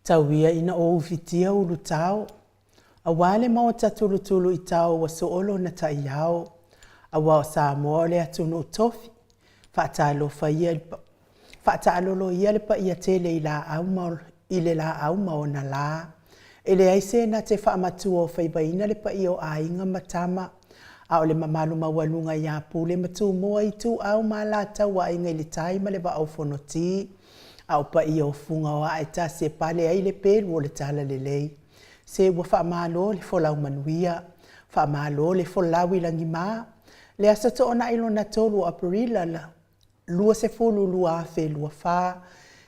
Tau ia ina ou ufitia ulutao, Aua le maota tulutulu i tao ua soo lona taiao, Aua o Samoa o le atunuu tofi, Faatalofa ia i le faataalolo ia le paia tele i laau ma i le laau ma ona la. E leai se na te faamatuaofaivaina le paia o Aiga ma Tama, a o le mamalu maualuga ia Pule ma Tumua, Ituau ma Alataua, Aiga i le Tai ma le Vaa o Fonoti, a o paia o Fuga o aa e tasi e pale ai le pelu o le talalelei. Se ua faamalo le folau manuia, faamalo le folau i lagima. Le Aso Toonai lona 3 o Aperila 2022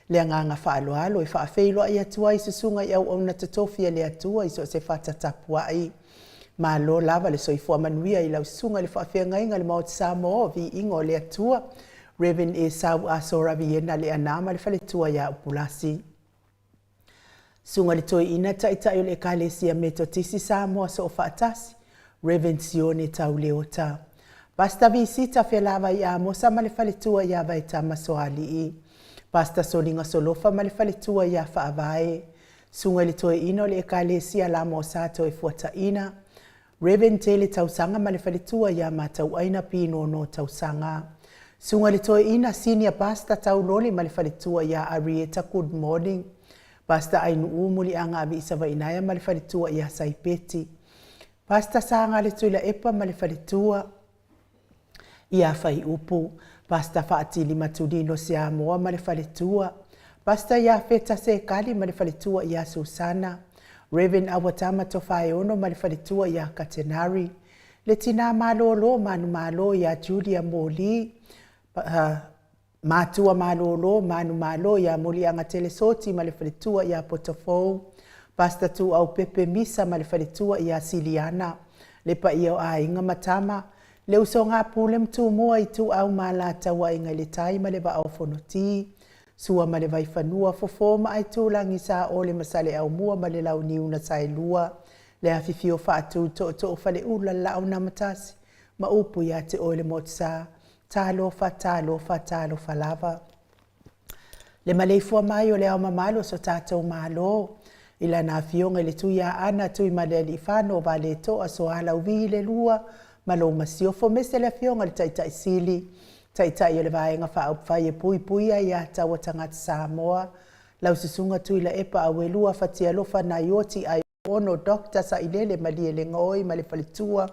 le agaga faaaloalo e faafeiloai atu ai i susuga i auauna totofi a le Atua i so o se fata tapuai. Malo lava le soifua manuia i lau susuga i le faafeagaiga i le Maota Samoa o Viiga o le Atua, Rev. Esau Aso Raviena Leaana ma le faletua ia Upulasi. Susuga i le Toeaina Taitai o le Ekalesia Metotisi Samoa Soofaatasi, Rev. Sione Tauleota. Pastor Visita Felavai Amosa ma le faletua ia Vaetama Soalii. Pastor Soliga Solofa ma le faletua ia Faavae. Susuga i le Toeaina o le Ekalesia Lama o Sa Toefuataina, Rev. Tele Tausaga ma le faletua ia Matauaina Pinono Tausaga. Susuga i le Toeaina Senior Pastor Tauloli ma le faletua ia Arieta Good Morning. Pastor Ainuu Muliaga Aviisavainaea ma le faletua ia Saipeti. Pastor Sagale Tuilaepa ma le faletua ia Faiupu, Pastor Faatili Matulino Siamoa ma le faletua, Pastor Iafeta Sekali ma le faletua ia Susana, Rev. Awatama Tofaeono ma le faletua ia Katenari, le Tina Malolo Manumalo ia Julia Moli, Matua malolo, manumalo ia Muliagatele Soti ma le faletua ia Potofou, Pastor Tuau Pepe Misa ma le faletua ia Siliana, le paia o aiga ma tama, le usoga a Pule ma Tumua, Ituau ma Alataua, Aiga i le Tai ma le Vaa o Fonoti, Sua ma le Vaifanua, Fofo ma Aitulagi, Saole ma Saleaaumua ma le Launiu na Saelua, le afifio o Faatu, Tootoo o Faleula, Laaunaamotasi ma upu ia te oe le Motusa. Talofa, talofa, talofa lava. Le maleifua mai o le Ao Mamalu o so tatou Malo, i lana Afioga i le Tuiaana Tuimalealiifano Vaaletoa Sualauvi le Lua ma lou Masiofo, aemaise le Afioga i le Taitai Sili, Taitai o le Vaega Faaupufai e Puipuia Aia Tatau a Tagata Samoa, lau Susuga Tuilaepa Auelua Fatialofa Naioti Aiono Doctor Sailele Malielegaoi ma le faletua,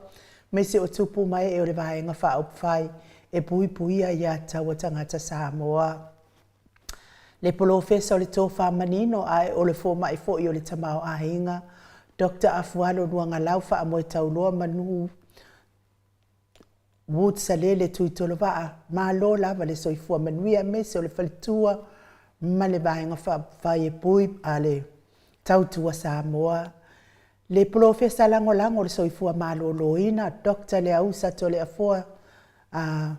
aemaise o tupu ma ee o le Vaega Faaupufai e Puipuia Aia Tatau a Tagata Samoa. Le Polofesa o le Tofa Manino ae o le Fomai foi o le Tamaoaiga, Doctor Afualo Luagalau Faamoetauloa Manu Wood Salele Tuitolovaa, malo lava le soifua manuia aemaise o le faletua ma le Vaega Faaupufai e pui a le Tautua Samoa. Le Polofesa Lagolago o le Soifua Maloloina, Doctor Leausa Toleafoa a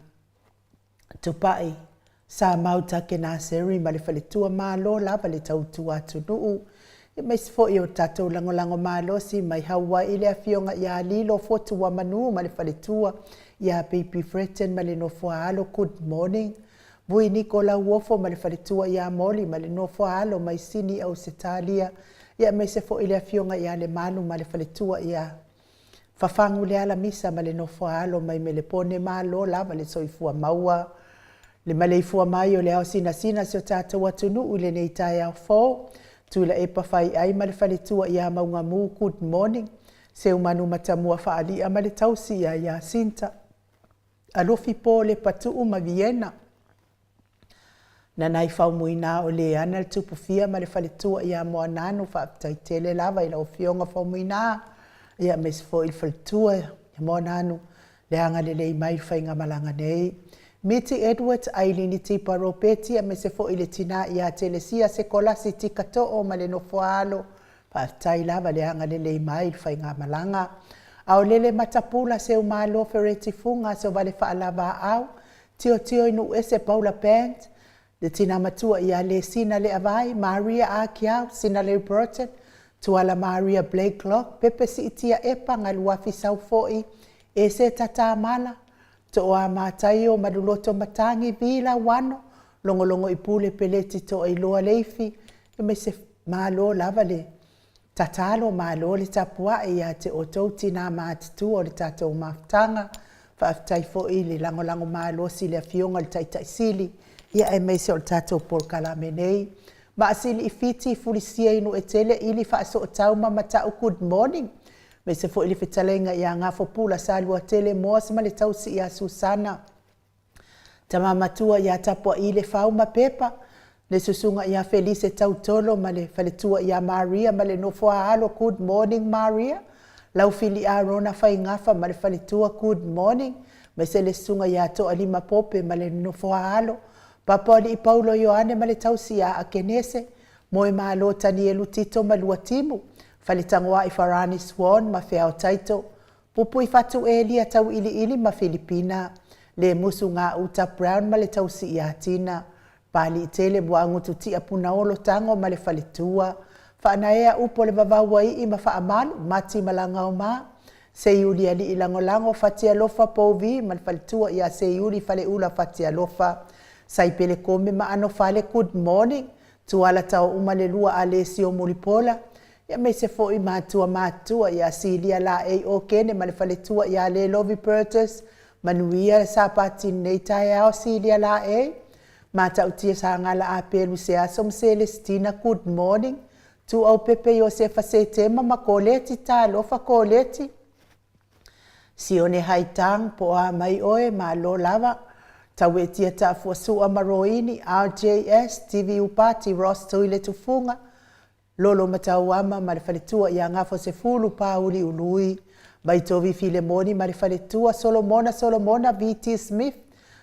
Tupai, Sa Mau Takenaseri ma le faletua, malo lava le tautua atunuu, aemaise foi o tatou lagolago malosi mai Hawaii le afioga ia Lilo Fotuamanu ma le faletua ia Pipi Fretton ma le nofoaalo, good morning. Vui Niko Lauofo ma le faletua ia Moli ma le nofoaalo mai Sini Ausetalia, aemaise foi le afioga ia Lemalu ma le faletua ia Fafagu le alamisa ma le nofoaalo mai Melepone, malo lava le soifua maua. Le maleifua mai o le ao sinasina si o tatou atunuu i lenei taeao fou. Tuilaepa Faiai ma le faletua ia Maugamu, good morning. Seumanu Matamua Faalia ma le tausi ia Iasinta. Alofi Po Lepatuu ma Viena. Nanai Faumuina o Leana le Tupufia ma le faletua ia Moananu, faafetai tele lava i lau Afioga Faumuina, ia aemaise foi le faletua ia Moananu, le agalelei mai i le faigamalaga nei. Miti Edward, Ailini Tipa Ropeti, aemaise foi le tina ia Telesia Sekolasi Tikatoo ma le nofoaalo, faafetai lava le agalelei mai i le faigamalaga. Aolele Matapula Seumalo Fereti Fuga Sovale Faalavaau, Tiotio i Nuuese Paula Band, le tina matua ia Lesina Leavai, Maria Akiau, Sinalei Burton, Tuala Maria Blakelock, Pepe Siitia Epa, Galuafi Saufoi, Eseta Tamala, Tooa Mataio, Maluloto Matagi, Vi Lauano, Logologoipule Peleti Toailoa Leifi, aemaise. Malo lava le tatalo, malo le tapuai ia te outou tina matutua o le tatou mafutaga. Faafetai foi i le lagolago malosi i le Afioga i le Taitai Sili, ia aemaise o le tatou polokalame nei. Maasili i Fiti, Fulisia i Nuuetele, Ili Faasootau ma Mata'u, good morning. Aemaise foi le fetalaiga ia Gafopula Saluatele Moas ma le tausi ia Susana. Tama matua ia Tapuai Lefau ma Pepa, le susuga ia Felise Tautolo ma le faletua ia Maria ma le nofo a alo, good morning Maria. Laufili Arona Faigafa ma le faletua, good morning. Aemaise le susuga ia Toalima Pope ma le nofo a alo. Papaolii Paulo Ioane ma le tausi ia Akenese, Moemalo Tanielu Tito ma Luatimu, Faletagoai Farani Swan ma Feao Taito, Pupuifatu Elia Tauiliili ma Filipina, Lemusu Gauta Brown ma le tausi ia Tina, Paliitele Muagutu Tia Punaolo Tago ma le faletua, Faanaea Upu o le Vavauaii ma Faamalu, Mati Malagaoma, Seiuli Alii Lagolago Fatialofa Pouvi ma le faletua ia Seiuli Faleula Fatialofa, Saipele Kome ma Anofale, good morning. Tuala Taouma le lua Alesio Mulipola, aemaise foi matua matutua ia Silia Laei Okene ma le faletua ia Lelovi Burgess. Manuia le Sapati i lenei taeao Silia Laei. Matautia Sagala Apelu Seaso ma Selesitina, good morning. Tuuaupepe Iosefa Setema ma Koleti, talofa Koleti. Sione Haitang, po o a mai oe, malo lava. Tauetia Taafuasua ma Roini, RJS, TV Upati, Ross Tuiletufuga, Lolo Matauama ma le faletua ia Gafosefulu Pauli Ului, Vaitovi Filemoni ma le faletua, Solomona Solomona VT Smith,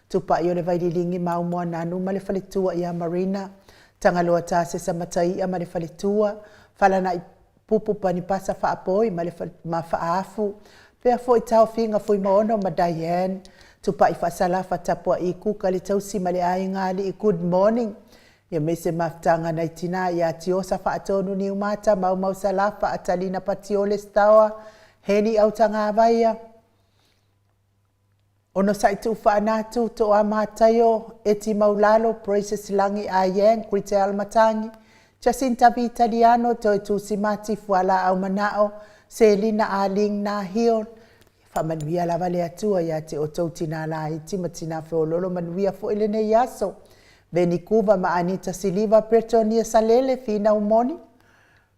Tupai o le Vaililigi Maumoananu ma le faletua ia Marina, Tagaloa Tasesa Mataia ma le faletua, Falanai Pupu Panipasa Faapoi ma le ma Faaafu, pea foi Taofiga Fuimaono ma Diane, Tupai Faasalafa Tapuai Kuka le tausi ma le aiga alii, good morning. Aemaise mafutaga nai tina ia Tiosa Faatonu Niumata, Maumau Salafa, Atalina Patiole Staoa, Heni Autagavaia, Onosai Tuufaanatu, Toa Mataio, Eti Maulalo, Precious Lagi Ayang, Kritel Matangi, Jacinta Vitaliano, Toe Tusimati, Fualaau Manao, Selina Aling Nahil. Faamanuia lava le Atua ia te outou tina laiti ma tina feololo, manuia foi lenei aso. Veni Kuva ma Anita Siliva, Bretonia Salele, Finau Moni,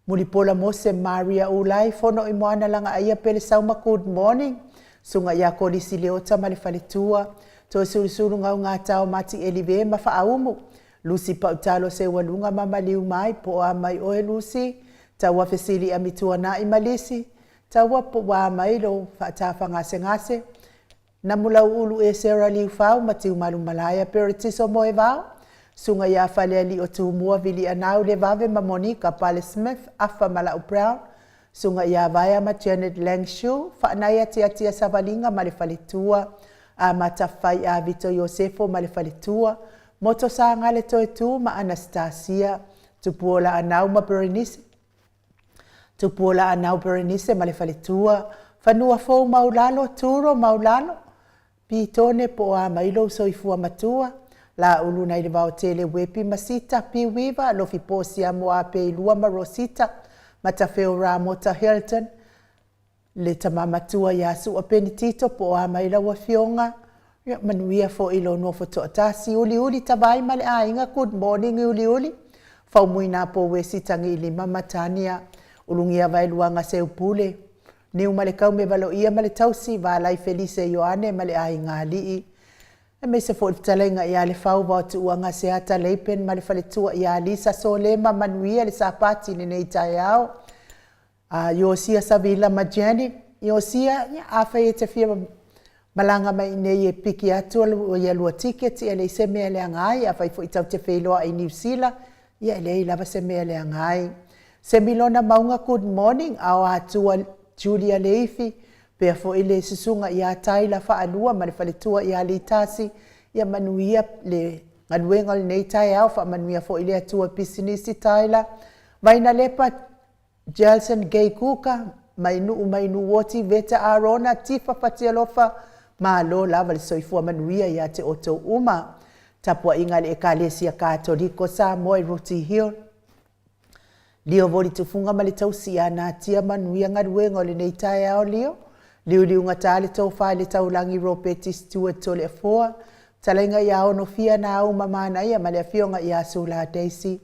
Mulipola Mose, Maria Ulai, Fono i Moana Lagaaia, Pele Sauma, good morning. Susuga ia Kolisi Leota ma le faletua, Toesulusulu Gaugatao Mati Elive ma Faaumu, Lucy Pautalo Seualuga ma Maliu Mai, po o a mai oe Lucy, Taua Fesili Amituanai ma Lisi, Taua po ua a mai lou faatafagasegase, Namulauulu Esera Liufau ma Tiumalu Malaea Peretiso Moevao, Susuga ia Falealii o Tumua Vilianau Levave ma Monica Pale Smith Afa Malau Brown, Susuga ia Vaea ma Janet Langshu, Faanai Atiatia Savaliga ma le Faletua, Amata Fai a Vito Iosefo ma le Faletua, Moto Sagale Toetu ma Anastasia, Tupuola Anau ma Berenice, Tupuola Anau Berenice ma le faletua, Fanua Fou Maulalo, Turo Maulalo, Pitone po o a mai lou soifua matua, Laulu nai le Vaotele Wepi ma Sita, Piuiva, Lofi Posia Moapeilua ma Rosita, Matafeo Ramota Hilton, Le tama matua ia Su'a Penitito po o a mai lau afioga, ia manuia foi lou nofo toatasi, Uliuli Tavai ma le aiga, good morning Uliuli, Faumuina Pouesi Tagiilima ma Tania, Ulugia Vaeluaga Seupule, Niumalekaume Valoia ma le tausi, Valai Felise Ioane ma le aiga alii, aemaise foi le fetalaiga ia Lefau Vaotuuaga Seata Leipen ma le faletua ia Lisa Solema, manuia le Sapati i lenei taeao. A Iosia Savila ma Janet, Iosia, ia, afai e te fia malaga mai i inei e piki atu ia lua tiketi, e leai se mea e leaga ai. Afai foi tau te feiloai i Niu Sila, ia e leai lava se mea e leaga ai. Semilona Mauga, good morning. Ao Atua Julia Leifi, pea foi le susuga ia Tyler Faalua ma le faletua ia Litasi, ia manuia le galuega o lenei taeao, faamanuia foi le Atua pisinisi Tyler. Vainalepa Gelson Gay Kuka, mai Nuu mai Nuuoti, Veta Arona, Tifa Fatialofa, malo lava le soifua manuia ia te outou uma. Tapuaiga a le Ekalesia Katoliko Samoa i Rooty Hill. Lio voli tufuga ma le tausi ia natia manuia galuega o lenei taeao Lio. Liuliugata le tofa i le taulagi Ropeti Stewart Toleafoa, fetalaiga ia Onofia Nauma Manaia ma le afioga ia Sula Daisy,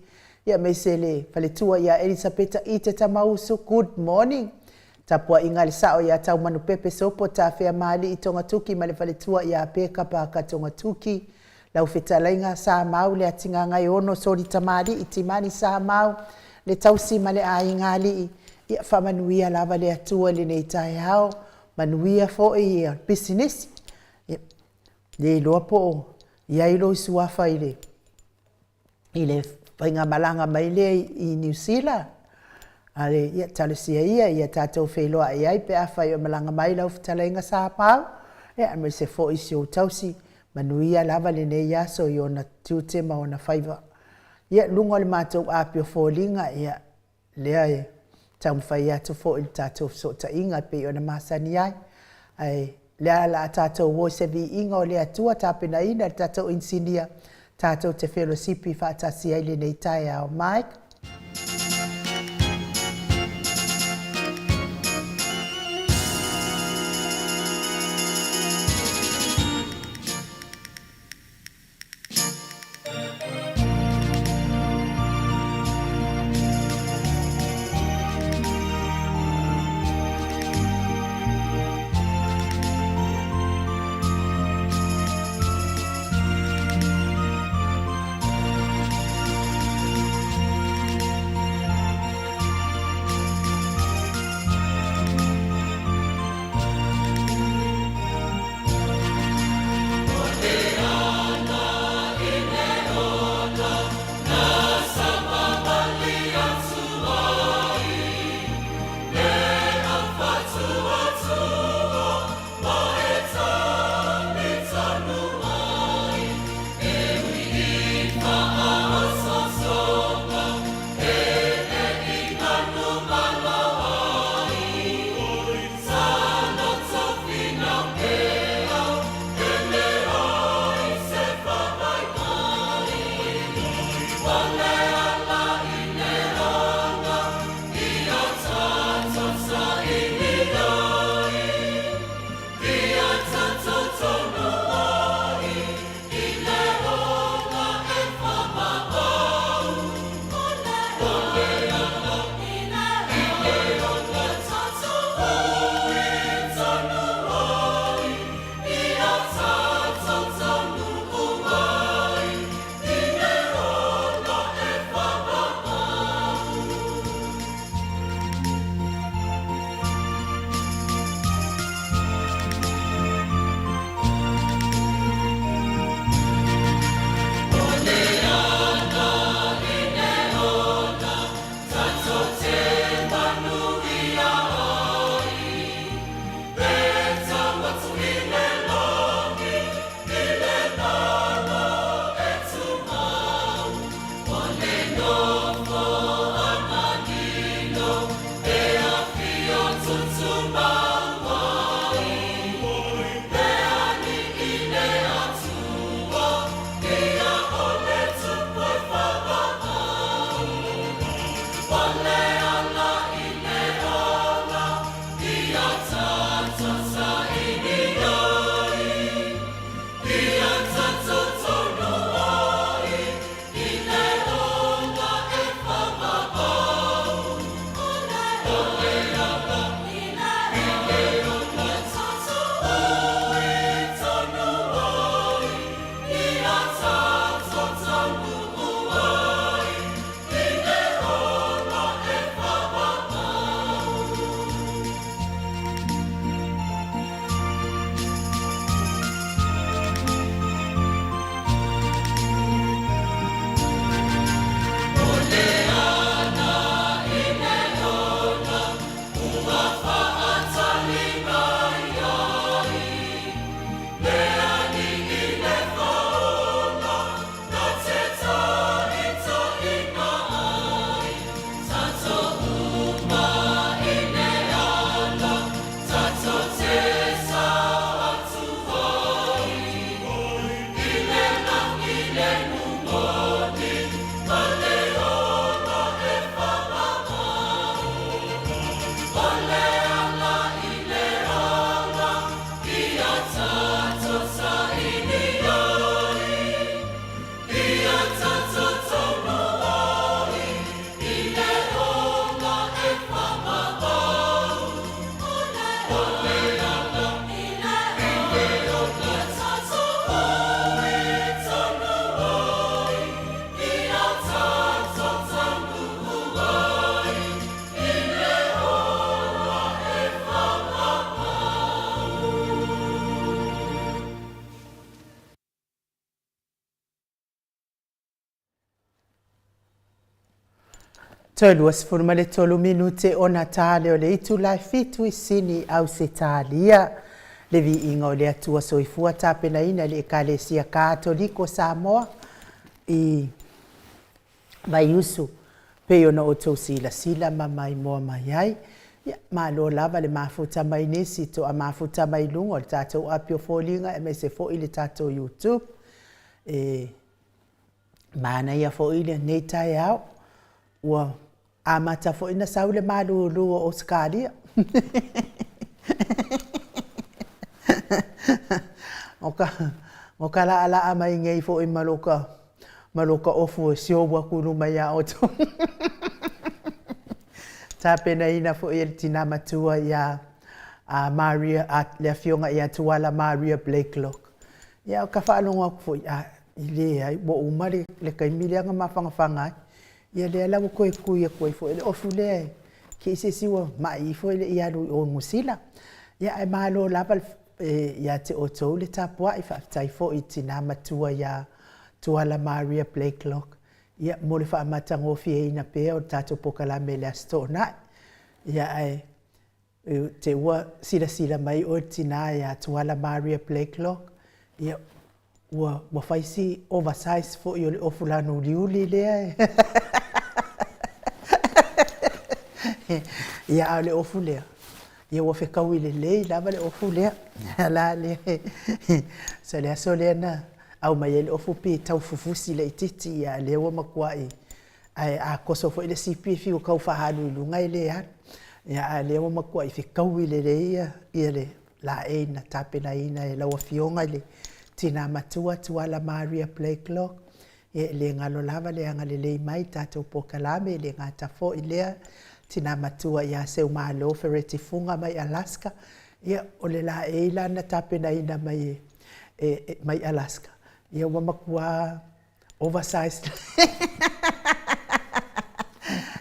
ia aemaise le faletua ia Elisapeta Ite Tamausu, good morning. Tapuaiga a le sao ia Taumanupepe Sopo Tafeamaalii Togatuki ma le faletua ia Peka Parker Togatuki, Lau fetalaiga Samau Leatigagaeono Soli Tamalii Timani Samau le tausi ma le aiga alii, ia faamanuia lava le Atua i lenei taeao, manuia foi pisinisi. E le iloa po o i ai lou suafa i le faigamalaga mai lea i Niu Sila, ia talosia ia ia tatou feiloai ai pe afai o malaga mai lau fetalaiga Samau, aemaise foi si ou tausi. Manuia lava lenei aso i ona tiute ma ona faiva. Ia, luga o le matou api o foliga, ia, lea e taumafai atu foi i le tatou fesootaiga e pei ona masani ai. Ae o lea o le a tatou o i se viiga o le Atua, tapenaina e le tatou inisinia tatou te felosipi faatasi ai i lenei taeao. Mike. Toe 23 minute ona ta lea o le itula e fitu i Sini, Ausetalia. Le viiga o le Atua Soifua tapenaina e le Ekalesia Katoliko Samoa i Vaiusu pei ona outou silasila ma maimoa mai ai. Ia, malo lava le mafuta mai nisi toa mafuta mai luga o le tatou api o foliga aemaise foi le tatou YouTube. E manaia foi lenei taeao ua amata foi ona sau le malulu o Ausetalia. O ka, o ka laalaa mai nei foi ma loka, ma loka ofu e siou aku i luma iā outou. Tapenaina foi e le tina matua iā a Maria, a le afioga ia Tuala Maria Blakelock. Ia o ka faalogo atu foi, a, e leai, ua uma le, le taimi lea na mafanafana ai. Ia lea la ua toe tui atu ai foi le ofu lea e te i se isi ua mai ifo e le i alu i o i Niu Sila. Ia ae malo lava ia te outou le tapuai, faafetai foi i tina matua ia Tuala Maria Blakelock, ia mo le faamatagofieina pea o le tatou polokalame i le Aso Toonai. Ia ae te ua silasila mai oe le tina ia Tuala Maria Blakelock, ia ua, ua fai si oversize foi o le ofu lanu uliuli lea. Ia a o le ofu lea, ia ua fetaui lelei lava le ofu lea. La lea, so le aso lea na aumai ai le ofu pei e tau fufusi laitiiti, a o lea ua matuai, ae a toso foi le sipi e fiu e tau faaalu i luga e le alu. Ia a o lea ua matuai fetaui lelei ia le laei na tapenaina e lau Afioga i le Tina Matua Tuala Maria Blakelock. Ia e le galo lava le agalelei mai i tatou polokalame, e le gata foi i lea, Tina Matua ia Seumalo Fereti Fuga mai Alaska. Ia o le laei la na tapenaina mai e, mai Alaska, ia ua matua oversized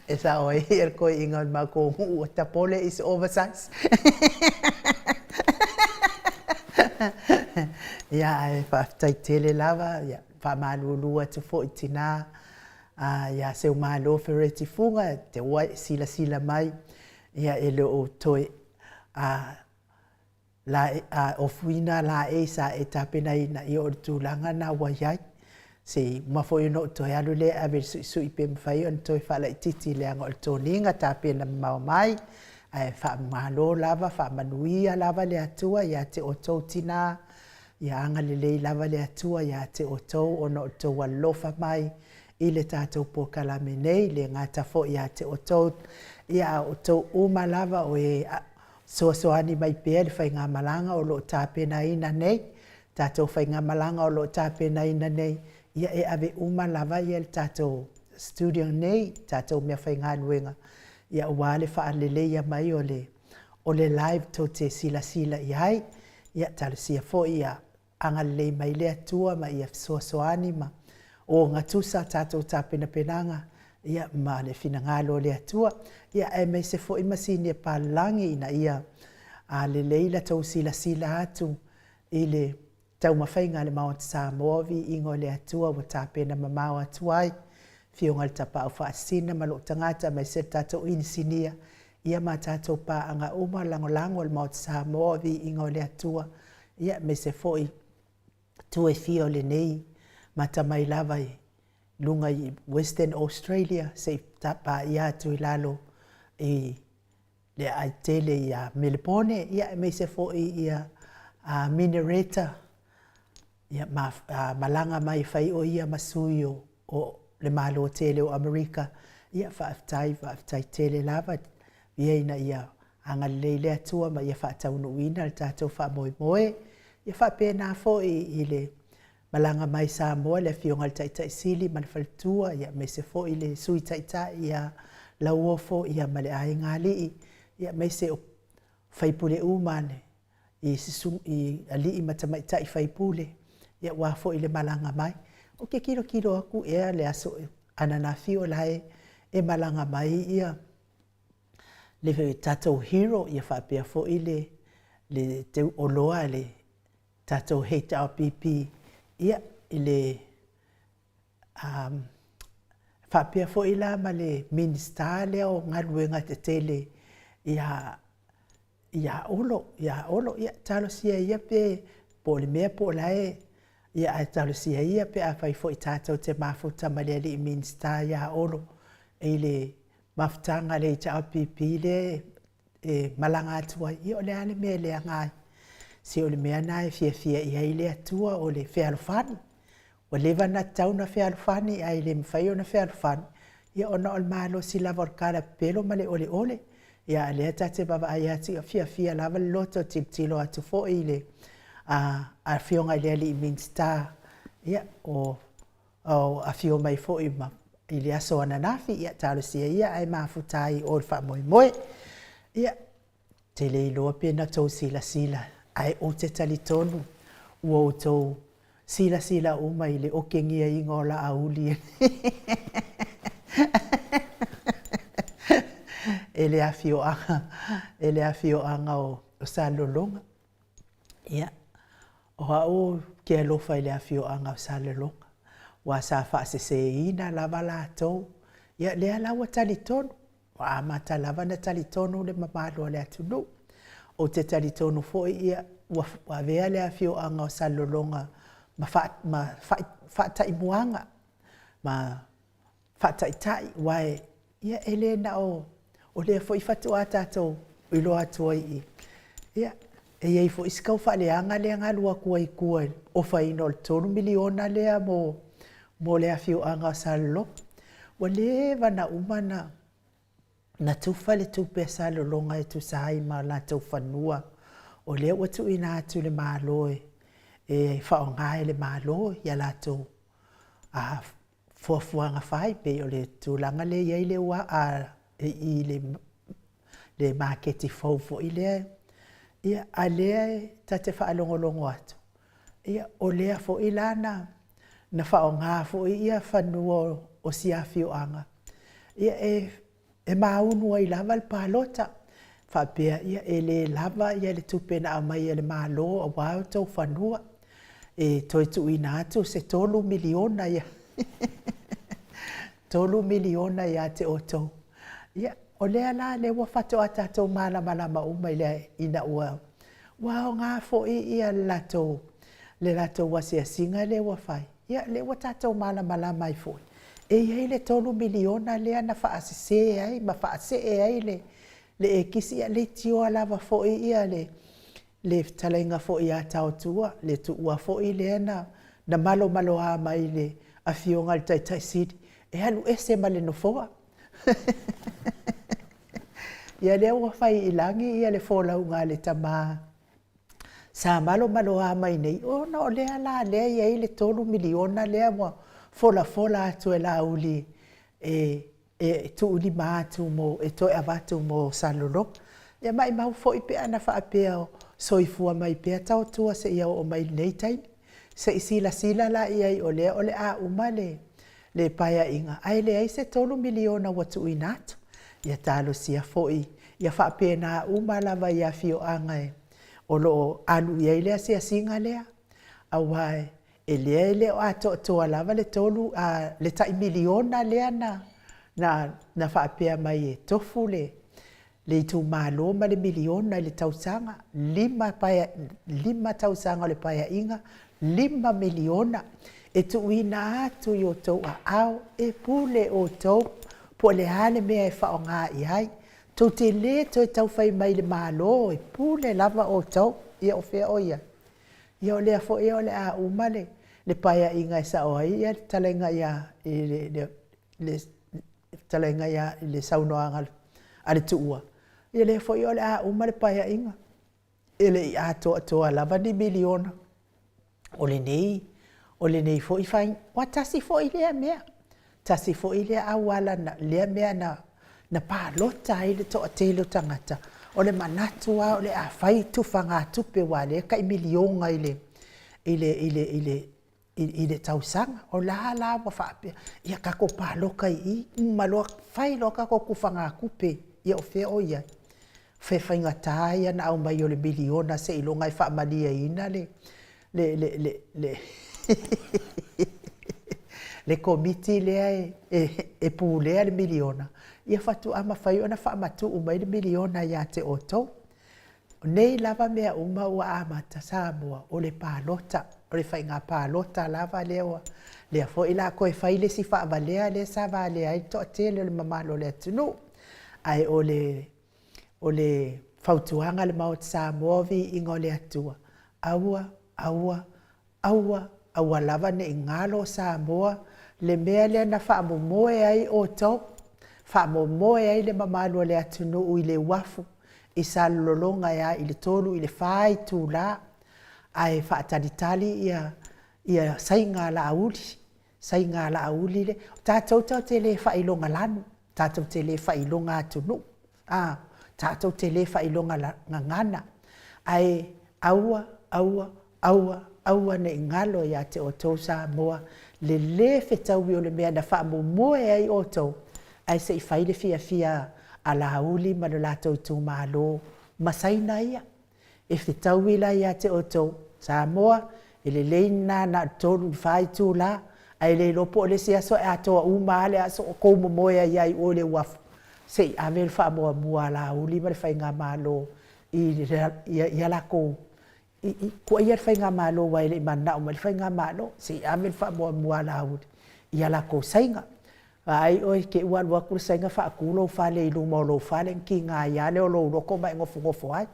e sao ai le toeaina o le matou nuu, Tapole is oversized. Ia ae faafetai tele lava, ia faamalulu atu foi i tina ia Seumalo Fereti Fuga, te ua e silasila mai, ia e le o toe la, a ofuina laei sa e tapenaina, ia o le tulaga lena ua i ai. Se i uma foi ona ou toe alu lea e ave i le suisui pe mafai ona toe faalaitiiti leaga o le toniga tapena mamao mai, ae faamalo lava, faamanuia lava le Atua ia te outou tina, ia agalelei lava le Atua ia te outou ona o le tou alofa mai i le tatou polokalame nei, le gata foi ia te outou, ia a outou uma lava o e Fesoasoani mai pea le faigamalaga o lo o tapenaina nei, tatou faigamalaga o lo o tapenaina nei, ia e ave uma lava ia le tatou studio nei, tatou meafaigaluega, ia aua le faaleleia mai o le o le live tou te silasila i ai. Ia talosia foi ia agalelei mai le Atua ma ia fesoasoani ma ogatusa a tatou tapenapenaga ia ma le finagalo o le Atua, ia aemaise foi masini a papalagi ina ia lelei la tou silasila atu i le taumafaiga a le Maota Samoa, viiga o le Atua ua tapena mamao atu ai Afioga i le Tapaau Faasisina ma lou tagata aemaise le tatou inisinia ia ma tatou paaga uma lagolago le Maota Samoa, viiga o le Atua ia aemaise foi itu e fia o lenei mata mai lava i luga i Western Australia se i paia atu i lalo i le aai tele ia Melepone, ia aemaise foi ia Minereta, ia ma malaga mai e fai o ia ma sui o, o le Malo tele o Amerika. Ia faafetai, faafetai tele lava ia ina ia agalelei le Atua ma ia faataunuuina le tatou faamoemoe. Ia faapena foi i le malaga mai Samoa le Afioga i le Taitai Sili ma le faletua, ia aemaise foi le Sui Taitai ia Lauofo ia ma le aiga alii, ia aemaise o faipule uma i, i alii ma tamaitai faipule, ia aua foi le malaga mai. Ou te tilotilo atu ea le aso ananafi o la e, e malaga mai ia le tatou hero ia faapea foi le le teu oloa le tatou HRPP ia i le um, Faapea foi la ma le Minisita lea o Galuega Tetele ia ia Olo, ia Olo, ia talosia ia pe po o le mea po o la e, ia ae talosia ia pe afai foi tatou te mafuta ma le alii Minisita ia Olo i le mafutaga a le HRPP lea e malaga atu ai, ia o le a le mea e leaga ai? Se o le mea lena e fiafia i ai le Atua o le fealofani. Ua leva ona tatau ona fealofani ae le mafai ona fealofani, ia ona o le malosi lava o le kalapepelo ma le oleole. Ia a o lea ta te vaavaai atu, ia e fiafia lava le loto e tilotilo atu foi i le Afioga i le alii Minisita, ia, o afio mai foi ma i le aso ananafi, ia talosia ia ae mafuta ai i o i le faamoemoe. Ia, ou te le iloa pe na outou silasila, ae ou te talitonu ua outou silasila uma i le okegiaina o Laauli e le afioaga, e le afioaga o Salelologa. Ia, o au ou te alofa i le afioaga o Salelologa, aua sa faaseseina lava latou. Ia, lea la ua talitonu, ua amata lava ona talitonu le mamalu o le atunuu. Ou te talitonu foi ia, ua avea le afioaga o Salelologa ma faataimuaga, ma faataitai, aua ia e le na o o lea foi faatoa tatou iloa atu ai i i, ia, e i ai foi si tau faaleaga lea na alu atu ai i tua i le ofaina o le $3 miliona lea mo mo le afioaga o Salelologa. Ua leva ona uma ona tufa le tupe a Salelologa e tusa ai ma o latou fanua, o lea ua tuuina atu i le Malo e faaaoga e le Malo ia latou fuafuaga fai, pei o le tulaga lea e i ai le i le maketi fou foi lea, ia, a o lea ta te faalogologo atu, ia, o lea foi la na na faaaoga foi ia fanua o si afioaga ia e e maunu ai lava le palota, faapea ia e le lava ia le tupe na aumai e le Malo aua outou fanua, e toe tuuina atu se $3 miliona ia $3 miliona ia te outou. Ia, o lea la lea ua faatoa tatou malamalama uma i le ina ua ua aoga foi ia le latou le latou asiasiga lea ua fai, ia lea ua tatou malamalama ai foi, e i ai le $3 miliona lea na faasese ai ma faasee ai le le ekisi, ia leitioa lava foi ia le le fetalaiga foi ia Taotua, le tuua foi lea na na malomaloa mai i le Afioga i le Taitai Sili e alu ese ma le nofoa. Ia lea ua fai i lagi ia le folauga a le tama sa malomaloa mai nei, ona o lea la lea e i ai le $3 miliona lea ua folafola atu e Laauli e e tuulima atu mo, e toe avatu mo Salelologa. Ia maumau foi pe ana faapea o soifua mai pea Taotua seia oo mai i lenei taimi. Se i silasila la i ai o lea o le a uma le le Paeaiga ae leai se $3 miliona ua tuuina atu. Ia talosia foi ia faapena uma lava i afioaga o lo o alu i ai le asiasiga lea, aua e lea e le o atoatoa lava le tolu a le tai miliona lea na na na faapea mai e tofu le le itumalo ma le miliona i le tausaga, lima pae, lima tausaga o le paeaiga, $5 miliona e tuuina atu i outou aao e pule outou po o le a le mea e faaaoga i ai. Tou te le toe tau fai mai i le Malo, e pule lava outou. Ia o fea o i ai? Ia o lea foi o le a uma le le paeaiga e sao ai le fetalaiga ia i le le fetalaiga ia i le saunoaga a le Tuua, ia lea foi o le a uma le paeaiga, e le i atoatoa lava ni miliona o lenei o lenei foi fai, aua tasi foi lea mea, tasi foi lea auala na lea mea na na palota ai le toatele o tagata, o le manatu lava o le a fai tufagatupe aua o lea e tai miliona i le i le i le i le i le tausaga. O la la ua faapea, ia tatou palota i i, uma loa fai loa tatou tufagatupe, ia o fea o i ai? O faigata ia ona aumai o le miliona seiloga e faamalieina le le le le le Le Komiti lea e pulea le miliona, ia faatoa mafai ona faamatuu mai le miliona ia te outou. O nei lava mea uma ua amata Samoa, o le palota, o le faiga palota lava lea ua, lea foi o le a toe fai le isi faavalea lea sa valea ai le toatele o le mamalu o le atunuu. Ae o le, o le fautuaga a le Maota Samoa, viiga o le Atua, aua, aua, Aua, aua lava ne i galo Samoa le mea lea na faamomoe ai outou, faamomoe ai le mamalu o le atunuu i le uafu i Salelologa ea i le 3 i le 4 itula ae faatalitali ia ia saiga a Laauli, saiga a Laauli lea. O tatou tatou te le faailoga lanu, tatou te le faailoga atunuu, a, tatou te le faailoga gagana, ae aua, aua, Aua, aua ne i galo ia te outou Samoa le lē fetaui o le mea na faamomoe ai outou ae se i fai le fiafia a Laauli ma lo latou itumalo ma Saina ia. E fetaui la ia te outou Samoa, e lelei lena na o le 3 i le 4 itula, ae le iloa po o le isi aso e atoa uma lava le aso o tou momoe ai lava i o i le uafu se i ave le faamuamua a Laauli ma le faigamalo i a latou Tuuaia le Faigamalo aua e le i mananao mai le Faigamalo, se i ave le faamuamua a Laauli i a latou saiga. Vaai oe i te i ua alu atu le saiga faatu lou fale i luma o lou fale ona tiga ai lava lea o lou loto ma e nofonofo ai.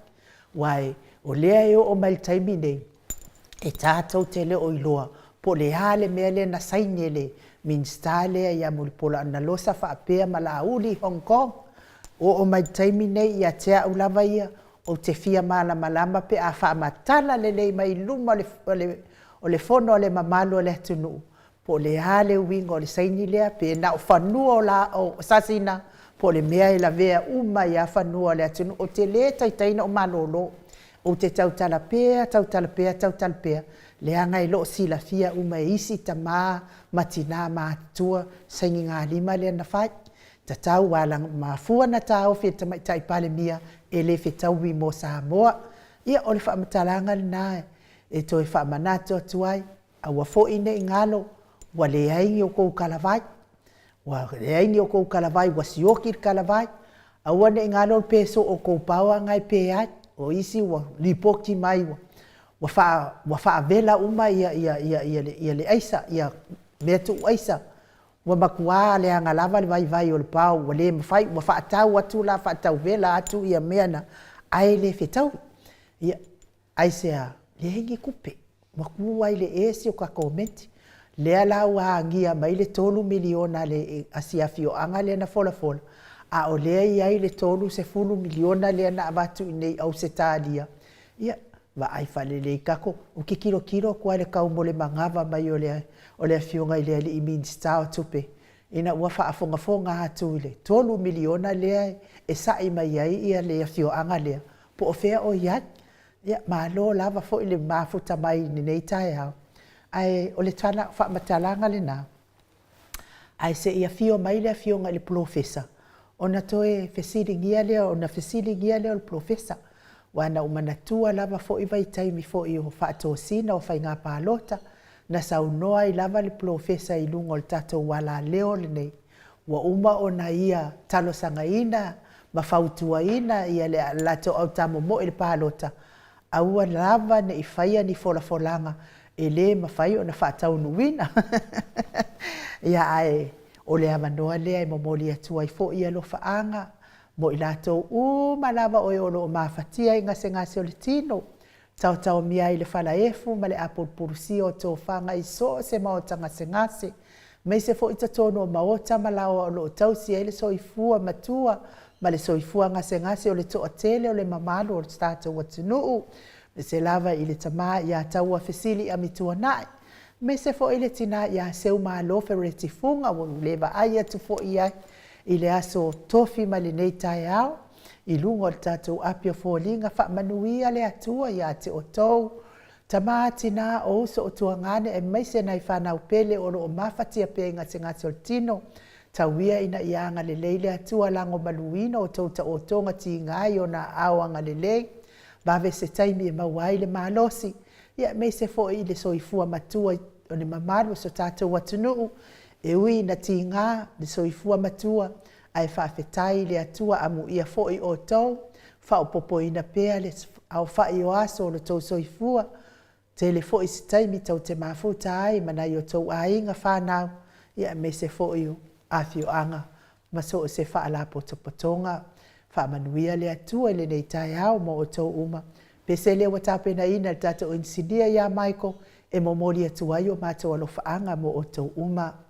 Aua o lea e oo mai i le taimi lenei, e tatou te le o iloa po o le a le mea lea na saini e le Minisita lea ia Mulipola Anarosa faapea ma Laauli i Hong Kong. Oo mai i le taimi lenei ia te au lava ia, Ou te fia malamalama pe a faamatala lelei mai i luma o le fono a le mamalu o le atunuu po o le a le uiga o le saini lea, pe na o fanua o Sasina po o le mea e lavea uma ai lava fanua o le atunuu. Ou te le taitai ona ou malolo, ou te tautala pea, tautala pea, tautala pea, leaga e le o silafia uma e isi tama ma tina matutua sainigalima lea na fai. Tatau ua mafua ona taofi e le Tamaitai Palemia e le fetaui mo Samoa. Ia o le faamatalaga lena e toe faamanatu atu ai, aua foi ne i galo ua leai ni outou talavai, ua leai ni outou talavai ua sioki le talavai, aua ne i galo le pe soo o tou paoa na e pe ai. O isi ua lipoti mai ua faavela uma le aisa, mea tuu aisa, Ua matua leaga lava le vaivai o le pao ua le mafai, ua faatau atu la faatauvela atu ia mea na, ae le fetaui. Ia, aisea? Leai ni tupe, ua tu lava i le e si o tatou meti. Lea la ua agia mai le $3 miliona a si afioaga lea na folafola, a o lea e i ai le $30 miliona lea na avatu i inei i Ausetalia, ia, vaai faalelei tatou, ou te tilotilo atu lava i le tau mo le manava mai o le Afioga i le alii Minisita o Tupe, ina ua faafogafoga atu i le $3 miliona lea e sa'i mai ai le afioaga lea, po o fea o i ai. Ia, malo lava foi le mafuta mai i lenei taeao, ae o le faamatalaga lena, Ae se i afio mai le afioga i le polofesa, ona toe fesiligia lea, ona fesiligia lea o le polofesa. Aua na ou manatua lava foi vaitaimi foi o faatosina o faiga palota, na saunoa ai lava le polofesa i luga o le tatou alaleo lenei, ua uma ona ia talosagaina ma fautuaina ia le latou autamomoe i le palota, Aua lava ne i faia ni folafolaga e le mafai ona faataunuuina. Ia, ae o le avanoa lea e momoli atu ai foi alofaaga mo i latou uma lava o e o lo o mafatia i gasegase o le tino, taotaomia ai i le falaefu ma le apulupulusia o tofaga i so o se maota gasegase, aemaise foi totonu o maota ma laoa o lo o tausi ai le soifua matua ma le soifua gasegase o le toatele o le mamalu o le tatou atunuu, aemaise lava i le tama ia Tauafesili Amituanai, aemaise foi le tina ia Seumalo Fereti Fuga ua ou le vaai atu foi i ai i le aso tofi ma lenei taeao i luga o le tatou api o foliga. Faamanuia le Atua ia te outou Tama, tina, o uso, o tuagane aemaise nai fanau pele o lo o mafatia pea i gasegase o le tino, tau ia ina ia agalelei le Atua lagomaluina o tou taotoga tiga i ona aao agalelei, vave se taimi e maua ai le malosi, ia aemaise foi i le soifua matua o le mamalu o so tatou atunuu. E ui ina tiga le soifua matua, ae faafetai i le Atua amuia foi outou, faaopoopoina pea le aofai o aso o lo outou soifua, tele foi se taimi tou te mafuta ai ma nai o outou aiga fanau, ia aemaise foi o afioaga ma so o se faalapotopotoga. Faamanuia le Atua i lenei taeao ma outou uma. Pese lea ua tapenaina e le tatou inisinia ia Michael e momoli atu ai o matou alofaaga mo outou uma.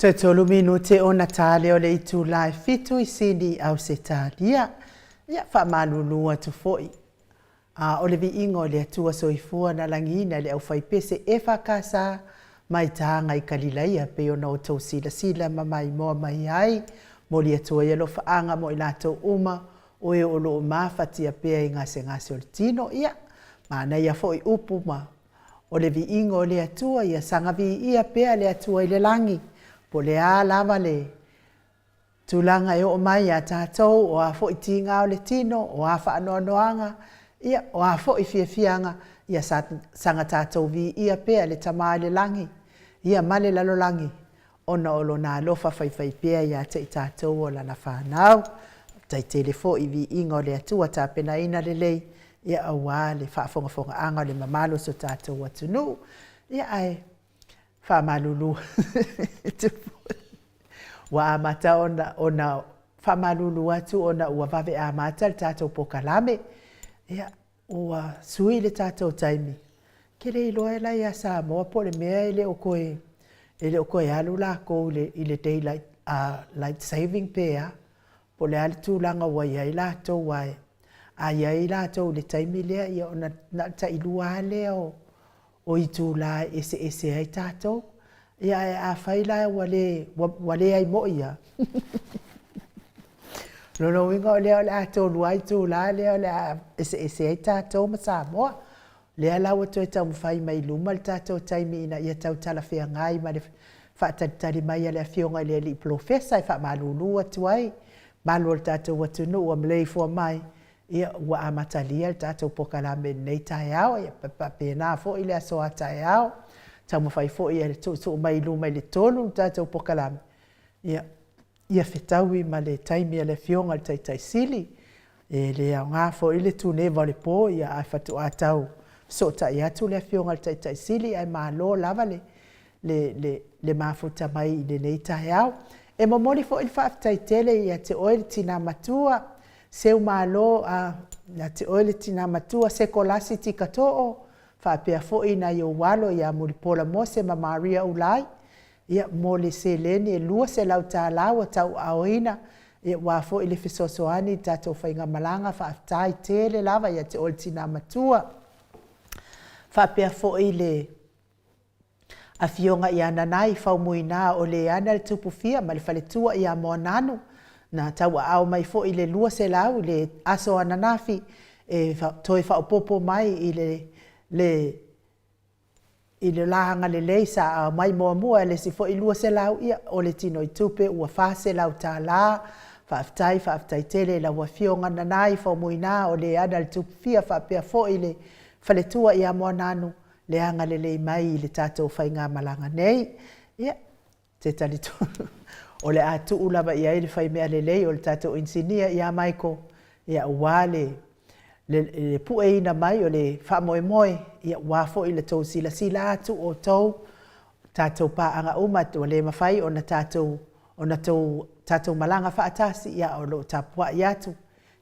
Toe tolu minute ona ta lea o le itula e fitu i Sini, Ausetalia. Ia, faamalulu atu foi. A o le viiga o le Atua Soifua na lagiina e le aufaipese EFKS mai taga i Kalilaia pei ona outou silasila ma maimoa mai ai, moli atu ai alofaaga mo i latou uma o e o lo o mafatia pea i gasegase o le tino. Ia, manaia foi upu ma o le viiga o le Atua, ia saga viia pea le Atua i le lagi, po o le a lava le. Tulaga e oo mai ia tatou, o a foi tiga o le tino, o a faanoanoaga, ia, o a foi fiafiaga, ia saga tatou viia pea le Tama i le lagi, ia ma le lalolagi, ona o Lona alofa faifaipea ia te i tatou o Lana fanau. Faafetai tele foi i viiga o le Atua tapenaina lelei, ia aua le faafogafogaaga o le mamalu o si o tatou atunuu. Ia ae faamalulu atu foi, ua amata ona, ona faamalulu atu ona ua vave amata le tatou pokalame. Ia, ua sui le tatou taimi, ou te le iloa la ia Samoa po o le mea e le o toe, e le o toe alu latou i le daylight uh, saving pe a, po o le a le tulaga ua i ai latou, ae a i ai latou i le taimi lea, ia ona na o le tailua lava lea o, o itula e eseese ai tatou. Ia ae afai la ua le ua leai moi lava, lona uiga o lea o le a tolu lava itula lea o le a eseese ai tatou ma Samoa. O lea la ua toe taumafai mai i luma le tatou taimi ina ia tau talafeagai ma le faatalitali mai a le Afioga i le Alii Polofesa e faamalulu atu ai malu o le tatou atunuu ua maleifua mai, ia ua amatalia le tatou pokalame i lenei taeao, ia faapena foi le aso a taeao. Taumafai foi e tuutuu mai i luma i le 3 le tatou pokalame, ia ia fetaui ma le taimi a le Afioga i le Taitai Sili. E le aoga foi le tuneva o le po, ia ae faatoa tau fesootai atu le Afioga i le Taitai Sili, ae malo lava le, le, le, le mafuta mai i lenei taeao. E momoli foi le faafetai tele ia te oe le tina matua, Seumalo a, ia te oe le tina matua Sekolasi Tikatoo, faapea foi nai ou alo ia Mulipola Mose ma Maria Ulai, ia, mo le seleni e $200 ua tauaaoina, ia, aua foi le fesoasoani i le tatou faigamalaga. Faafetai tele lava ia te oe le tina matua. Faapea foi le Afioga ia Nanai Faumuina o le ana le Tupufia ma le faletua ia Moananu, na tauaao mai foi le 200 i le aso ananafi e toe faaopoopo mai i le le i le la agalelei sa aumai muamua e le isi foi 200, ia, o le tinoitupe ua $400. Faafetai, faafetai tele i lau Afioga Nanai Faumuina o le ana le Tupufia faapea foi le faletua ia Moananu le agalelei mai i le tatou faigamalaga nei. Ia, ou te talitonu o le a tuu lava i ai le faimea lelei o le tatou inisinia ia Michael, ia, aua le, le, le pueina mai o le faamoemoe, ia, aua foi le tou silasila atu o outou, tatou paaga uma ua le mafai ona tatou ona tou tatou malaga faatasi, ia, o lo o tapuai atu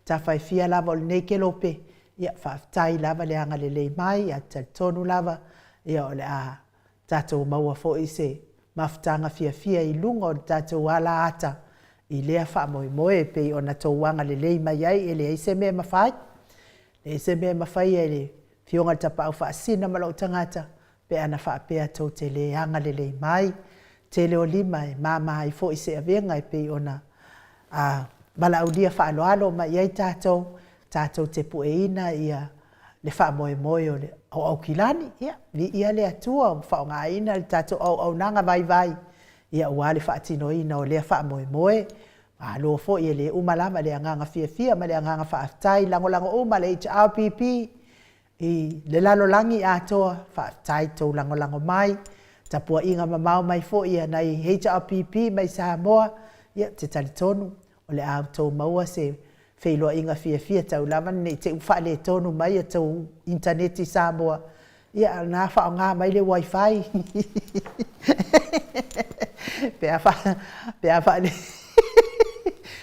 tafaefia lava o lenei kelope, ia, faafetai lava le agalelei mai, ae talitonu lava, ia, o le a tatou maua foi se mafutaga fiafia i luga o le tatou ala ata i lea faamoemoe e pei ona tou agalelei mai ai, e leai se mea e mafai, leai se mea e mafaia e le Afioga i le Tapaau Faasisina ma lou tagata pe ana faapea tou te le agalelei mai. Tele o lima e mama ai foi se avega e pei ona a valaaulia faaaloalo mai ai tatou, tatou te pueina ia le faamoemoe o le auaukilani. Ia, viia le Atua ua faaaogaina le tatou auaunaga vaivai, ia aua le faatinoina o lea faamoemoe. Malo foi e le uma lava le agaga fiafia ma le agaga faafetai, lagolago uma le HRPP i le lalolagi atoa, faafetai tou lagolago mai, tapuaiga mamao mai foi a nai HRPP mai Samoa, ia ou te talitonu o le a outou maua se feiloaiga fiafia tau lava ne i te i ua faaletonu mai a tou initaneti i Samoa, ia a o lena faaaoga mai le wifi pe a pe a faale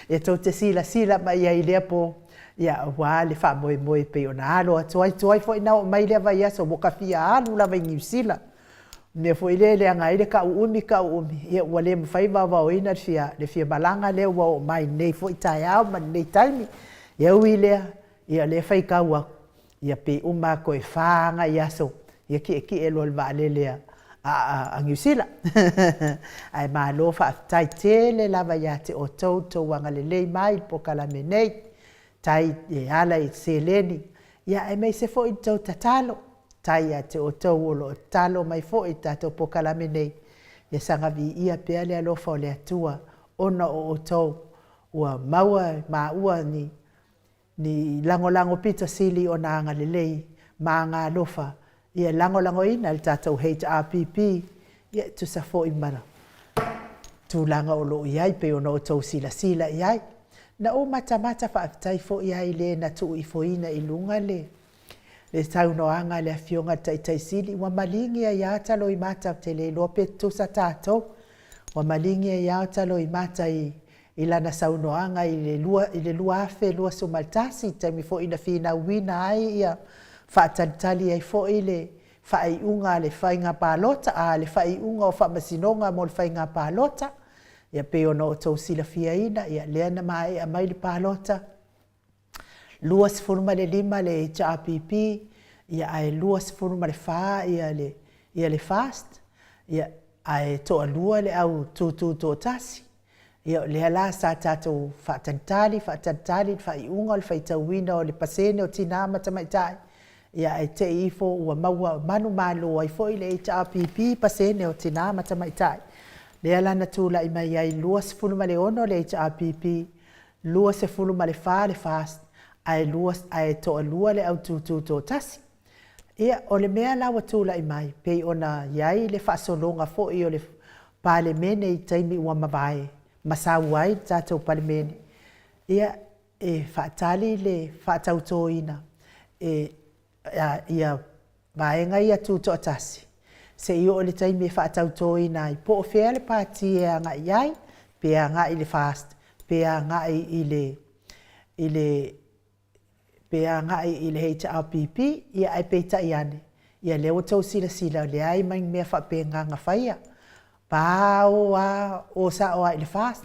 e tou te silasila mai ai i lea po, ia aua le faamoemoe e pei ona alo atu ai. Tuai foi ona oo mai lea vaiaso ua ta fia alu lava i Niu Sila. O le mea foi lea e leaga ai le tau umi tau umi, ia ua le mafai vaovaoina le fia, le fia malaga lea ua oo mai i lenei foi taeao ma lenei taimi. Ia ui i lea, ia o lea e faitau atu, ia pe uma atu e fa nai aso, ia tietie loa i le vaalele a, a, a Niu Sila. Ae malo faafetai tele lava ia te outou le tou agalelei mai i le polokalame nei, tai e ala i seleni, ia aemaise foi le tou tatalo. Tai ia te outou o lo o tatalo mai foi i le tatou polokalame nei, ia saga viia pea le alofa o le Atua ona o outou. Ua maua e maua ni ni lagolago pito sili ona agalelei ma agaalofa ia e lagolagoina e le tatou HRPP ia e tusa foi ma tulaga o lo o i ai pei ona outou silasila i ai. Na ou matamata faafetai foi lava i le na tuuifoina i luga le le saunoaga a le Afioga i le Taitai Sili, ua maligi ai lava taloimata, ou te le iloa pe tutusa tatou, ua maligi ai lava taloimata i i lana saunoaga i le 2021, i le taimi foi na finauina ai faatalitali ai foi le faaiuga a le faiga palota, a le faaiuga o faamasinoga mo le faiga palota. E pei ona outou silafiaina, lea na maea mai le palota, 25 le HRPP, ae 24 le FAST, ae toalua le au tututoatasi. Ia o lea la sa tatou faatalitali, faatalitali i le faaiuga o le faitauina o le pasene o tina ma tamaitai, ia ae te i ifo ua maua manumalo ai foi le HRPP i pasene o tina ma tamaitai. Lea la na tulai mai ai e 26 le HRPP, 24 le FAST ae toalua le au tututoatasi. Ia, o le mea la ua tulai mai, pei ona i ai le faasologa foi o le Palemene i taimi ua mavae ma sau ai le tatou Palemene, ia, e faatali le faatautoina e ia vaega ia tutoatasi se i oo i le taimi e faatautoina ai po o fea le pati e agai i ai, pe agai i le FAST pe agai i le i le pe agai i le HRPP, ia ae peitai ane, ia lea ua outou silasila e leai ma ni mea faapena na faia. Pa o a, o sao lava i le FAST.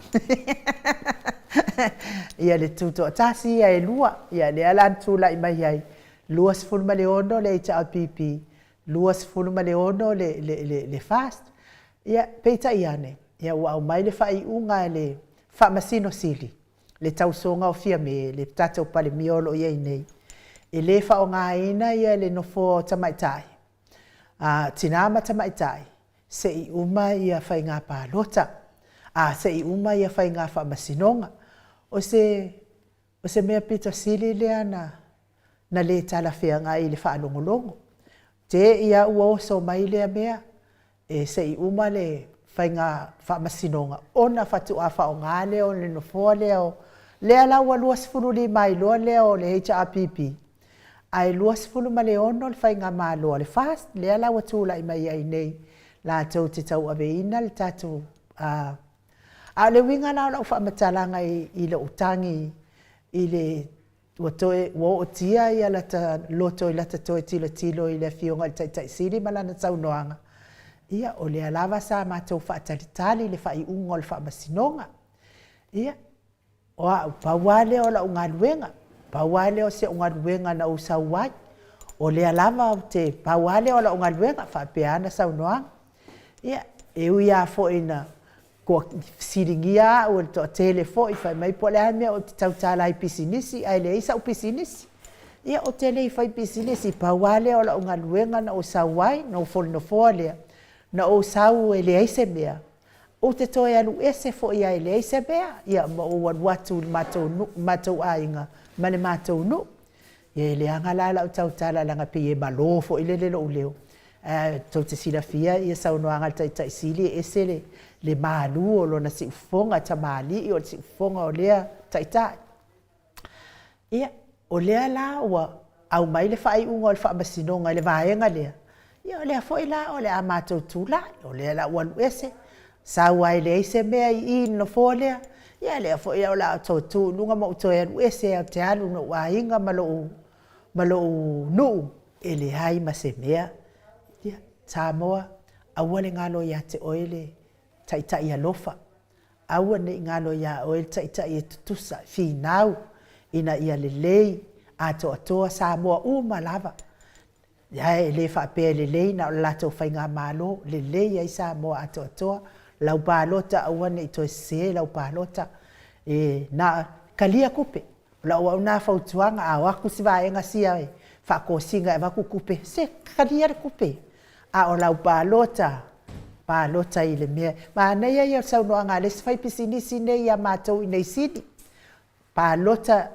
Ia le tutoatasi ia e lua, ia lea la na tulai mai ai, 26 le HRPP, 26 le, le, le, le FAST. Ia, peitai ane, ia ua aumai le faaiuga a le Faamasino Sili, le tausoga o Fiame, le tatou Palemia o lo o i ai nei, e le faaaogaina ia le nofoa o tamaitai, a, tina ma tamaitai, se i uma ia faiga palota, a, se i uma ia faiga faamasinoga. O se, o se mea pito sili lea na, na le talafeagai i le faalogologo. Te i lava ua oso mai lea mea, e se i uma le faiga faamasinoga ona faatoa faaaoga lea o le nofoa lea o, lea la ua 25 ai loa lea o le HRPP, ae 26 le faigamalo a le FAST, lea la ua tulai mai ai nei latou te tauaveina le tatou a o le uiga la o lau faamatalaga i lou tagi i le Ua toe, ua ootia ia lata loto i lata toe tilotilo i le Afioga i le Taitai Sili ma lana saunoaga, ia, o lea lava sa matou faatalitali i le faaiuga o le Faamasinoga. Ia, o au, pau lava lea o lau galuega, pau lava lea o si au galuega na ou sau ai, o lea lava ou te, pau lava lea o lau galuega, faapea ana saunoaga. Ia, e ui lava foi ina Ua fesiligia au e le toatele foi, fai mai po o le a le mea ou te tautala ai i pisinisi ae leai sau pisinisi. Ia ou te le i fai pisinisi, pau lava lea o lau galuega na ou sau ai, nofo i le nofoa lea, na ou sau e leai se mea, ou te toe alu ese foi lava e leai se mea, ia ma ou alu atu i le matou nuu, matou aiga ma le matou nuu. Ia e leaga la lau tautala leaga e pei e malo foi lele lou leo, ae tou te silafia ia saunoaga a le Taitai Sili e ese le, le malu o lona siufofoga, tamalii o le siufofoga o lea Taitai. Ia, o lea la ua aumai le faaiuga o le Faamasinoga i le vaega lea, ia o lea foi la o le a matou tulai, o lea la ua alu ese, sau lava e leai se mea i i i le nofoa lea, ia lea foi o le a ou toe tu i luga ma ou toe alu ese ou te alu i lou aiga ma lou, ma lou nuu e leai ma se mea. Ia, Samoa, aua le galo ia te oe le taitai alofa, aua ne i galo iā oe le taitai e tutusa, e finau ina ia lelei atoatoa Samoa uma lava. Ae le faapea e lelei na o le latou faigamalo, lelei ai Samoa atoatoa, lau palota aua ne i toe sese lau palota, e na talia tupe. O lau au na fautuaga, a o atu si vaega sia e faatosina e avatu tupe, se talia le tupe, a o lau palota, palota i le mea. Manaia ia o le saunoaga a le isi faipisinisi nei ia matou i inei i Sini. Palota,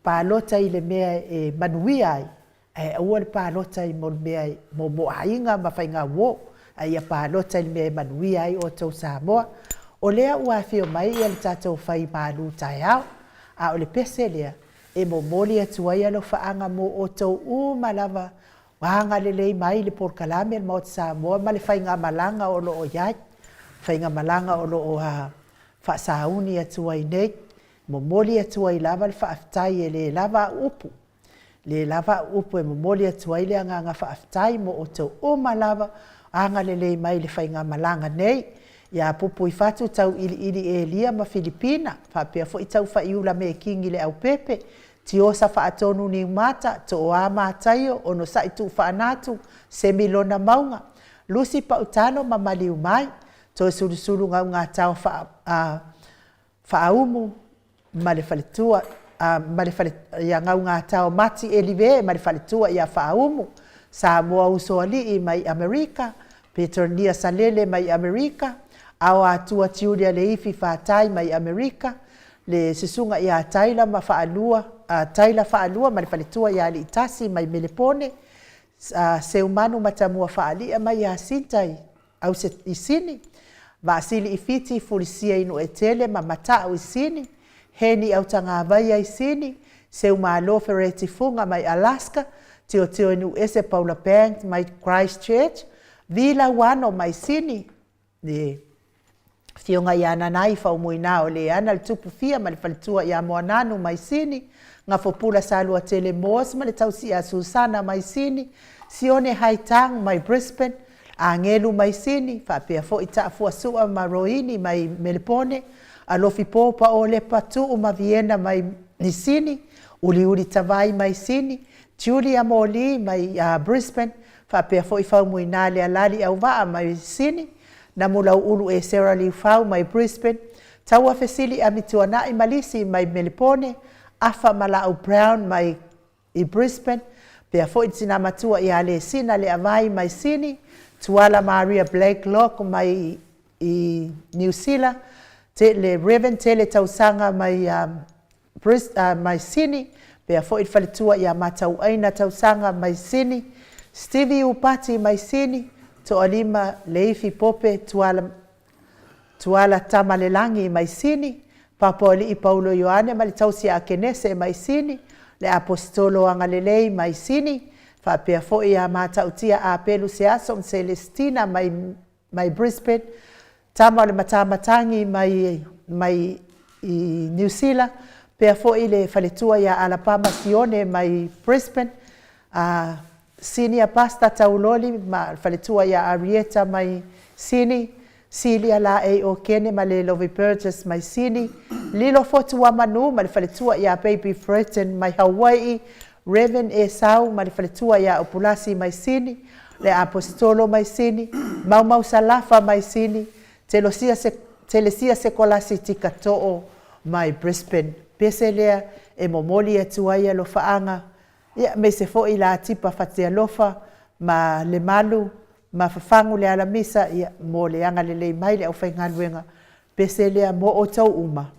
palota i le mea e manuia ai, ae aua le palota i mea mo aiga ma faigauo, a ia palota i le mea e manuia ai outou Samoa. O lea ua afio mai le tatou fai malu taeao, a o le pese lea e momoli atu ai alofaaga mo outou uma lava ua agalelei mai i le polokalame a le Maota Samoa ma le faigamalaga o lo o i ai, faigamalaga o lo o faasauni atu ai nei. Momoli atu ai lava le faafetai, e le lava au upu, le lava au upu e momoli atu ai le agaga faafetai mo outou uma lava agalelei mai i le faigamalaga nei ia Pupuifatu Tauiliili Elia ma Filipina, faapea foi Taufaaiula Mekini Leaupepe, Tiosa Faatonu Niumata, Tooa Mataio, Onosai Tuufaanatu, Semilona Mauga, Lusi Pautalo ma maliu mai, Toesulusulu Gaugatao Faaumu ma le faletua ma le fale ia Gaugatao Mati Elive ma le faletua ia Faaumu, Samoa Usoalii mai Amerika, Peternia Salele mai Amerika, Aoatua Julia Leifi Fatai mai Amerika, le susuga ia Taila ma Faalua, Taila Faalua ma le faletua ia Aliitasi mai Melepone, Seumanu Matamua Faalia mai Iasinta i Sini, Vaasili i Fiti, Fulisia i Nuuetele ma Mata'u i Sini, Heni Autagavaia i Sini, Seumalo Fereti Fuga mai Alaska, Tiotio i Nuuese Paula Banks mai Christchurch, Vi Lauano mai Sini, le Afioga ia Nanai Faumuina o Leana le Tupu Fia ma le faletua ia Moananu mai Sini, Gafopula Saluatele Moores ma le tausi ia Susana mai Sini, Sione Haitang mai Brisbane, Agelu mai Sini, faapea foi Taafuasua ma Roini mai Melepone, Alofi Popa Olepa Tuu ma Viena mai Sini, Uliuli Tavai mai Sini, Julia Moli mai Brisbane, faapea foi Faumuina Lealali Auvaa mai Sini, Namulauulu Esera Liufau mai Brisbane, Taua Fesili Amituanai Malisi mai Melepone, Afa Malau Brown mai i Brisbane, pea foi tina matua ia Lesina Leavai mai Sini, Tuala Maria Blakelock mai i Niu Sila, le Reverend Tele Tausaga mai mai Sini, pea foi le faletua ia Matauaina Tausaga mai Sini, Stevie Upati mai Sini, Toalima Leifi Pope Tuala, Tuala Tamalelagi mai Sini, Papoalii Paulo Ioane ma le tausi a Kenese mai Sini, le Aposetolo Agalelei mai Sini, faapea foi ia Matautia Apelu Seaso ma Celestina mai, mai Brisbane, Tama o le Matamatagi mai, mai i Niu Sila, pea foi le faletua ia Alapama Sione mai Brisbane, Senior Pastor Tauloli ma faletua ia Arieta mai Sini, Silia Laei o Kene ma le Lovi Burgess mai Sini, Lilo Fotu Manu ma le faletua ia Baby Freton mai Hawaii, Reverend Esau ma le faletua ia Opulasi mai Sini, le Apostolo mai Sini, Maumau Salafa mai Sini, Telosia se Telesia Sekolasi Tikato'o mai Brisbane. Pese lea e momoli atu ai alofaaga, ia aemaise foi la tipa fatialofa ma le malu ma fafagu le alamisa, ia mo le agalelei mai le aufaigaluega. Pese lea mo outou uma.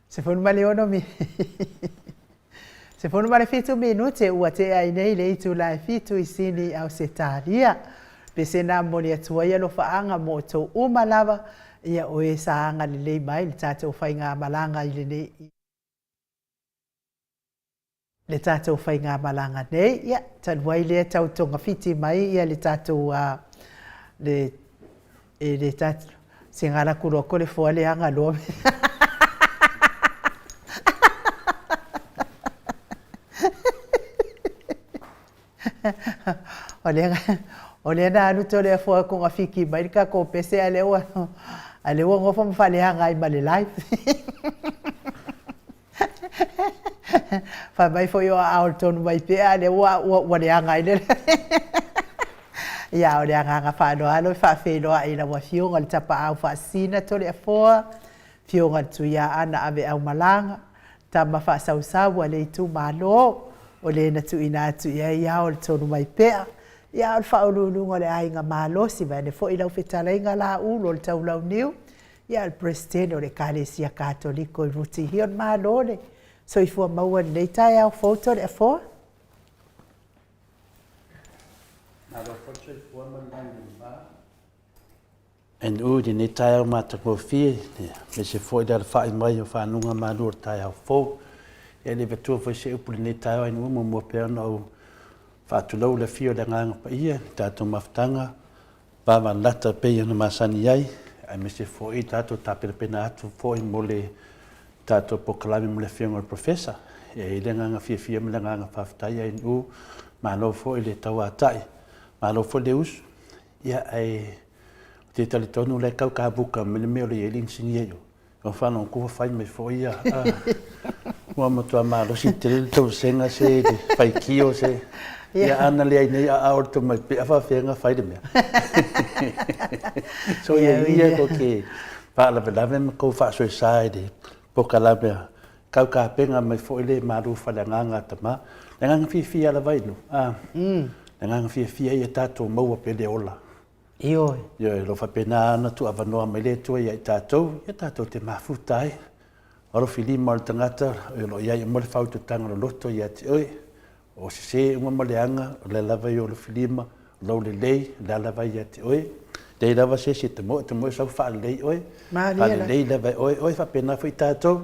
16 mi 17 minute ua tea ai nei le itula e fitu i Sini, Ausetalia. Pese na momoli atu ai alofaaga mo outou uma lava, ia o e sa agalelei mai i le tatou faigamalaga i lenei le tatou faigamalaga nei. Ia, talu ai lea tau togafiti mai ia le tatou a le e le tatou segala kuloa ko le foa leaga loa. O lea o lea na alu Toleafoa e togafiti mai le tatou pese a lea ua a lea ua nofo ma faaleaga ai ma le live. Fai mai foi o aao i le tonu mai pea a lea ua ua leaga ai le Ia, o le agaga faaaloalo e faafeiloai i lau Afioga i le Tapaau Faasisina Toleafoa, Afioga i le Tuiaana Aveaumalaga, tama faasausau a le itumalo, o le na tuuina atu i ai ao le tonu mai pea, ia o le faauluuluga o le aiga malosi, vaeane foi lau fetalaiga Laulu o le Taulauniu, ia o le Peresetene o le Ekalesia Katoliko i Rutihia o le Malo le soifua maua i lenei taeao fou Toleafoa. Malo foi le soifua ma le lagi e mama. NU i lenei taeao matagofie, aemaise foi le alafai mai o fanuga malu o le taeao fou. E le avatua foi se upu i lenei taeao NU, muamua pea ona ou faatulou le afio o le Agaga Paia i le tatou mafutaga vavalata e pei ona masani ai, aemaise foi tatou tapenapena atu foi mo le tatou polokalame mo le afioga i le Professor. E i ai le agaga fiafia ma le agaga faafetai NU, malo foi le tauatai, malo foi le usu. Ia, ae ou te talitonu o la e tau kamuta mai le mea o lo o i ai le inisinia i o. Ua faalogo atu ua fai mai foi ia, ua matua malosi tele le tou vasega se le faitio se. Ia ana leai nei aao o le tomai pea faapefea ona fai le mea. So ia ia tou te faalavelave ma tou faasoesa i le polokalame a tau tapena mai foi le malu faaleagaga a tama. Le agaga fiafia lava i a, le agaga fiafia ia tatou maua pea le ola. Ioe. Ioe, o lo o faapena ona tuuavanoa mai le Atua ia i tatou, ia tatou te mafuta ai. Alofi lima o le tagata, o lo o i ai uma le faautautaga loloto ia te oe. O sese uma ma leaga, o lea lava i ou lofilima, o lou lelei, o lea lava ia te oe. Leai lava se isi e te moe, e te moe sau faalelei oe. Faalelei lava e oe oe, faapena foi tatou.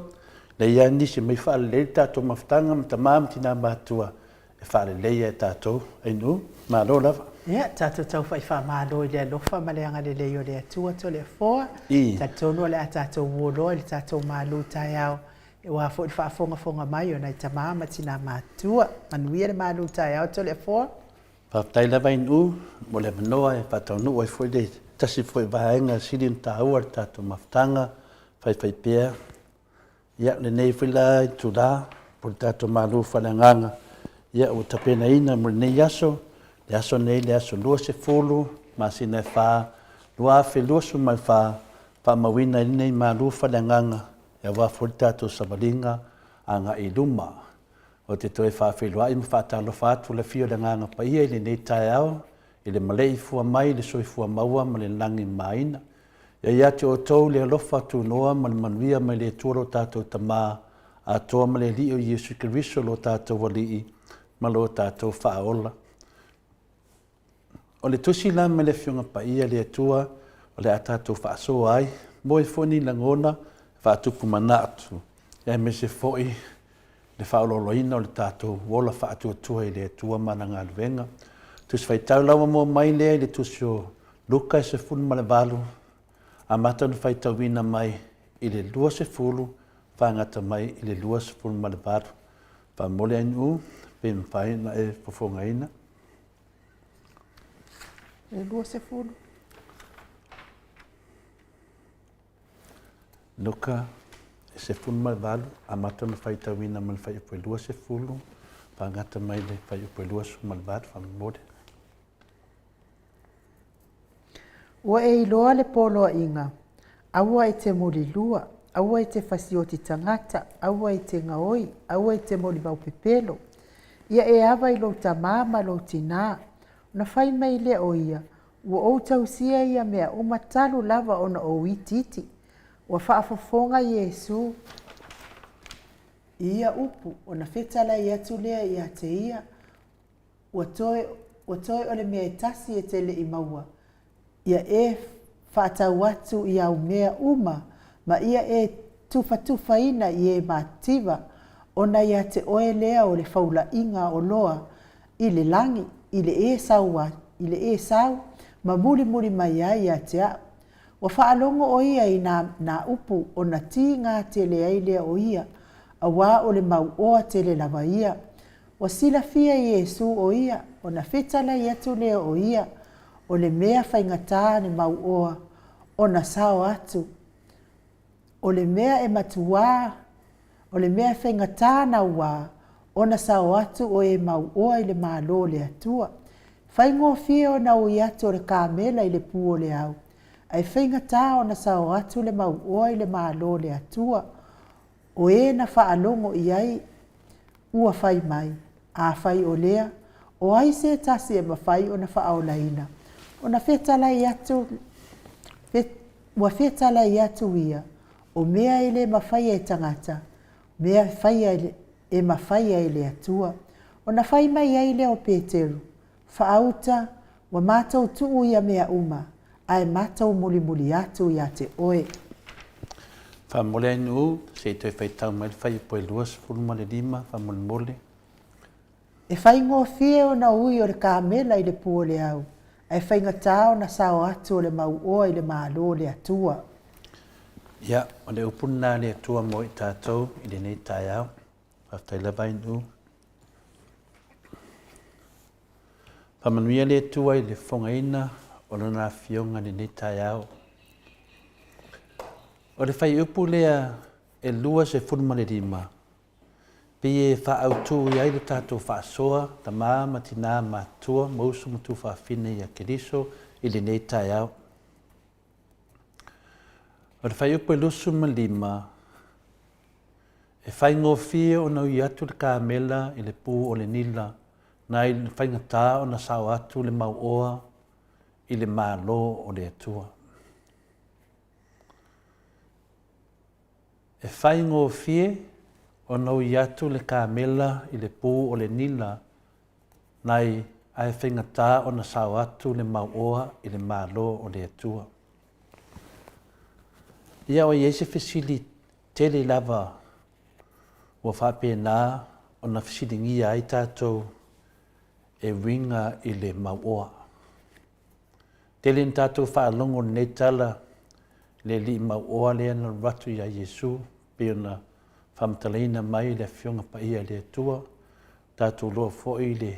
Leai lava nisi e omai faalelei le tatou mafutaga ma tama ma tina matutua e faaleleia e tatou. Ainu, malo lava. Ia, tatou tau faamalo i le alofa ma le agalelei o le Atua Toleafoa. Talitonu o le a tatou uoloa i le tatou malu taeao aua foi le faafogafoga mai o nai tama ma tina matutua. Manuia le malu taeao Toleafoa. Faafetai lava Ainu mo le avanoa e faataunuu ai foi le tasi foi vaega sili ona taua i le tatou mafutaga faifaipea. Ia, lenei foi la itula po o le tatou malu faaleagaga, ia ua tapenaina mo lenei aso, le aso nei le aso 20 masina e 4 2024, faamauina ai lenei malu faaleagaga aua foi le tatou savaliga agai i luma. Ou te toe faafeiloai ma faatalofa atu le afio o le Agaga Paia i lenei taeao i le maleifua mai i le soifua maua ma le lagi mamaina. Ia ia te outou le alofa tunoa ma le manuia mai le Atua lo tatou Tama atoa ma le Alii o Iesu Keriso lo tatou Alii ma lo tatou Faaola. O le tusi la mai le Afioga Paia le Atua o le a tatou faasoa ai, moe foi ni lagona e faatupu manatu, aemaise foi le faaolooloina o le tatou ola faatuatua i le Atua ma ana galuega. Tusi Faitau la ua mua mai lea i le tusi o Luka e 18, amata ona faitauina mai i le 20 faagata mai i le 28. Faamomoli Ainuu pe mafai ona e fofogaina. Le 20. Luka e 18, amata ona faitauina mai le fuaiupu e 20, faagata mai le fuaiupu e 28, faamolemole. Ua e iloa le poloaiga, aua e te mulilua, aua e te fasioti tagata, aua e te gaoi, aua e te molimau pepelo. Ia e ava i lou tamā ma lou tinā. Ona fai mai lea o ia, Ua ou tausia ia mea uma talu lava ona ou itiiti. Ua faafofoga Iesu. I ia upu, ona fetalai atu lea ia te ia, Ua toe, ua toe o le mea e tasi e te le i maua, ia e faatau atu i au mea uma ma ia e tufatufaina i e mativa, ona ia te oe lea o le faulaiga oloa i le lagi, i le e sau, i le e sau ma mulimuli mai ai ia te a'u. Ua faalogo ʻo ia i nā, nā upu ona tīgā tele ai lea o ia, auā o le mauoa tele lava ia. Ua silafia e Iesū ʻo ia, ona fetalai atu lea o ia, o le mea faigata le mauoa ona sao atu, o le mea e matuā, o le mea e faigata nauā ona sao atu o e mauoa i le Malo o le Atua. Faigofie ona ui atu o le kamela i le pū o le au, ae faigata ona sao atu le mauoa i le Malo o le Atua. O e na faalogo i ai ua fai mai, Afai o lea, o ai se tasi e mafai ona faaolaina? Ona fetalai atu, ua fetalai atu ia, o mea e le mafaia e tagata, mea faia e mafaia e le Atua. Ona fai mai ai lea o Peteru, Faauta, ua matou tuu ia mea uma, ae matou mulimuli atu ia te oe. Faamolemole ai nuu, se i toe faitau mai le fuaiupu e 25, faamolemole. E faigofie ona ui o le kamela i le pu o le au, ae faigata ona sao atu o le mauoa i le Malo o le Atua. Ia, o le upu lena a le Atua mo i tatou i lenei taeao. Faafetai lava i nuu. Faamanuia le Atua i le fofogaina o Lona Afioga i lenei taeao. O le fuaiupu lea e 25, pei e faaautu i ai le tatou faasoa, tama ma tina matutua ma uso ma tuafafine ia Keriso i lenei taeao. O le fuaiupu e 25, e faigofie ona ui atu le kamela i le pū o le nila nai le faigata ona sao atu le mauoa i le Malo o le Atua. E faigofie ona ui atu le kamela i le pū o le nila nai ae faigata ona sao atu le mauoa i le Malo o le Atua. Ia o i ai se fesili tele lava ua faapena ona fesiligia ai tatou e uiga i le mauoa. Tele ina tatou faalogo i lenei tala le alii mauoa lea na alu atu ia Iesu pei ona faamatalaina mai le Afioga Paia i le Atua. Tatou iloa foi le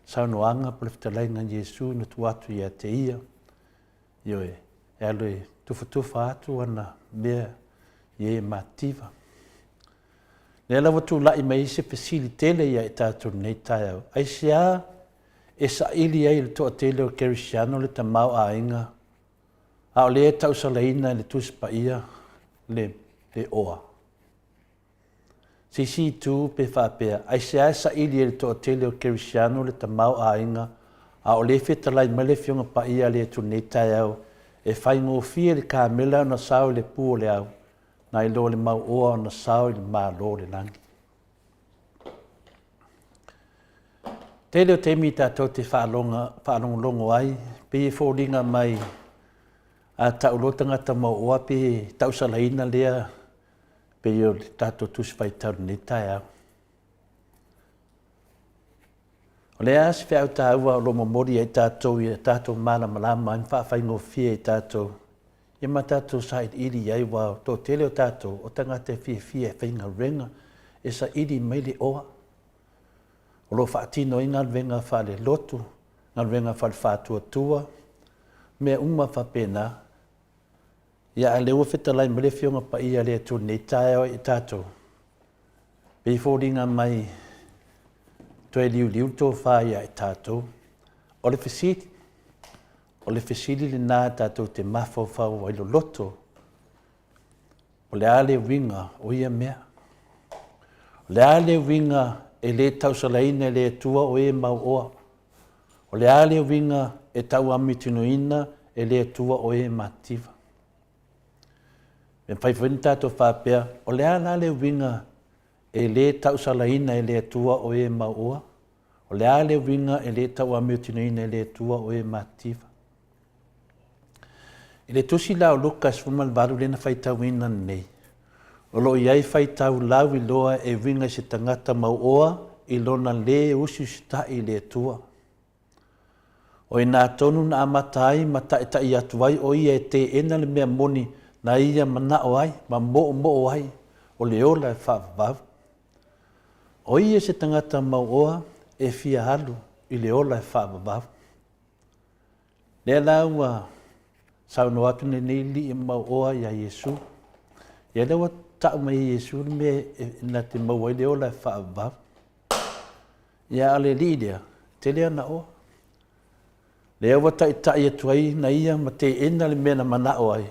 saunoaga po o le fetalaiga a Iesu na tuu atu ia te ia, ioe, e alu e tufatufa atu ana mea i e matitiva. Lea la ua tulai mai ai se fesili tele ia i tatou i lenei taeao, aisea e saili ai e le toatele o Kerisiano le tamaoaiga, a o lea e tausalaina e le Tusi Paia le, le oa? Se isi itu pe faapea, aisea e saili ai e le toatele o Kerisiano le tamaoaiga, a o lea e fetalai mai le Afioga Paia a le Atua i lenei taeao, e faigofie i le kamela ona sao i le pu o le au, nai lo le mauoa ona sao i le Malo o le lagi. Tele o taimi tatou te faaloga, faalogologo ai, pei e foliga mai a tau loa tagata mauoa pei e tausalaina lea pei o le tatou tusi faitau i lenei taeao. O le a se feau taua o lo o momoli ai tatou ia tatou malamalama ai ma faafaigofie i tatou ia ma tatou sailiili i ai, aua o toatele o tatou o tagata e fiafia e faigaluega, e saili mai le oa. O lo o faatino ai galuega faale-lotu, galuega faale-faatuatua, mea uma faapena. Ia, a o lea ua fetalai mai le Afioga Paia a le Atua i lenei taeao i tatou, pei e foliga mai toe liuliu le tofa ia i tatou. O le fesili, o le fesili lena tatou te mafaufau ai loloto, o le a le uiga o ia mea? O le a le uiga e le tausalaina e le Atua o e mauoa? O le a le uiga e tauamitinoina e le Atua o e mativa? E mafai foi ona tatou faapea, o le a la le uiga E lē tausalaina e le Atua o e mauoa? O le a le uiga e lē tauamiotinoina e le Atua o e matitiva? I le tusi la o Luka 18 lea na faitauina nei, o lo o i ai faitau lauiloa e uiga i se tagata mauoa i lona lē usiusitaʻi i le Atua. O i ina tonu na amata ai ma taʻitaʻi atu ai ʻo ia e teena le mea moni na ia manaʻo ai ma moʻomoʻo ai o le ola e faavavau. ʻO ia se tagata mauoa e fia alu i le ola e faavavau. Lea la ua saunoa atu lenei alii mauoa iā Iesū. Ia lea ua taʻu mai e Iesū le mea na te maua ai le ola e faavavau. Ia a o le alii lea, e tele ana oa. Lea ua taʻitaʻi atu ai na ia ma teena le mea na manaʻo ai,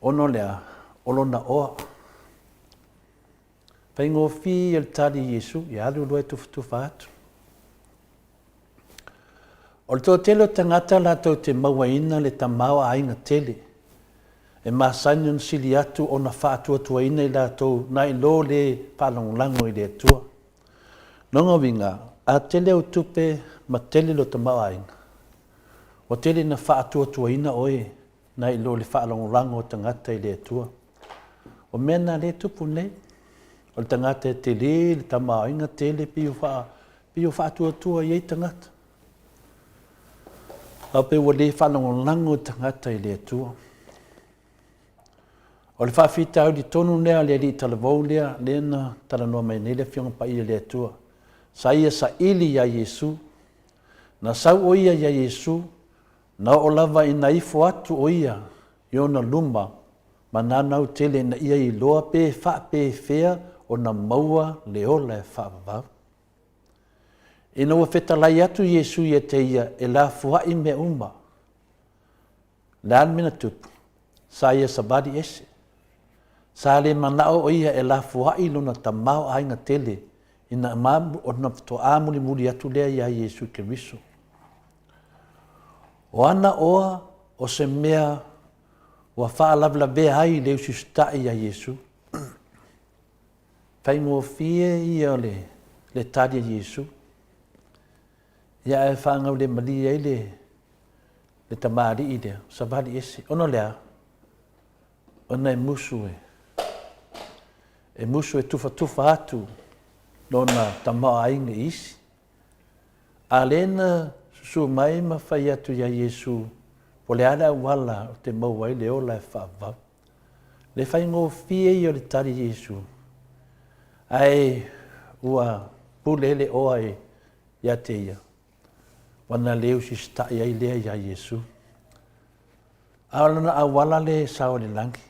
ona o le a? O lona oa. Faigofie ia le tali i Iesu, ia alu loa e tufatufa atu. O le toatele o tagata latou te mauaina le tamaoaiga tele, e masani ona sili atu ona faatuatuaina i latou nai lo le faalagolago i le Atua. Lona uiga, a tele au tupe ma tele lou tamaoaiga, ua tele ina faatuatuaina oe nai lo le faalagolago o tagata i le Atua. O mea na lea e tupu nei, o le tagata e tele le tamaoaiga tele pei ua faa, pei ua faatuatua i ai tagata. A pei ua le faalagolago tagata i le Atua. O le faafitauli tonu lea a le alii talavou lea, lea na talanoa mai nei le Afioga Paia i le Atua. Sa ia saili iā Iesu. Na sau ʻo ia iā Iesu, Na oo lava ina ifo atu ʻo ia i ona luma ma nanau tele ina ia iloa pe faapefea ona maua le ola e faavavau. Ina ua fetalai atu Iesu ia te ia e lafoaʻi mea uma, le a le mea na tupu? Sa ia savali ese. Sa le manaʻo ʻo ia e lafoaʻi lona tamaoaiga tele ina ona faatoa mulimuli atu lea iā Iesu Keriso. O ana oa o se mea ua faalavelavea ai le usiusitaʻi iā Iesu. Faigofie ia o le, le tali a Iesu. Ia ae faagaulemalie ai le, le tamalii lea, savali ese. Ona o le a? Ona e musu e, e musu e tufatufa atu lona tamaoaiga i isi. A lea na susu mai ma fai atu iā Iesu, po o le a le auala o te maua ai le ola e faavavau. Le faigofie ia o le tali i Iesu, ae ua pule le oa ia te ia, ua na le usisitaʻi ai lea iā Iesu. A o lona auala lea e sao i le lagi.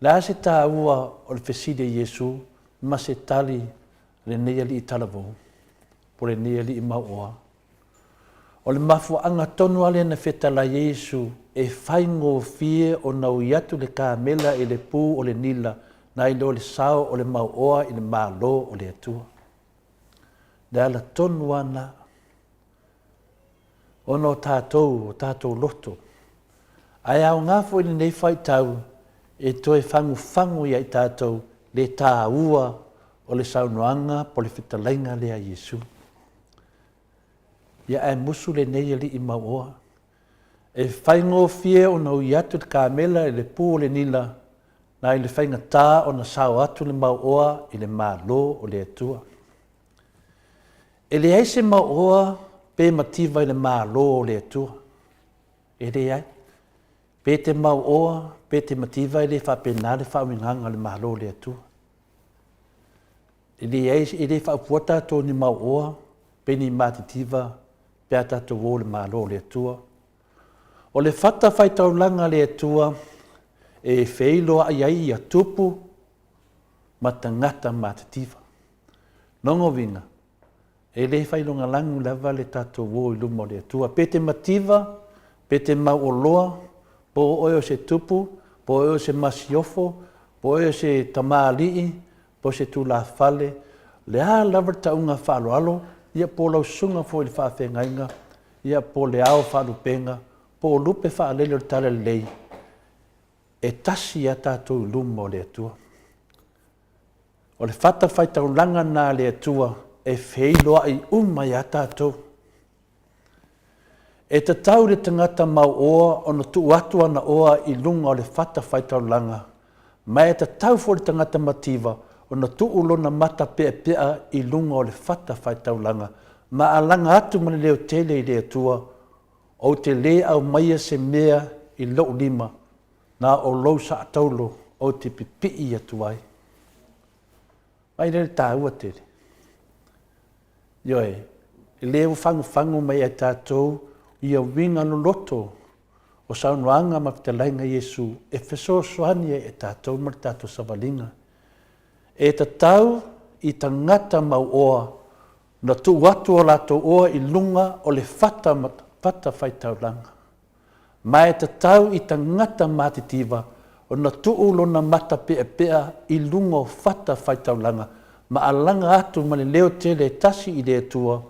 Le a se taua o le fesili a Iesu ma se tali a lenei alii talavou, po o lenei alii mauoa? O le mafuaaga tonu lava lea na fetalai ai Iesu e faigofie ona ui atu le kamela i le pū o le nila nai lo le sao o le mauoa i le Malo o le Atua. Le ala tonu lava lena. Ona o tatou, o tatou loto. Ae aoga foi lenei faitau e toe fagufagu ia i tatou le taua o le saunoaga po o le fetalaiga lea a Iesu. Ia ae musu lenei alii mauoa. E faigofie ona ui atu le kamela i le pū o le nila nai le faigatā ona sao atu le mauoa i le Malo o le Atua. E leai se mauoa pe mativa i le Malo o le Atua. E leai. Pe te mauoa, pe te mativa e le faapena le faauigaga o le Malo o le Atua. E leai, e le faaupua tatou ni mauoa pe ni matitiva pe a tatou o i le Malo o le Atua. O le fata faitaulaga a le Atua e feiloai ai ia tupu ma tagata matitiva. Lona uiga, e le failogalagu lava le tatou o i luma o le Atua. Pe te mativa, pe te mauoloa, po o oe o se tupu, po o oe o se masiofo, po o oe o se tamalii, po o se tulafale, le a lava le tauga faaaloalo, ia po o lau susuga foi i le faafeagaiga, ia po o le ao faalupega, po o lupe faalele o le talalelei, e tasi lava tatou i luma o le Atua. O le fatafaitaulaga lena a le Atua e feiloai uma iā tatou. E tatau i le tagata mauoa ona tuu atu ana oa i luga o le fatafaitaulaga, ma e tatau foi i le tagata mativa ona tuu lona mata peapea i luga o le fatafaitaulaga, ma alaga atu ma le leo tele i le Atua, Ou te lē aumaia se mea i lou lima, na o lou saataulo ou te pipii atu ai. Vaai lea i le taua tele. Ioe, e le ua fagufagu mai ia tatou ia uiga loloto o saunoaga ma fetalaiga a Iesu e fesoasoani ai ia tatou ma le tatou savaliga. E tatau i tagata mauoa na tuu atu o latou oa i luga o le fata fata faitaulaga. Ma e tatau i tagata matitiva ona tuu lona mata peapea i luga o fata faitaulaga ma alaga atu ma le leo tele e tasi i le Atua,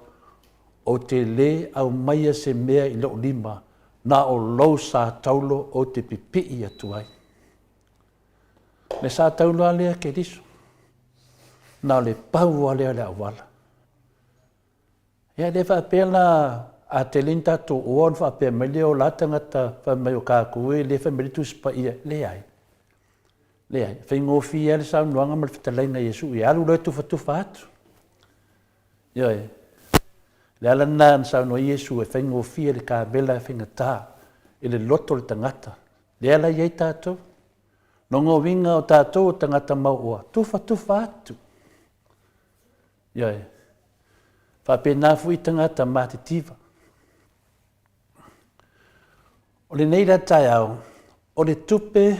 Ou te lē aumaia se mea i lou lima, na o lou sa taulo ou te pipii atu ai. Le sa taulo lava lea Keriso, na o le pau lava lea o le auala. Ia e le faapea la a tele ni tatou oa ona faapea mai lea o la tagata fai mai o tatou e le fai mai le Tusi Paia. Leai. Leai. E faigofie lava le saunoaga ma le fetalaiga a Iesu, ia alu loa e tufatufa atu. Ioe. Le ala lena na saunoa ai Iesu e faigofie le kamela e faigata i le loto o le tagata. Lea la i ai tatou. Lona uiga o tatou o tagata mauoa, tufatufa atu. Ioe. Faapena foi tagata matitiva. O lenei la taeao, o le tupe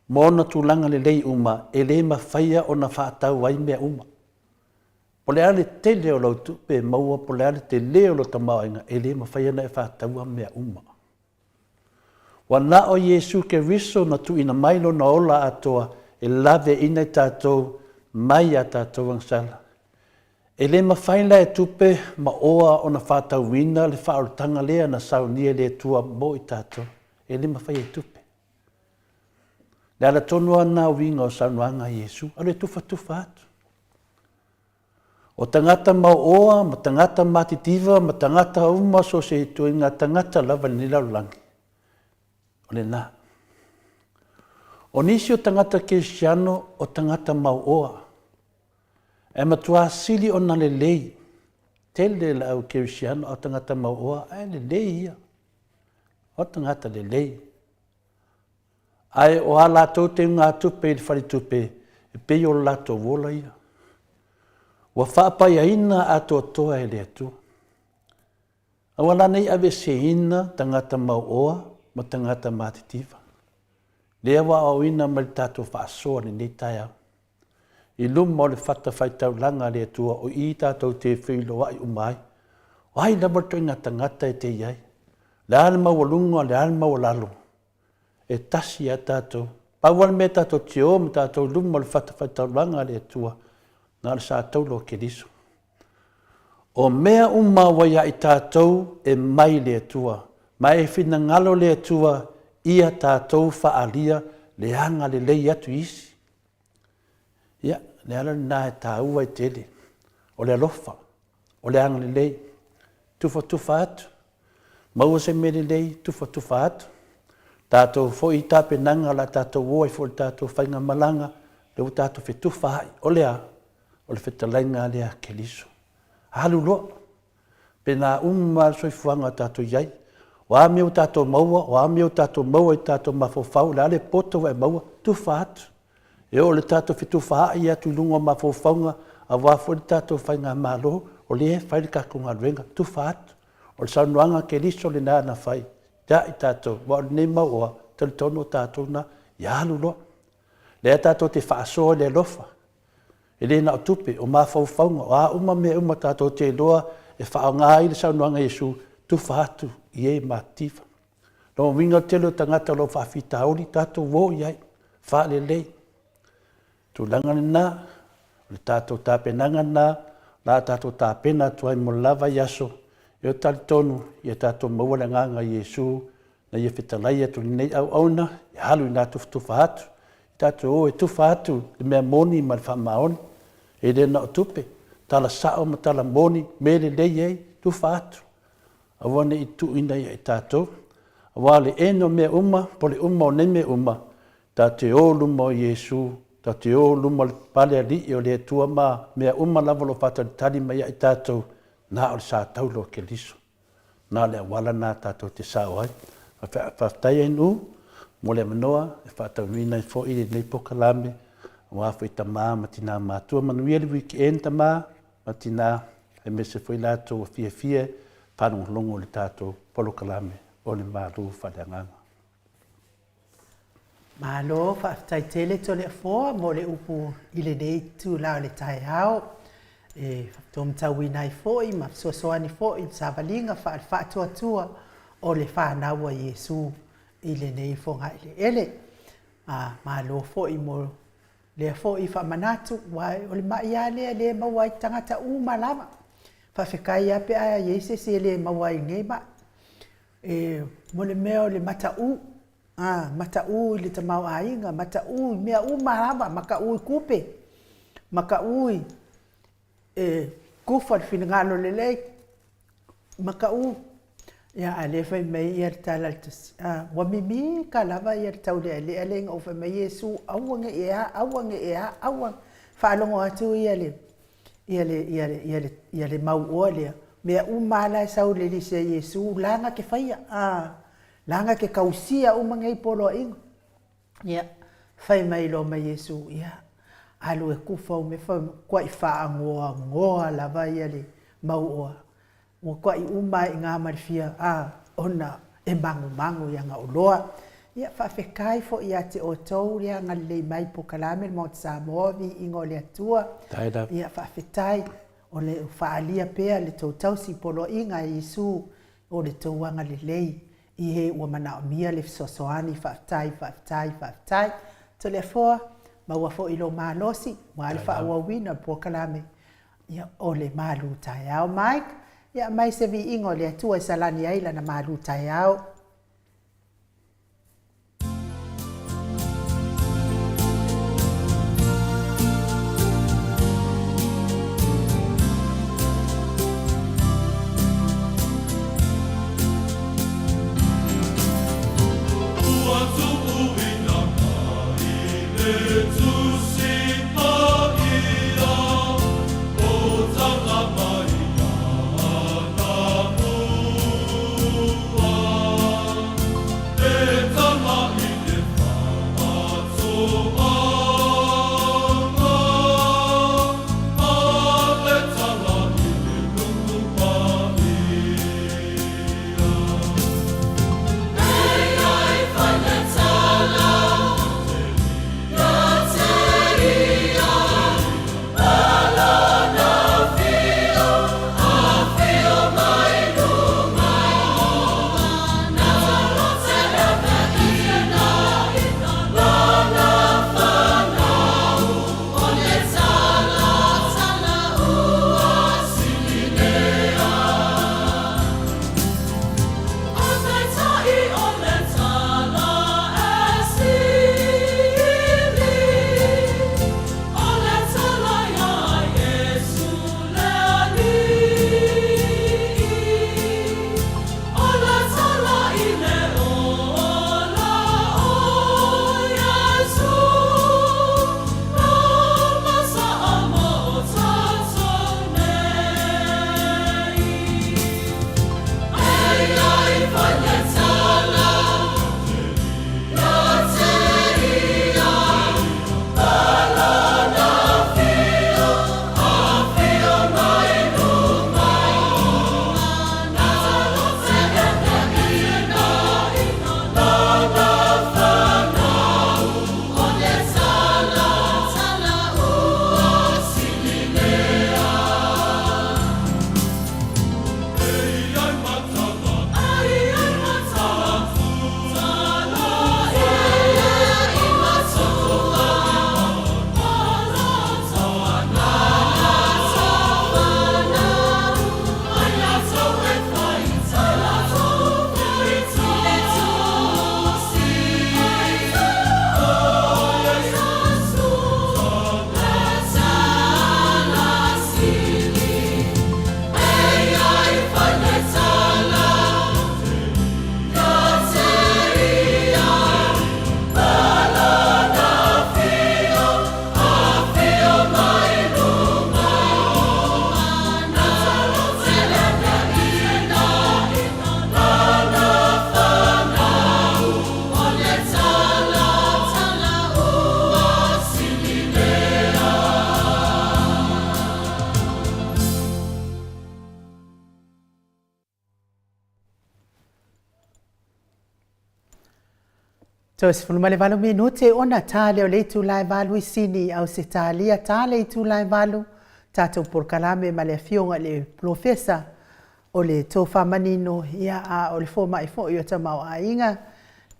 ma ona tulaga lelei uma e le mafaia ona faatau ai mea uma. Po o le a le tele o lau tupe e maua, po o le a le tele o lou tamaoaiga, e le mafai ona e faataua mea uma. Ua na o Iesu Keriso na tuuina mai Lona ola atoa e laveaiina i tatou mai a tatou agasala. E le mafai la e tupe ma oa ona faatauina le faaolataga lea na saunia e le Atua mo i tatou. E le mafai e tupe. Le ala tonu lava lena o uiga o saunoaga a Iesu, alu e tufatufa atu. O tagata mauoa ma tagata matitiva ma tagata uma so o se ituaiga tagata lava i lenei lalolagi, o lena. O nisi o tagata kerisiano o tagata mauoa, e matuā sili ona lelei tele le au kerisiano a o tagata mauoa ae lelei ia, o tagata lelei. Ae o a latou teugatupe i le faletupe, e pei o le latou ola ia. Ua faapaiaina atoatoa e le Atua. Aua la ne i aveeseina tagata mauoa ma tagata matitiva. Lea ua aoaoina mai le tatou faasoa i lenei taeao. I luma o le fatafaitaulaga a le Atua o i tatou te feiloai uma ai. O ai lava le ituaiga tagata e te i ai? O le a le maualuga, o le a le maualalo? E tasi a tatou. Pau lava le mea tatou te o ma tatou i luma o le fatafaitaulaga a le Atua, na o le sa taula o Keriso. O mea uma ua ia i tatou e mai le Atua, ma e finagalo le Atua ia tatou faaalia le agalelei atu i isi. Ia, le ala lena e taua ai tele, o le alofa, o le agalelei, tufatufa atu, maua se mea lelei, tufatufa atu. Tatou foi i tapenaga o le a tatou o ai foi i le tatou faigamalaga, lea ua tatou fetufaai. O le a? O le fetalaiga lea a Keriso. Alu loa. Pena uma lava le soifuaga o tatou i ai. O a mea ua tatou maua, o a mea ua tatou maua i tatou mafaufau, o le a le poto ua e maua, tufa atu. E oo i le tatou fetufaai atu i luga o mafaufauga aua foi le tatou faigamalo, o lea e fai le tatou galuega, tufa atu. O le saunoaga a Keriso lena na fai ia i tatou, aua o lenei mau oa, talitonu o tatou na, ia alu loa. Lea tatou te faasoa i le alofa, e le na o tupe, o mafaufauga, o a uma mea uma tatou te iloa e faaaoga ai le saunoaga a Iesu, tufa atu i e matitiva. Lona uiga o le tele o tagata o lo o faafitauli, tatou o i ai, faalelei. Tulaga lena, o le tatou tapenaga lena, o le a tatou tapena atu ai mo le la vaiaso, e talitonu ia tatou maua le agaga o Iesu na ia fetalai atu i lenei auauna, e alu ina tufatufa atu. Tatou o e tufa atu le mea moni ma le faamaoni. E le na o tupe, tala sao ma tala moni, mea lelei ai, tufa atu. Aua ne i tuuina ia i tatou. Aua o le end o mea uma, po o le uma o nei mea uma, tatou te o luma o Iesu, tatou te o luma o le pale alii o le Atua ma mea uma lava o lo o faatalitali mai ia i tatou, na o le sa taula o Keriso. Na o le auala lena tatou te sao ai. Faafetai Ainuu mo le avanoa e faataunuuina ai foi lenei polokalame aua foi tama ma tina matutua. Manuia le weekend tama ma tina aemaise foi latou ua fiafia e faalogologo i le tatou polokalame o le Malu Faaleagaga. Malo faafetai tele Toleafoa mo le upu i lenei itula o le taeao e faatomatauina ai foi ma fesoasoani foi i le savaliga faale-faatuatua o le fanau a Iesu i lenei fogaeleele. Malo foi mo lea foi faamanatu, aua o le mai lava lea e le maua ai tagata uma lava. Faafetai lava pe a i ai se isi e le maua ai i lenei mai. E mo le mea o le mataʻu, a, mataʻu i le tamaoaiga, mataʻu i mea uma lava, mataʻu i tupe, mataʻu i e tufa le finagalo lelei, mataʻu. Ia, a o lea e fai mai le tala a le tusi, a, ua mimita lava le taulealea lea ina ua fai mai Iesu, aua ne i e a, aua ne i e a, aua. Faalogo atu le ia le mauoa lea, mea uma lava la e sau i le lisi a Iesu, la na te faia, a, la na te tausia uma nei poloaiga. Ia, fai mai loa ma Iesu, ia, alu e tufa au mea, fai mai, matuai faanoanoa lava le mauoa, ua tuai uma lava i ina ma le fia, a, ona e magumagu i ana oloa. Ia, faafetai foi ia te outou le agalelei mai i polokalame le Maota Samoa, viiga o le Atua. Ia, faafetai o le faaalia pea le tou tausi poloaiga e Iesu o le tou agalelei i e ua manaomia le fesoasoani. Faafetai, faafetai, faafetai. Toleafoa, maua foi lou malosi aua le faaauauina o le polokalame Ia, o le malu taeao. Mike, ia aumai se viiga o le Atua e salani ai lana malu taeao. Ua tuuina mai le Tusi Paia, o tanga mai Anamua. Toe 18 minute ona ta lea o le itula e 8 i Sini, Ausetalia, ta le itula e 8, tatou polokalame ma le afioga i le Polofesa o le Tofa Manino, ia a o le fomai foi o Tamaoaiga,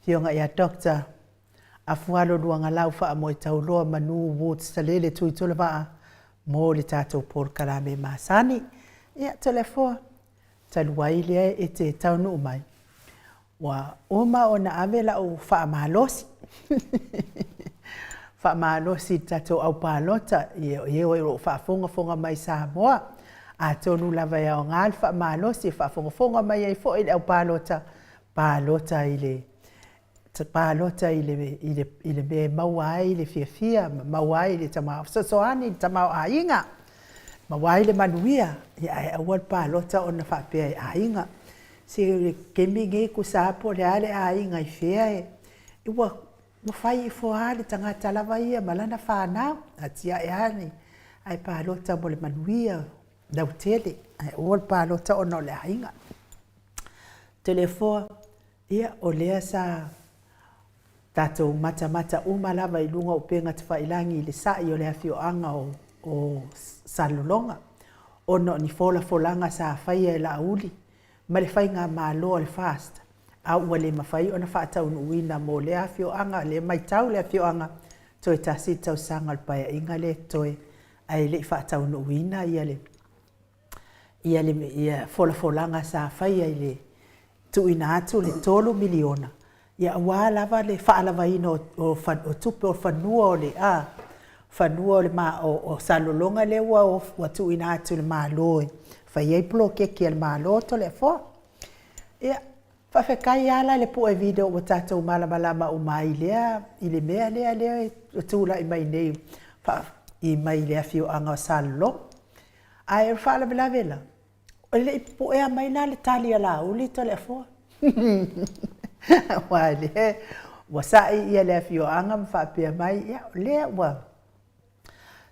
afioga ia Doctor Afualo Luagalau Faamoetauloa Manu Woods Salele Tuitolovaa mo le tatou polokalame masani. Ia, Toleafoa, talu ai lea e te taunuu mai, Ua uma ona ave lau faamalosi faamalosi i le tatou au palota i e o lo o faafogafoga mai Samoa. Atonu lava e aoga le faamalosi e faafogafoga mai ai foi le au palota, palota i le palota i le, i le, i le mea e maua ai le fiafia ma maua ai le tama, fesoasoani i le tamaoaiga, maua ai le manuia, ia ae aua le palota ona faapea e aiga. Se taimi nei tusa lava po o le a le aiga i fea e, ua ua fai ifo lava le tagata lava ia ma lana fanau, atiae lava ni, ae palota mo le manuia lautele, ae aua le palota ona o le aiga. Toleafoa, ia o lea sa tatou matamata uma lava i luga o upega tafailagi i le sa'i o le afioaga o o Salelologa, ona o ni folafolaga sa faia e Laauli ma le faigamalo a le FAST, a ua le mafai ona faataunuuina mo lea afioaga, lea matau le afioaga, toe tasi le tausaga o le Paeaiga lea e totoe, ae le i faataunuuina ia le ia le ia folafolaga sa faia i le tuuina atu le $3 miliona, ia aua lava le faalavaina o, o, o tupe o fanua o le a, fanua o le ma, o, o Salelologa lea ua, ua tuuina atu i le Malo e fai ai poloketi a le Malo Toleafoa. Ia, faafetai lava la i le pue video ua tatou malamalama uma ai i lea, i le mea lea lea e tulai mai nei fa, i mai le afioaga o Salelologa. Ae o le faalavelave la, E le i puea mai la le tali a Laauli Toleafoa. Aua o lea ua sa'i ia le afioaga ma faapea mai, ia o lea ua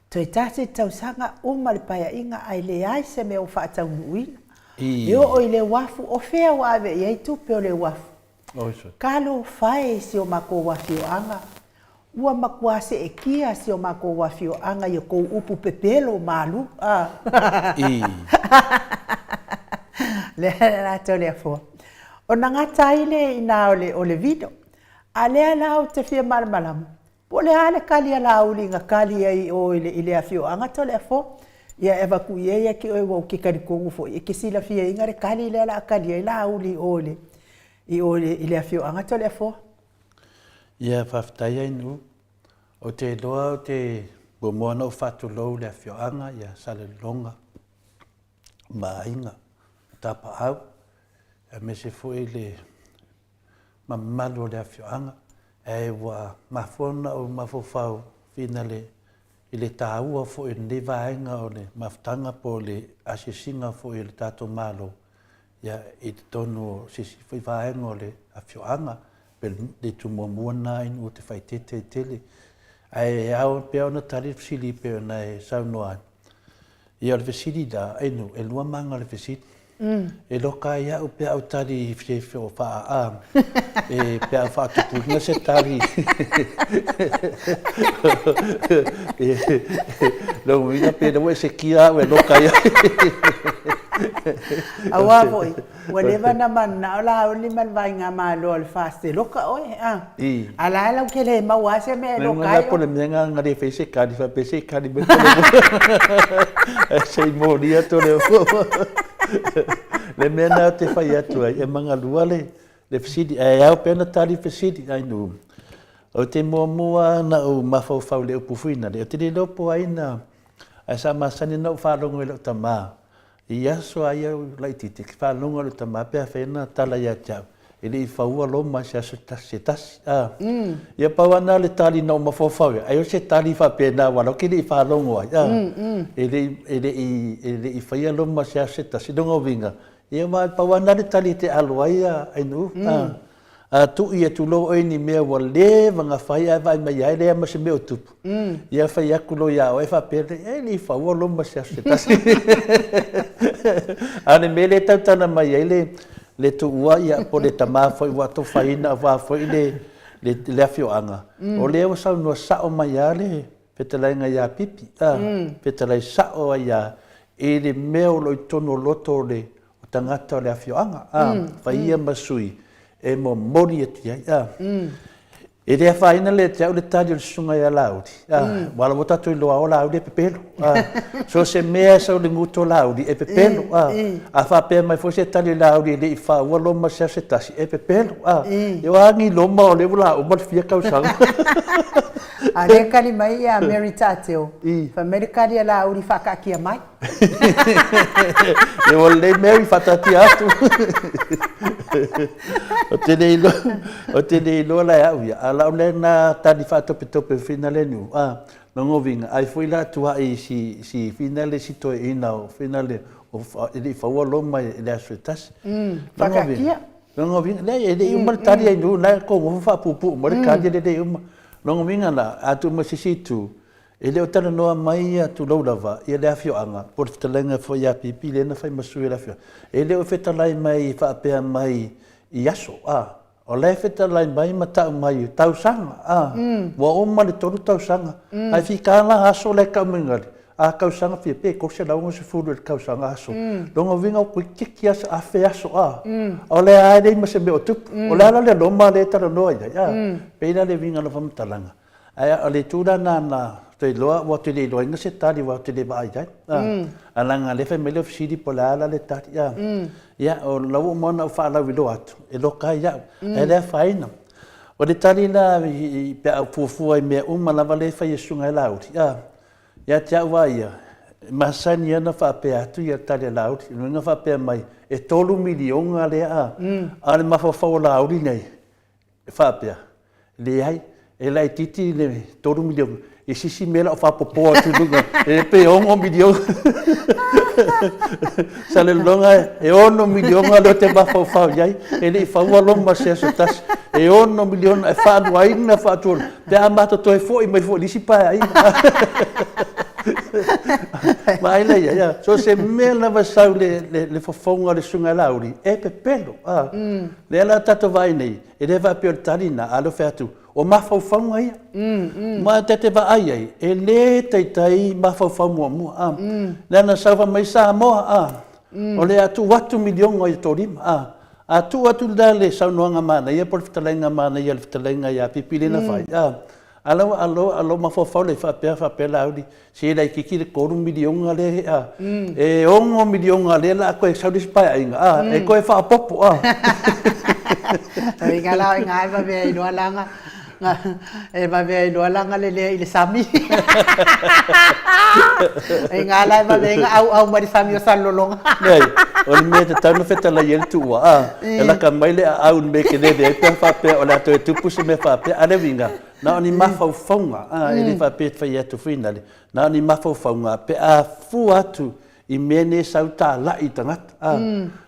toe tasi le tausaga uma le paeaiga ae leai se mea ua faataunuuina. E oo i le uafu, o fea ua ave i ai tupe o le uafu? Talofa e i si o matou afioaga, ua matua seetia si o matou afioaga i a tou upu pepelo malu. Lea la Toleafoa, ona gata ai lea i ina o le vino. A lea la ou te fia malamalama, po o le a le tali a Laauli na tali ai i o i le afioaga Toleafoa. Ia e avatu i ai ia te oe aua ou te talitonu foi e te silafiaina le tali lea o le a tali ai Laauli i o i le i o i le afioaga Toleafoa. Ia, faafetai Ainuu. Ou te iloa ou te muamua ona ou faatulou i le afioaga ia Salelologa ma Aiga ma Tapaau, aemaise foi le mamalu o le afioaga. Ae ua mafua ona ou mafaufau finale i le taua foi o lenei vaega o le mafutaga po o le asiasiga foi a le tatou Malo ia, i totonu o se isi foi vaega o le afioaga, pe le itu muamua lena ina ua te faaeteete ai tele. Ae ao pea ona tali le fesili e pei ona e saunoa ai. Ia o le fesili la, Enu, e lua maga o le fesili. E loka ai au pe a ou tali i se o faa-a, e pe a faatupuina se tali. Lona uiga pe ua e sekia au e loka ai. Aua foi, ua leva ona mananao Laauli ma le Vaingamalo a le FAST e loka oe, a. A la e lau te le maua lava se mea e loka ai oe. Po o le mea na le fai se kali, faapea se i kali mai Ae se i moli atu le Le mea lena ou te fai atu ai, e magalua le le fesili, ae ao pea ona tali fesili, ai nuu. Ou te muamua ona ou mafaufau i le upu foi lea, ou te le iloa po o ai na, ae sa masani ona ou faalogo i lau tama, i aso lava ia laitiiti, e faalogo i lau tama pe afai ana tala ia te au, e le i faua Roma i se aso se tasi. A. Ia pau lava lena o le tali na ou mafaufau i ai, ai o se tali faapena aua o la ou te le i faalogo ai, a. E le i, e le i, e le i faia Roma i se aso se tasi. Lona uiga, Ia ma pau lava lena le tali e te alo ai a Ainuu. A tui atu loa oe i ni mea ua leva ona fai ae vaai mai lava e leai ma se mea o tupu, ia fai atu loa ia oe faapea, e le i faua Roma i se aso se tasi. A o le mea lea e tautala mai ai le, le tuua, ia, po o le tama foi ua atofaina aua foi le, le, le afioaga, o lea ua saunoa sao mai lava le fetalaiga ia Pipi, a, fetalai sao ai lava i le mea o lo o i totonu o loto o le o tagata o le afioaga, a, fai ia ma sui e momoli atu i ai, a. E le afaina lea ia te au le tali o le susuga ia Laauli, a, aua o la ua tatou iloa o Laauli e pepelo, a. So o se mea e sau i le gutu o Laauli, e pepelo, a. A faapea mai foi se tali a Laauli e le i faua Roma i se aso se tasi, e pepelo, a. O a ni Roma o lea ua la uma le fia tausaga. A lea e kali mai ia Mary Taateo, fai mai le kali a Laauli faakaatia mai. E ua lelei Mary faataatia atu. Ou te le iloa, ou te le iloa la e au ia, a o lau lea na tali faatopetope fina le niu, a, lona uiga, ai foi la tuai i si, si fina le si toeaina o fina le, o, e le i faua Roma i le aso e tasi. Faataatia. Lona uiga, leai, e le i uma le tali a Inu, la e tou nofo faapuupuu mai le tali e le i uma. Lona uiga la, a tuu mai se isi itu, E le o talanoa mai ia, tulou lava, ia le afioaga, po o le fetalaiga foi ia Pipi lea na fai ma sui o le afioaga. E le o fetalai mai faapea mai i aso, a. O la e fetalai mai ma tau mai i tausaga, a. Ua uma le 3 tausaga. Ae fika la aso la e tau mai gali, a tausaga fia pe 360 i le tausaga aso. Lona uiga ua toeitiiti lava se afe aso, a. O lea lava e leai ma se mea o tupu. O le a la le Roma lea e talanoa i ai, a. Pei la le uiga o lau faamatalaga, Ae o le itu la lena na ou iloa, ua ou te le iloaina se tali aua ou te le vaai i ai. Ae leaga o lea e fai mai le fesili po o le a la le tali. Ia, o la ua uma ona ou faalauiloa atu, e loka ai au, ae le afaina. O le tali la pe a ou fuafua i mea uma lava lea e fai e Susuga ia Laauli, ia te au lava ia, e masani lava ona faapea atu le tali a Laauli, lona uiga faapea mai, e $3 miliona lea, a o le mafaufau o Laauli nei, E faapea, Leai, e laitiiti le $3 miliona i se isi mea la o faapopoa atu i luga, e pe $6 miliona. Salelologa e $6 miliona lea ou te mafaufau i ai, e le i faua Roma i se aso se tasi. E $6 miliona e faaluaina faatualua pe a matou toe foi mai foi i le isi paeaiga. Vaai la i ai, so o se mea lava e sau i le fofoga o le Susuga ia Laauli, e pepelo. Lea la tatou vaai nei, e le faapea o le tali lena, a o lea ua fai atu, o mafaufauga ia. Ma ta te vaai ai, e le taitai mafaufau muamua. A. Leaga na sau fai mai Samoa, a, o le a tuu atu miliona i tou lima. A. A tuu atu la le saunoaga manaia po o le fetalaiga manaia le fetalaiga ia Pipi lea na fai, a, a la ua, a lou mafaufau lea faapea, faapea Laauli, Se laitiiti le $3 miliona lea a, e $6 miliona lea la a toe sau le isi paeaiga a, e toe faaopoopo a. Oi la oi e vave ai loa la e vave ai loa la lelea i le sami. Oi nga la e vave ai na auau mai le sami o Salelologa. Leai, o le mea e tatau ona fetalai ai le tuua a, e laka mai le aau i le mea e kelele ai pe a faapea o le a toe tupu se mea faapea. A o le uiga, Na o ni mafaufauga, a, e le faapea e fai atu foi na le, na o ni mafaufauga pe a fua atu i mea nei e sau talai i tagata, a,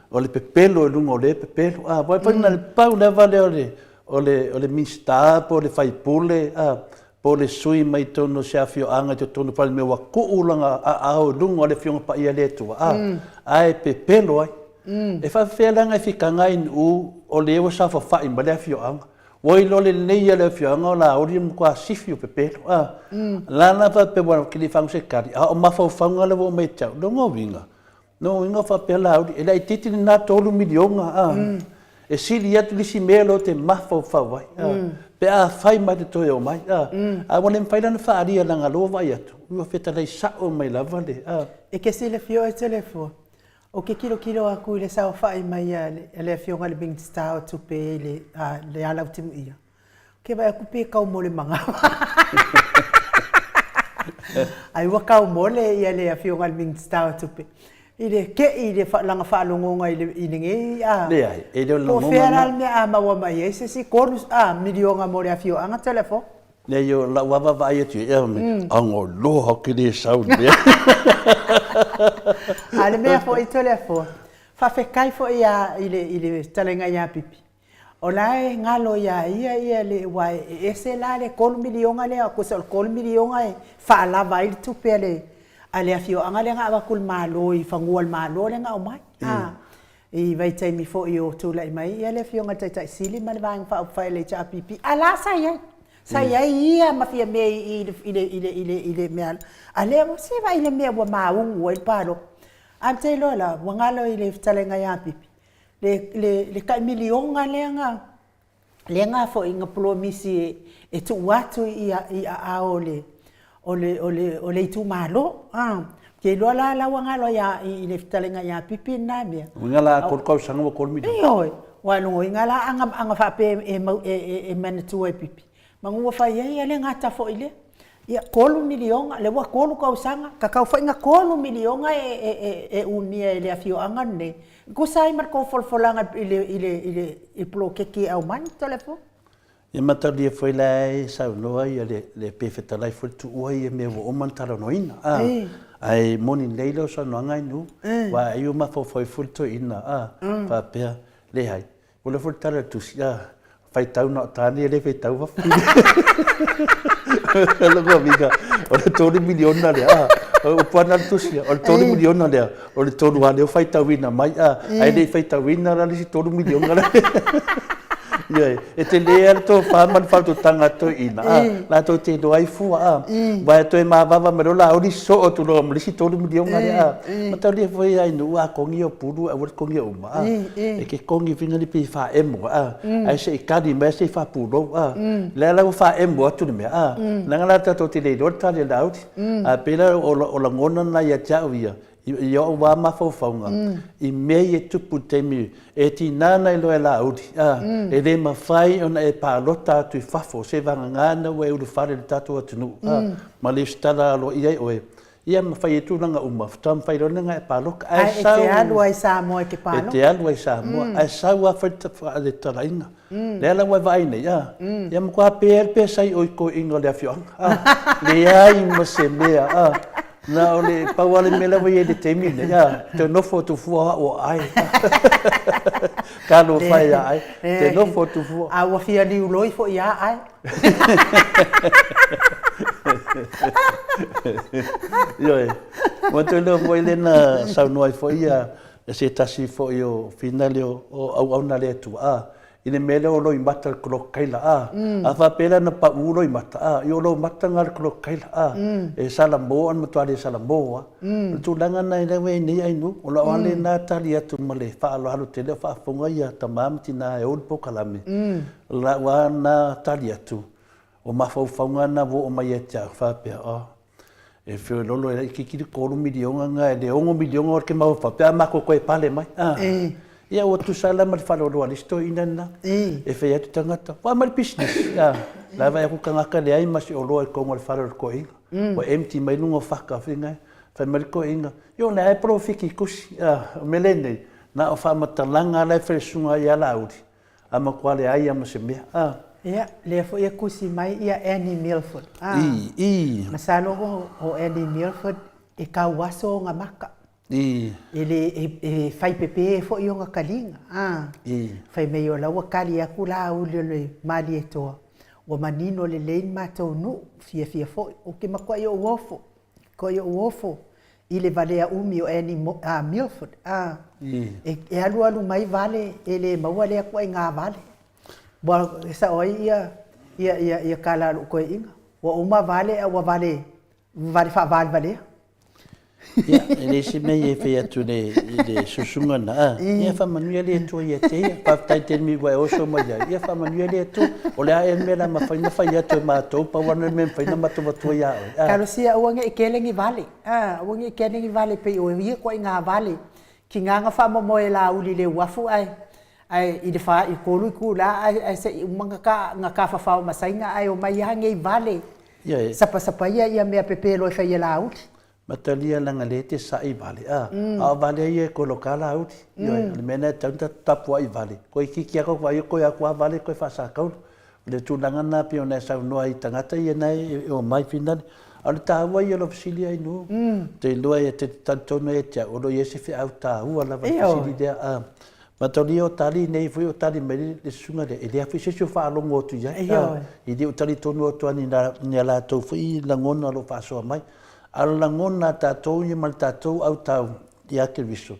o le pepelo i luga o lea pepelo, a, aua foi na o le pau lava lea o le, o le, o le Minisita po o le sui usufono, a, po o le sui mai totonu o se afioaga i totonu o Palemene ua tuu lana aao i luga o le Afioga Paia a le Atua, a, ae pepelo ai. E faapefea la ona e fitaga ai i Nu'u o lea ua saofafai mai le afioaga? Ua iloa lelei e le afioaga o Laauli le matua sifi o pepelo. A, la la faapea ua te le i fagu se tali, a o mafaufauga lea ua aumai ia te au. Lona uiga, lona uiga faapea Laauli, e laitiiti lena $3 miliona, a, e sili atu le isi mea lea ou te mafaufau ai, a, pe afai matou te toe omai, a, ae ua le mafai la ona faaalia leaga o lea ua vaai atu, ua fetalai sao mai lava le, a. E te silafia oe Toleafoa, Ou te tilotilo atu i le saofai mai a le Afioga i le Minisita o Tupe i le, le ala Utimuia, ou te vaai atu pe taumole manava. Ai ua taumole ia le Afioga i le Minisita o Tupe i le tei i le lana faalogoga i le, i lenei a. Leai, e le o le lagona. Po o fea la le mea a maua mai ai se isi $3 miliona mo le afioaga Toleafoa? Leai, o lau lava vaai atu i ai, mm. Agoloa ou te le sau i le mea. A le mea foi Toleafoa, faafetai foi ia i le, i le fetalaiga ia Pipi. O la e galo ia ia ia le, ua e ese la le $3 miliona lea, tusa o le $3 miliona e faalava ai le tupe a le, a le afioaga lea na avatu i le Malo i fanua o le Malo lea na aumai. Mm. I vaitaimi foi o tulai mai ia le Afioga i le Taitai Sili ma le Vaega Faaupufai a le HRPP, a la sa i ai, sa i ai ia ma Fiame i i le, i le, i le, i le mea, a lea ua, se vaai i le mea ua maugu ai le palota. Ae ou te iloa la, ua galo i le fetalaiga ia Pipi, le, le, le tai miliona lea na, lea na foi na polomisi e tuu atu i aao o le o le o le o le itumalo a. Ou te iloa la la ua galo ia i le fetalaiga ia Pipi lena mea. Uiga la 3 tausaga ua 3 miliona. Ioe, ua logoina la ana ana faapea e mau e e manatua e Pipi, manu ua fai ai ia le gata foi lea. Ia 3 miliona, lea ua 3 tausaga, tatau foi na 3 miliona e e e umia e le afioaga lenei, e tusa ai ma le tou folafolaga i le i le i le poloketi e aumai Toleafoa. Ia mataulia foi la e saunoa ia le le pe fetalai foi le tuua ia mea ua uma ona talanoaina a ae moni lelei lau saunoaga Ainu aua ai ua mafaufau ai foi le toeaina a faapea leai Ua leva foi le tala a le tusi, a faitau na o tane e le faitau fafine. Lona uiga, o le $3 miliona lea, a, o upu lava na a le tusi, o le $3 miliona lea, o le tolu lava lea ua faitauina mai, a, ae le i faitauina la le isi $3 miliona lea. Ioe, e tele lava le tofa ma le faautautaga a toeaiina, a, latou te iloa ai fua, a, aua e toe mavava mai loa Laauli sosoo atu loa ma le isi $3 miliona lea, a. Mataulia foi a i nuu a kogi o pulu aua le kogia uma, a. E ke kogi whina ni pi faaemo, a, ae se i kali mai se i faapulou, a. Lea la ua faaemo atu le mea, a, leaga la tatou te le iloa le tali a Laauli. Ae pei la o lagona na ia te au ia, i ou lava mafaufauga, i mea ia e tupu i le taimi e tiga ona iloa e Laauli, a, e le mafai ona e palota atu i fafo se vagana na ua e ulufale i le tatou atunuu, a, ma le usitala aloaia ai oe, Ia ma fai ai tulaga uma, faatoa mafai loa ona e palota. Ae e te alu lava i Samoa e te palota. E te alu lava i Samoa. Ae sau lava fai le talaiga. Lea la ua e vaai nei, a, ia matua pe le pesa i o i toeaiina o le afioaga, a, leai ma se mea, a, na o le pau lava le mea la ua i ai i le taimi lenei, a, toe nofo atu fua o au o Ae. Talofa e ia Ae, te nofo atu fua. A ua fia liuloi foi ia Ae. Ioe, ua toe leo foi lea na saunoa ai foi ia se tasi foi o finale o auauna a le Atua, a, i le mea lea o loimata le kolokaila, a, a faapea la na pau loimata, a, ia o lou mata lena le kolokaila, a, e salamo a na matua le salamo lava. O le tulaga lena lea ua i ai nei Ainuu, o lau lava lena tali atu ma le faaaloalo tele o faafofoga ia tama ma tina e ou le polokalame, O lau lava na tali atu, o mafaufauga na ua oo mai ia te au, faapea, oh, e feololo e laitiiti le $3 miliona na, e le $6 miliona o le mafaufau, pe a matou toe pale mai. Ah. Ia ua tusa la ma le faaaloalo a le isi toeaina lena. E fai atu tagata, ua aumai le pisinisi. Ah, la e vaai atu tagata leai ma se oloa i totonu o le fale o le toeaina. Ua empty mai luga o faka, fai mai le toeaina, io o lea e polofiki i tusi. Ah, o mea lenei, na o faamatalaga la e fai e le susuga ia Laauli, A matua leai a ma se mea, a. Ia, lea foi e tusi mai ia Annie Milford, a. I, i. Masalo o, o Annie Milford e tauaso ona maka. I. E le, e, e fai pepe foi ona taliga, a. I. Fai mai o la ua tali atu Laauli o le Malietoa, ua manino lelei le matou nuu, fiafia foi, ou te matuai ou ofo, matuai ou ofo i le valea umi o Annie Milford, a, e alualu mai vale, e le maua lea ituaiga vale. Ua sao ai ia, ia, ia, ia tala a lou toeaina, ua uma vale a ua vale, vale faavalevalea. Ia, e leai se mea e fai atu i le, i le susuga na, a, ia faamanuia le Atua ia te ia. Faafetai tele mi ua e oso mai ai, ia faamanuia le Atua. O le a ea le mea o le a mafai ona fai atu e matou, pau lava lena o le mea e mafai ona matou avatua ia oe, a. Talosia aua ne i tele ni vale. A, aua ne i kene ni vale pei o ia ituaiga vale, tiga na faamoemoe e Laauli i le uafu ae, ae i le fa, i 3 itula ae, ae se i uma na ta, na tafafao ma Saina ae omai lava nei vale, Ioe. sapasapaia ia mea pepelo e fai e Laauli. Matalia leaga lea e te sa'i vale, a, a o vale ia e koloka Laauli. Ioe, o le mea lena e tatau ona tatou tapuai vale, koe itiiti atu vaai koe atu lava vale koe faasakaulu. O le tulaga lena pei ona e saunoa ai i tagata ia na e omai finale. A o le taua ia o lau fesili Ainuu, ou te iloa e te talitonu ia te au, o lo o i ai se feau taua lava i le fesili lea. A mataulia o tali nei foi o tali mai le susuga lea, e leai foi se isi o faalogo atu i ai. E le o talitonu atu lava i a latou foi lagona o lo o faasoa mai. A o le lagona a tatou ia ma le tatou autau ia Keriso,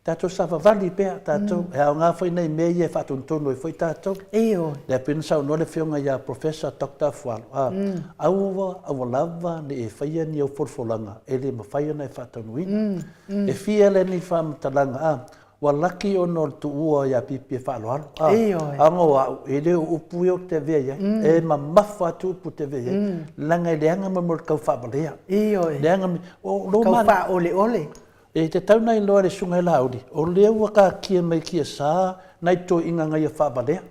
Tatou savavali pea tatou, e aoga foi nai mea ia e faatonutonu ai foi tatou. Ioe. Lea pei ona saunoa le Afioga ia Professor Doctor Afualo, a, aua, aua lava ne i e faia ni au folafolaga e le mafai ona e faataunuina. E fia la ni faamatalaga, a, ua laki ona o le tuua ia Pipi e faaaloalo, a, Ioe. a ona o au, e le o upu ia ou te avea i ai, e mamafa atu upu ou te avea i ai, leaga e leaga mo le mea o le tau faavalea. Ioe. Leaga, o lou Tau ma- faaoleole. E tatau na iloa e le Susuga i Laauli, o lea ua taatia mai tiasa nai toeaiina na ia faavalea.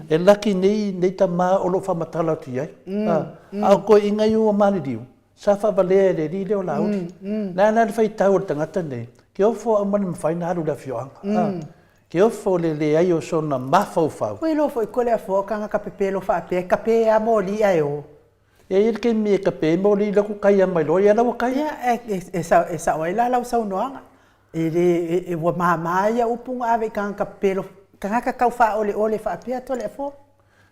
E laki nei nei tama o lo o faamatala atu i ai. A o toeaiina ia ua maliliu, sa faavalea e le alii lea o Laauli. Le a la le faitau a le tagata lenei, ke ofo au ma le mafai ona alu i le afioaga. Ke ofo le leai o sona mafaufau. Ua iloa foi ko le afoa o kagaka pepelo faapea e kape a moli ae o. E i ai le taimi e tape ai moli i laku tai mai loa, ia la ua tai. Ia, e sao ai la lau saunoaga. E le, e, ua mama ia upu na ave i tagata pepelo, tagata tau faaoleole faapea Toleafoa.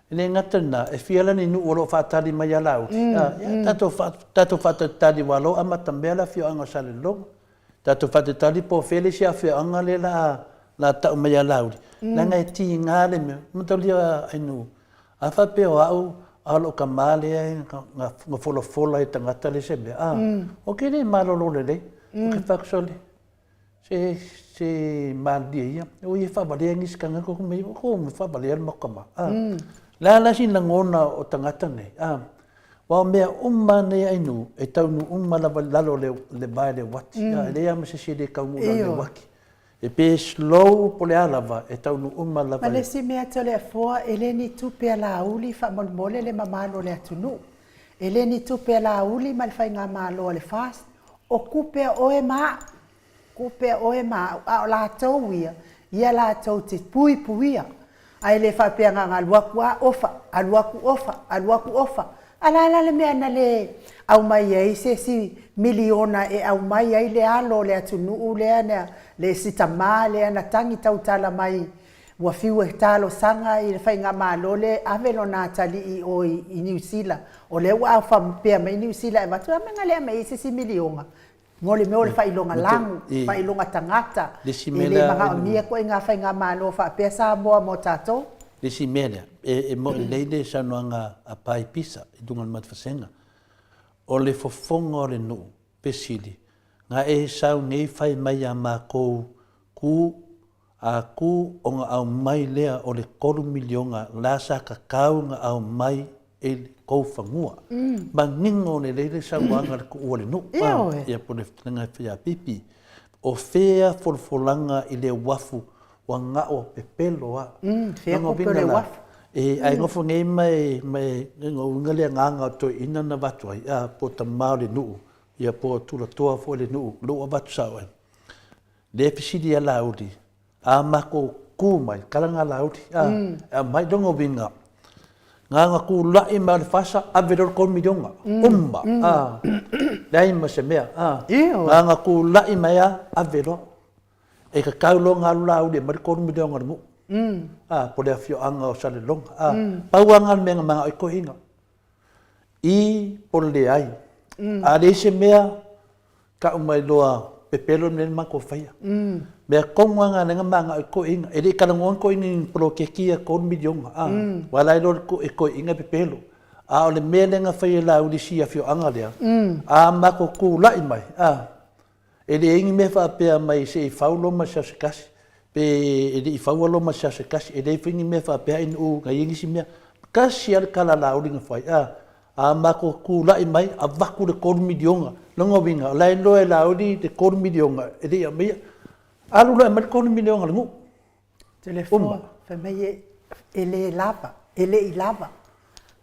E le gata i lena, e fia la ni nuu o lo o faatali mai ia Laauli. Ia, tatou fa, tatou faatalitali aua o la ua amatamea le afioaga o Salelologa. Tatou faatalitali po o fea le isi afioaga lea la a, la a tau mai ia Laauli, leaga e tiga le mea. Mataulia Ainuu, A faapea o au a o lou tama lea na folafola e tagata lea se mea, a, ou te le malolo lelei. Ou te fai atu, sole, se, se malilie ia, o ia faavalea nisi tagata, ou mai, o me faavalea le matou tama. A, le a la sina lagona o tagata nei, a, aua o mea uma lava nei Ainuu, e taunuu uma lava i lalo o le vae o le uati, a, e leai lava ma se isi e le taunuu i lalo o le uati. E pe slow po o le a lava, e taunuu uma lava. Ma le isi mea Toleafoa, e le ni tupe a Laauli faamolemole le mamalu o le atunuu. E le ni tupe a Laauli ma le faigamalo a le FAST, o tupe a oe ma a'u, tupe a oe ma a'u, a o latou ia, ia latou te puipuia. Ae le faapea na ona alu atu a ofa, alu atu ofa, alu atu ofa. A le a la le mea na le aumai ai se isi miliona e aumai ai le alo o le atunuu lea na, le isi tama lea na tagi tautala mai ua fiu e talosaga i le faigamalo lea e ave lona atalii i o i Niu Sila, o lea ua faapea mai Niu Sila e avatu, o le a le mea na le aumai ai se isi miliona? Mo le mea o le faailoga lagu, faailoga tagata, e le manaomia ituaiga faigamalo faapea Samoa mo tatou. Le isi mea lea, e moni lelei le saunoaga a Pai Pisa i luga o le matou vasega, o le fofoga o le nuu, fesili, na e sau nei fai mai ia makou ku A ku ona aumai lea o le $3 miliona la sa tatau ona aumai e le tou fanua. Manino lelei le saunoaga a le tuua le nuu, ia po o le fetalaiga e fai ia Pipi. O fea folafolaga i le uafu ua ga'o pepelo a. Lona uiga la, ae nofo nei ma e, ma e, lona uiga le agaga o toeaiina na avatu ai, a, po o tama o le nuu, ia po o tulatoa foi o le nuu, lea ua avatu sao ai. Lea e fesili ia Laauli, a matou tu mai, tala na Laauli, a, e aumai lona uiga, na ona tulai mai o le FASA ave loa le $3 miliona, uma, a, leai ma se mea, a, na ona tulai mai lava ave loa. E tatau loa ona alu Laauli e aumai le $3 miliona a le nuu, a, po o le afioaga o Salelologa, a. Pau lava lena o le mea na manao ai toeaiina, i po o le leai. A leai se mea, Tau mai loa pepelo le mea na matou faia. Mea tonu lava na lea na manao ai toeaiina. E le i talanoa ni toeaiina i ni poloketi ia $3 miliona a. Aua la e iloa e toeaiina e pepelo. A o le mea lea na fai e Laauli i si afioaga lea, a matou tulai mai a, e leai ni mea faapea mai se i fau Roma i se aso se tasi, pe e le i faua Roma i se aso se tasi, e leai foi ni mea faapea ina ia i ai nisi mea. Tasi lava le tala a Laauli na fai a, A matou tulai mai, avatu le $3 miliona. Lona uiga, o la e iloa e Laauli le $3 miliona e le i aumaia. Alu loa e aumai le $3 miliona a le nuu. Uma. Fai mai e le lava, e le i lava.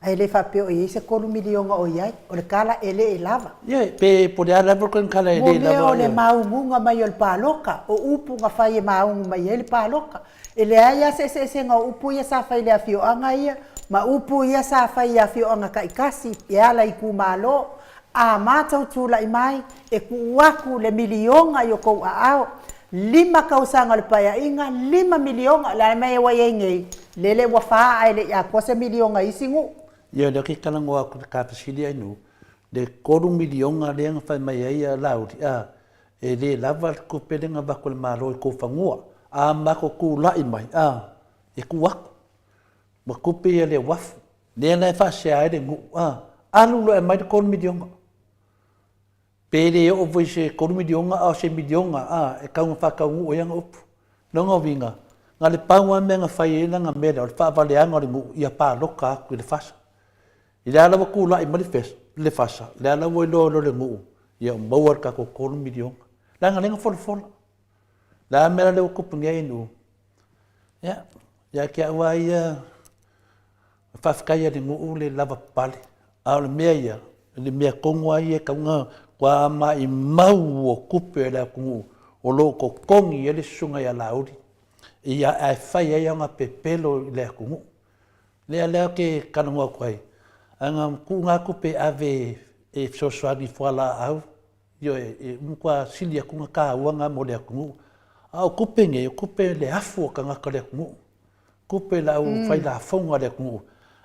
Ae le faapea o i ai se $3 miliona o i ai. O le tala e le i lava. Ia, pe po o le a lava le tala e le lava. Mo mea o le mauguga mai o le paloka, o upu na fai e maugu mai ai le paloka. E leai lava se eseesega o upu ia sa fai i le afioaga ia ma upu ia sa fai i afioaga taitasi e ala i itumalo. A matou tulai mai, e tuu atu le miliona i o tou aao. Lima tausaga o le Paeaiga, $5 miliona. O le a le mea ua i ai nei? Lele ua fa ae le i atoa se miliona i isi nuu. Ia, o lea ou te talanoa atu i le ta fesili Ainuu, le $3 miliona lea na fai mai ai Laauli, a. E le lava le tupe lea na avatu e le Malo i tou fanua. A matou tulai mai, a, e tuu atu. Ma tupe ia le uafu, lea la e faasea ai le nuu, a, alu loa e aumai le $3 miliona. Pe le oo foi i se $3 miliona a o se miliona, a, e tau ina faataunuu ai ana upu. Lona uiga, na o le pau lava le mea na fai ai lana mea lea, o le faavaleaga o le nuu ia palota atu i le FASA. I lea la ua tulai mai le FASA, lea la ua iloa loa e le nuu, ia ua maua le tatou $3 miliona. Leaga lea na folafola. O le a le mea lea ua tupu nei i nuu? Ia, ia te au lava ia, faafetai i le nuu le lavapapale, a o le mea ia, o le mea tonu lava ia e tatau ona matua maimau o tupe a le atunuu o lo o totogi ai le susuga ia Laauli, ia ae fai ai ana pepelo i le atunuu. Lea la ou te talanoa atu ai, ana tuu na tupe e ave e fesoasoani i fualaau, ioe, e matua sili atu ona taua lena mo le atunuu. A o tupe nei, o tupe le afu o tagata o le atunuu, tupe le au fai lafoga a le atunuu,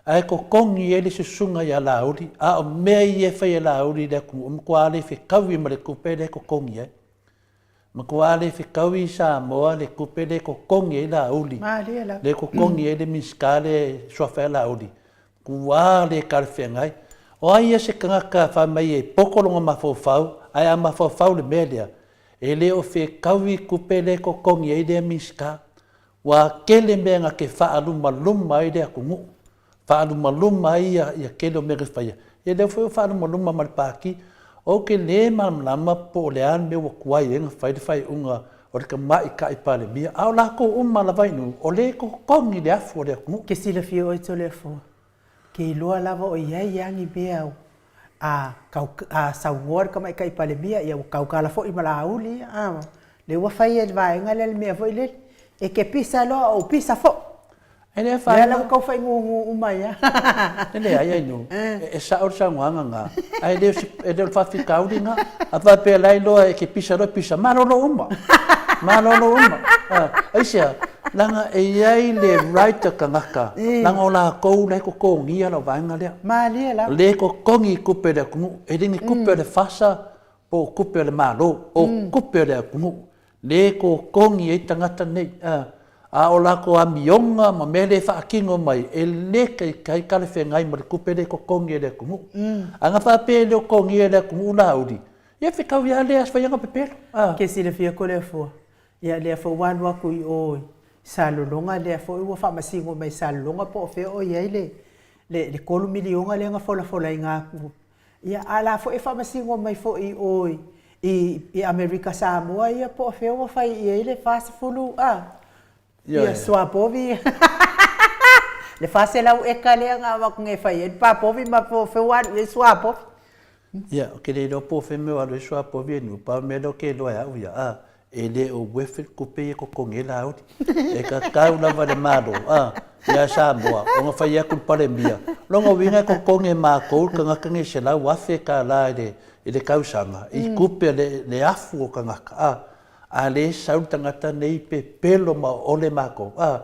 ae totogi ai le susuga ia Laauli, a o mea ia e fai e Laauli i le atunuu, e matua le fetaui ma le tupe lea e totogi ai. Matua le fetaui i Samoa le tupe lea e totogi ai Laauli, lea e totogi ai le Minisita lea e suafa ai Laauli, matua le talafeagai. O ai ia se tagata fai mai e poto lona mafaufau, ae a mafaufau i le mea lea, e le o fetaui tupe lea e totogi ai lea Minisita. Ua tele mea na te faalumaluma ai le atunuu, faalumaluma ai ia tele o mea na faia, ia lea foi ua faalumaluma ma le Pati. Ou te le malamalama po o le a le mea ua tuai ai ona fai le faaiuga o le Tamaitai Palemia, a o latou uma lava i nuu, o lea e totogi le afu o le atunuu. Ke silafia oe Toleafoa, Ke iloa lava o i ai a ni mea a kau a saunoa le Tamaitai Palemia, ia ua tautala foi ma Laauli ia, a lea ua fai e le vaega lea le mea foi lele, e te pisa loa ou pisa foi. E le afaina. Lea la ua tau faigugu uma ai lava. E leai Ainuu, e sao le saunoaga lena, ae le o le faafitauli lena. A faapea la e iloa e te pisa loa pisa, malolo uma, malolo uma. Aisea? Leaga e i ai le right a tagata, leaga o latou la e totogia lau vaega lea. Malie lava. O lea e totogi i tupe a le atunuu, e le ni tupe a le FASA po o tupe a le Malo, o tupe a le atunuu, lea e totogi ai tagata nei. A o latou amioga ma mea lea e faatino mai, e le taitai talafeagai ma le tupe lea e totogi e le atunuu. A na faapea e le o totogia e le atunuu Laauli, ia fetaui lava lea fai ana pepelo. Ke silafia ko le afua, Ia lea foi ua alu atu i o i Salelologa lea foi ua faamasino mai i Salelologa po o fea o i ai le le $3 miliona lea na folafolaina atu. Ia a o la foi e faamasino mai foi i o i i Amerika Samoa ia po o fea ua fai i ai le 40 a ia suapovi ia le 400 eka lea na avatu nei e fai ai le papovi ma po o fea ua alu i ai suapovi. Ia, ou te le iloa po o fea mea o alu ai suapovi e nuu, pau le mea lea ou te iloa e au ia, a, e le o worth it tupe ia e totogi ai Laauli. E tatau lava i le Malo, a, ia Samoa, ona fai atu le Palemia, lona uiga e totogi e matou le tagata nei $100,000 i le, i le tausaga, i tupe a le, le afu o tagata, a, a le sau le tagata nei pepelo ma oole matou, a.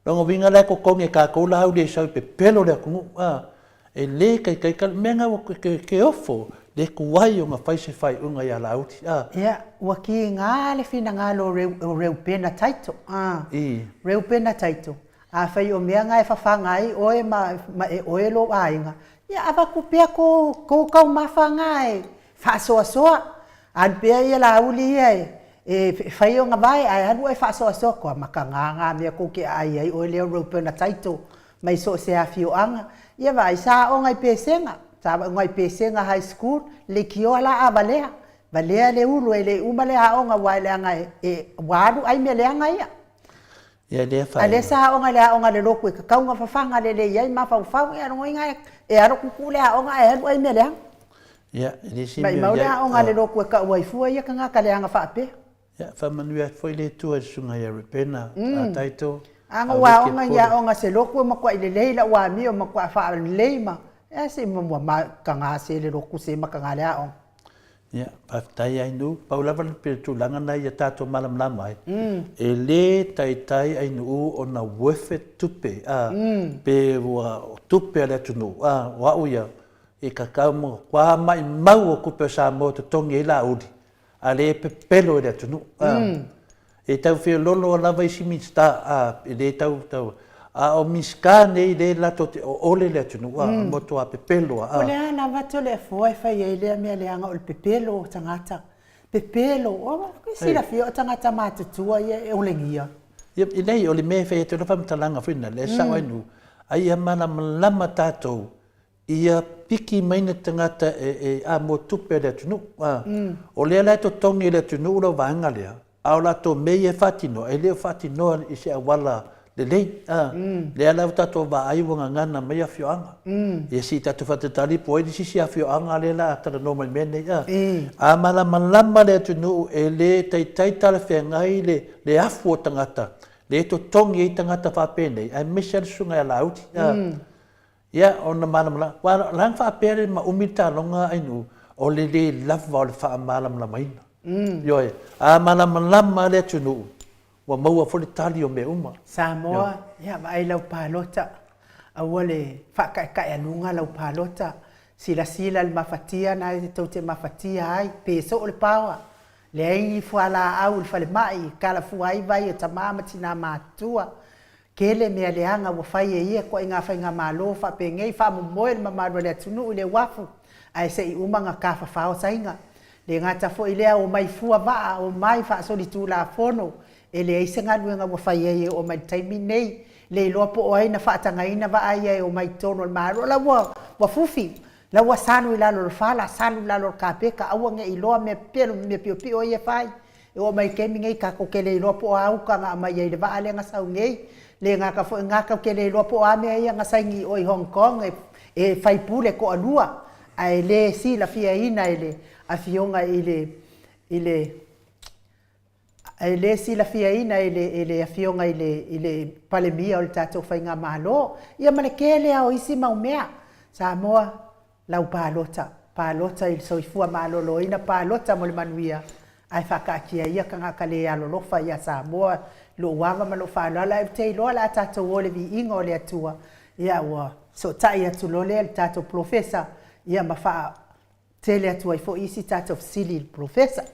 Lona uiga la e totogi e tatou Laauli e sau e pepelo le atunuu, a, e le taitai ka, mea na ua ke ofo le tuai ona fai se faaiuga ia Laauli, a. Ia, ua kiga le finagalo o Reupena Taito, a. I. Reupena Taito, afai o mea na e fafaga ai oe ma, ma e oe lou aiga, ia avatu pea kou, kou taumafa na e faasoasoa, Alu pea ia Laauli ia e fai ona vae ae alu oe faasoasoa kua makaga nga mea kou te aai ai oe lea o Roberna Taito mai so o se afioaga. Ia vaai sa aoga i Pesega, sa aoga i Pesega High School, leitioa la a valea, valea le ulu e le i uma le aoga aua e leaga e ua alu ai mea leaga ia. Ia lea A lea sa aoga i le aoga a le lotu e tatau ona fafaga lelei ai mafaufau, ia logoina e alo kuku le aoga ae alu ai mea leaga. Ia, e le isi mea Maimau le aoga a le lotu e kau ai fua ia tagata leaga faapea. Ia, faamanuia atu foi le Atua i le susuga ia Rebena, a Taito, A na ua aoga i aoga a se lotu e matuai lelei lau amio, matuai faalelei ma, e se ua makaga se le lotu se makaga le aoga. Ia, faafetai Ainuu. Pau lava le tulaga lena ia tatou malamalama ai, e le taitai Ainuu ona worth it tupe, a, pe ua tupe a le atunuu, a, o au ia, e tatau ma matua maimau o tupe a Samoa e totogi ai Laauli. A lea e pepelo i le atunuu. E tau feololo lava isi Minisita, a, e le tau, tau, a o Minisita nei lea latou te oole le atunuu, a, matua pepelo lava, a. O le a lava Toleafoa e fai ai lea mea leaga o le pepelo o tagata, pepelo, o, e silafia o tagata matutua ia e olegia. Ia, leai, o le mea e fai atu ai lau faamatalaga foi lena, lea e sao ai Nuu, a ia malamalama tatou ia piki mai ni tagata e amoa tupe a le atunuu. O lea la e totogi e le atunuu lau vaega lea, a o latou mea ia e faatinoa, e le o faatinoa i se auala lelei. Lea la ua tatou vaai ua gagana mai afioaga. Ia se i tatou faatalitali po o ai le isi isi afioaga lea o le a talanoa mai i le mea lenei. A malamalama le atunuu e le taitai talafeagai le afu o tagata, lea e totogi ai tagata faapenei, aemaise lava le susuga ia Laauli. Ia, ona malamalama, aua o la e faapea le maumi le taaloga Ainuu, o le le lava o le faamalamalamaina. Ioe, a malamalama le atunuu, ua maua foi le tali o mea uma. Samoa, ia vaai lau palota, aua le faataetaealuga lau palota, silasila i le mafatia na e tou te mafatia ai, pe soo le paoa, leai ni fualaau i le falemai e talafua ai vai o tama ma tina matutua, Tele mea leaga ua fai e ia ituaiga faigamalo faapenei, faamomoe le mamalu o le atunuu i le uafu, ae se i uma ona tafafao Saina. Le gata foi lea, omai fua vaa, omai faasolitulafono, e leai se galuega ua fai ai e oo mai i le taimi lenei. Le iloa po o ai na faatagaina vaa ia e omai i totonu o le Malo. O la ua ua fufi, la ua salu i lalo o le fala, salu i lalo o le kapeta, aua ne i iloa mea pepelo ma mea piopio ia e fai. E oo mai i le taimi nei tatou te le iloa po o a uta na aumai ai i le vaa lea na sau nei. Le gata foi i lena tatou te le iloa po o a mea ia na saini i o i Hong Kong e faipule toalua ae le silafiaina e le Afioga i le i le e le silafiaina e le e le Afioga i le i le Palemia o le tatou Faigamalo. Ia ma le tele lava o isi mau mea. Samoa, lau palota, palota i le soifua maloloina, palota mo le manuia, ae faataatia ia tagata le alolofa ia Samoa i lou ava ma lou faaaloalo, ae ou te iloa o le a tatou o i le viiga o le Atua, ia ua fesootai atu loa lea i le tatou polofesa, ia ma faatele atu ai foi isi tatou fesili i le polofesa.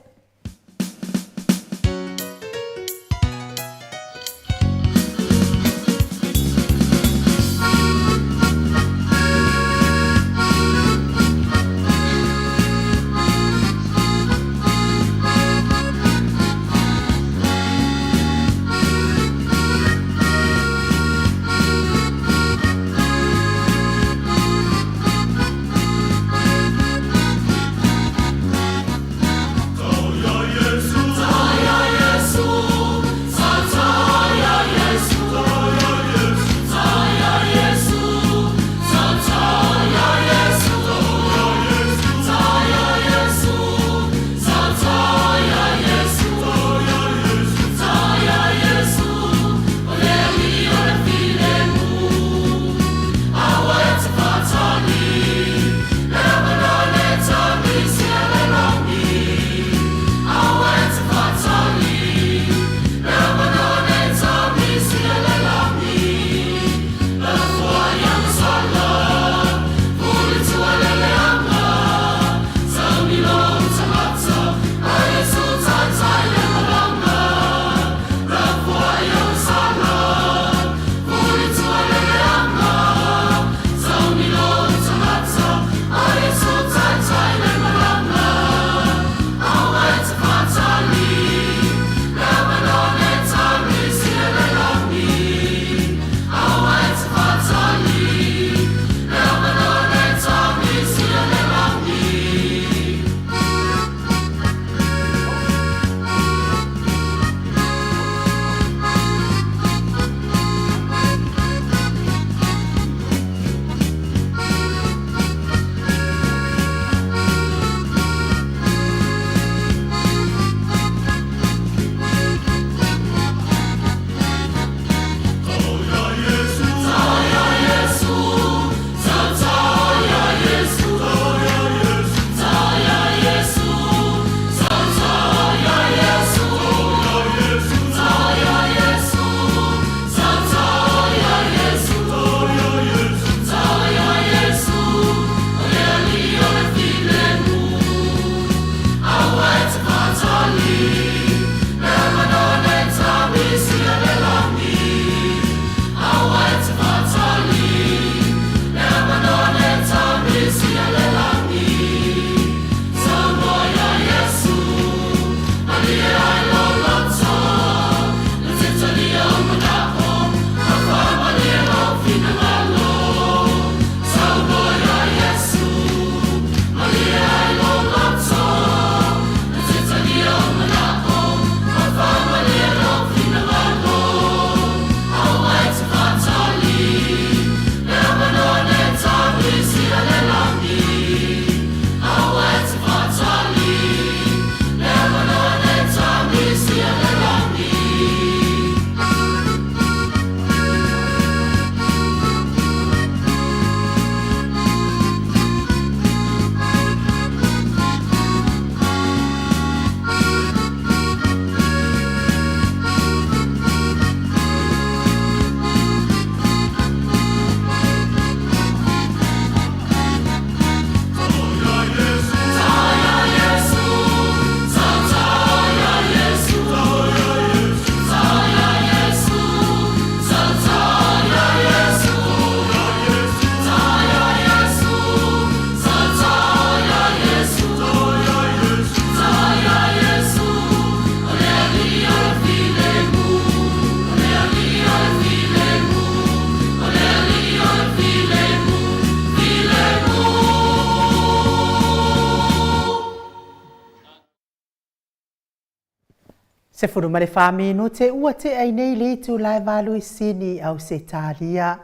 14 minute ua tea ai nei le itula e valu i Sini, Ausetalia.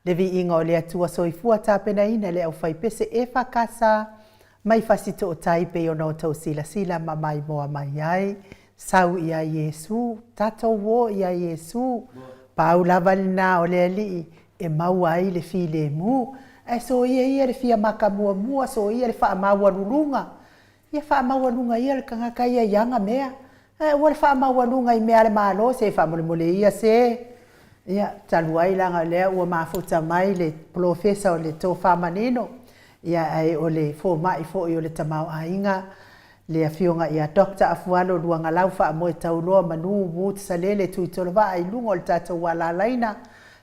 Le viiga o le Atua Soifua tapenaina e le aufaipese EFKS mai Fasitootai pei ona outou silasila ma maimoa mai ai. Sau ia Iesu, tatou o ia Iesu. Pau lava lena o le Alii e maua ai le filemu. Ae soia ia le fia maka muamua, soia le faamaualuluga. Ia faamaualuga ia le tagata ia i ana mea, ae aua le faamaualuga i mea a le Malo, se faamolemole ia se. Ia, talu ai leaga o lea ua mafuta mai le polofesa o le tofa manino, ia ae o le fomai foi o le tamaoaiga, le Afioga ia Doctor Afualo Luagalau Faamoe Tauloa Manu Woods Salele Tuitolovaa i luga o le tatou alalaina,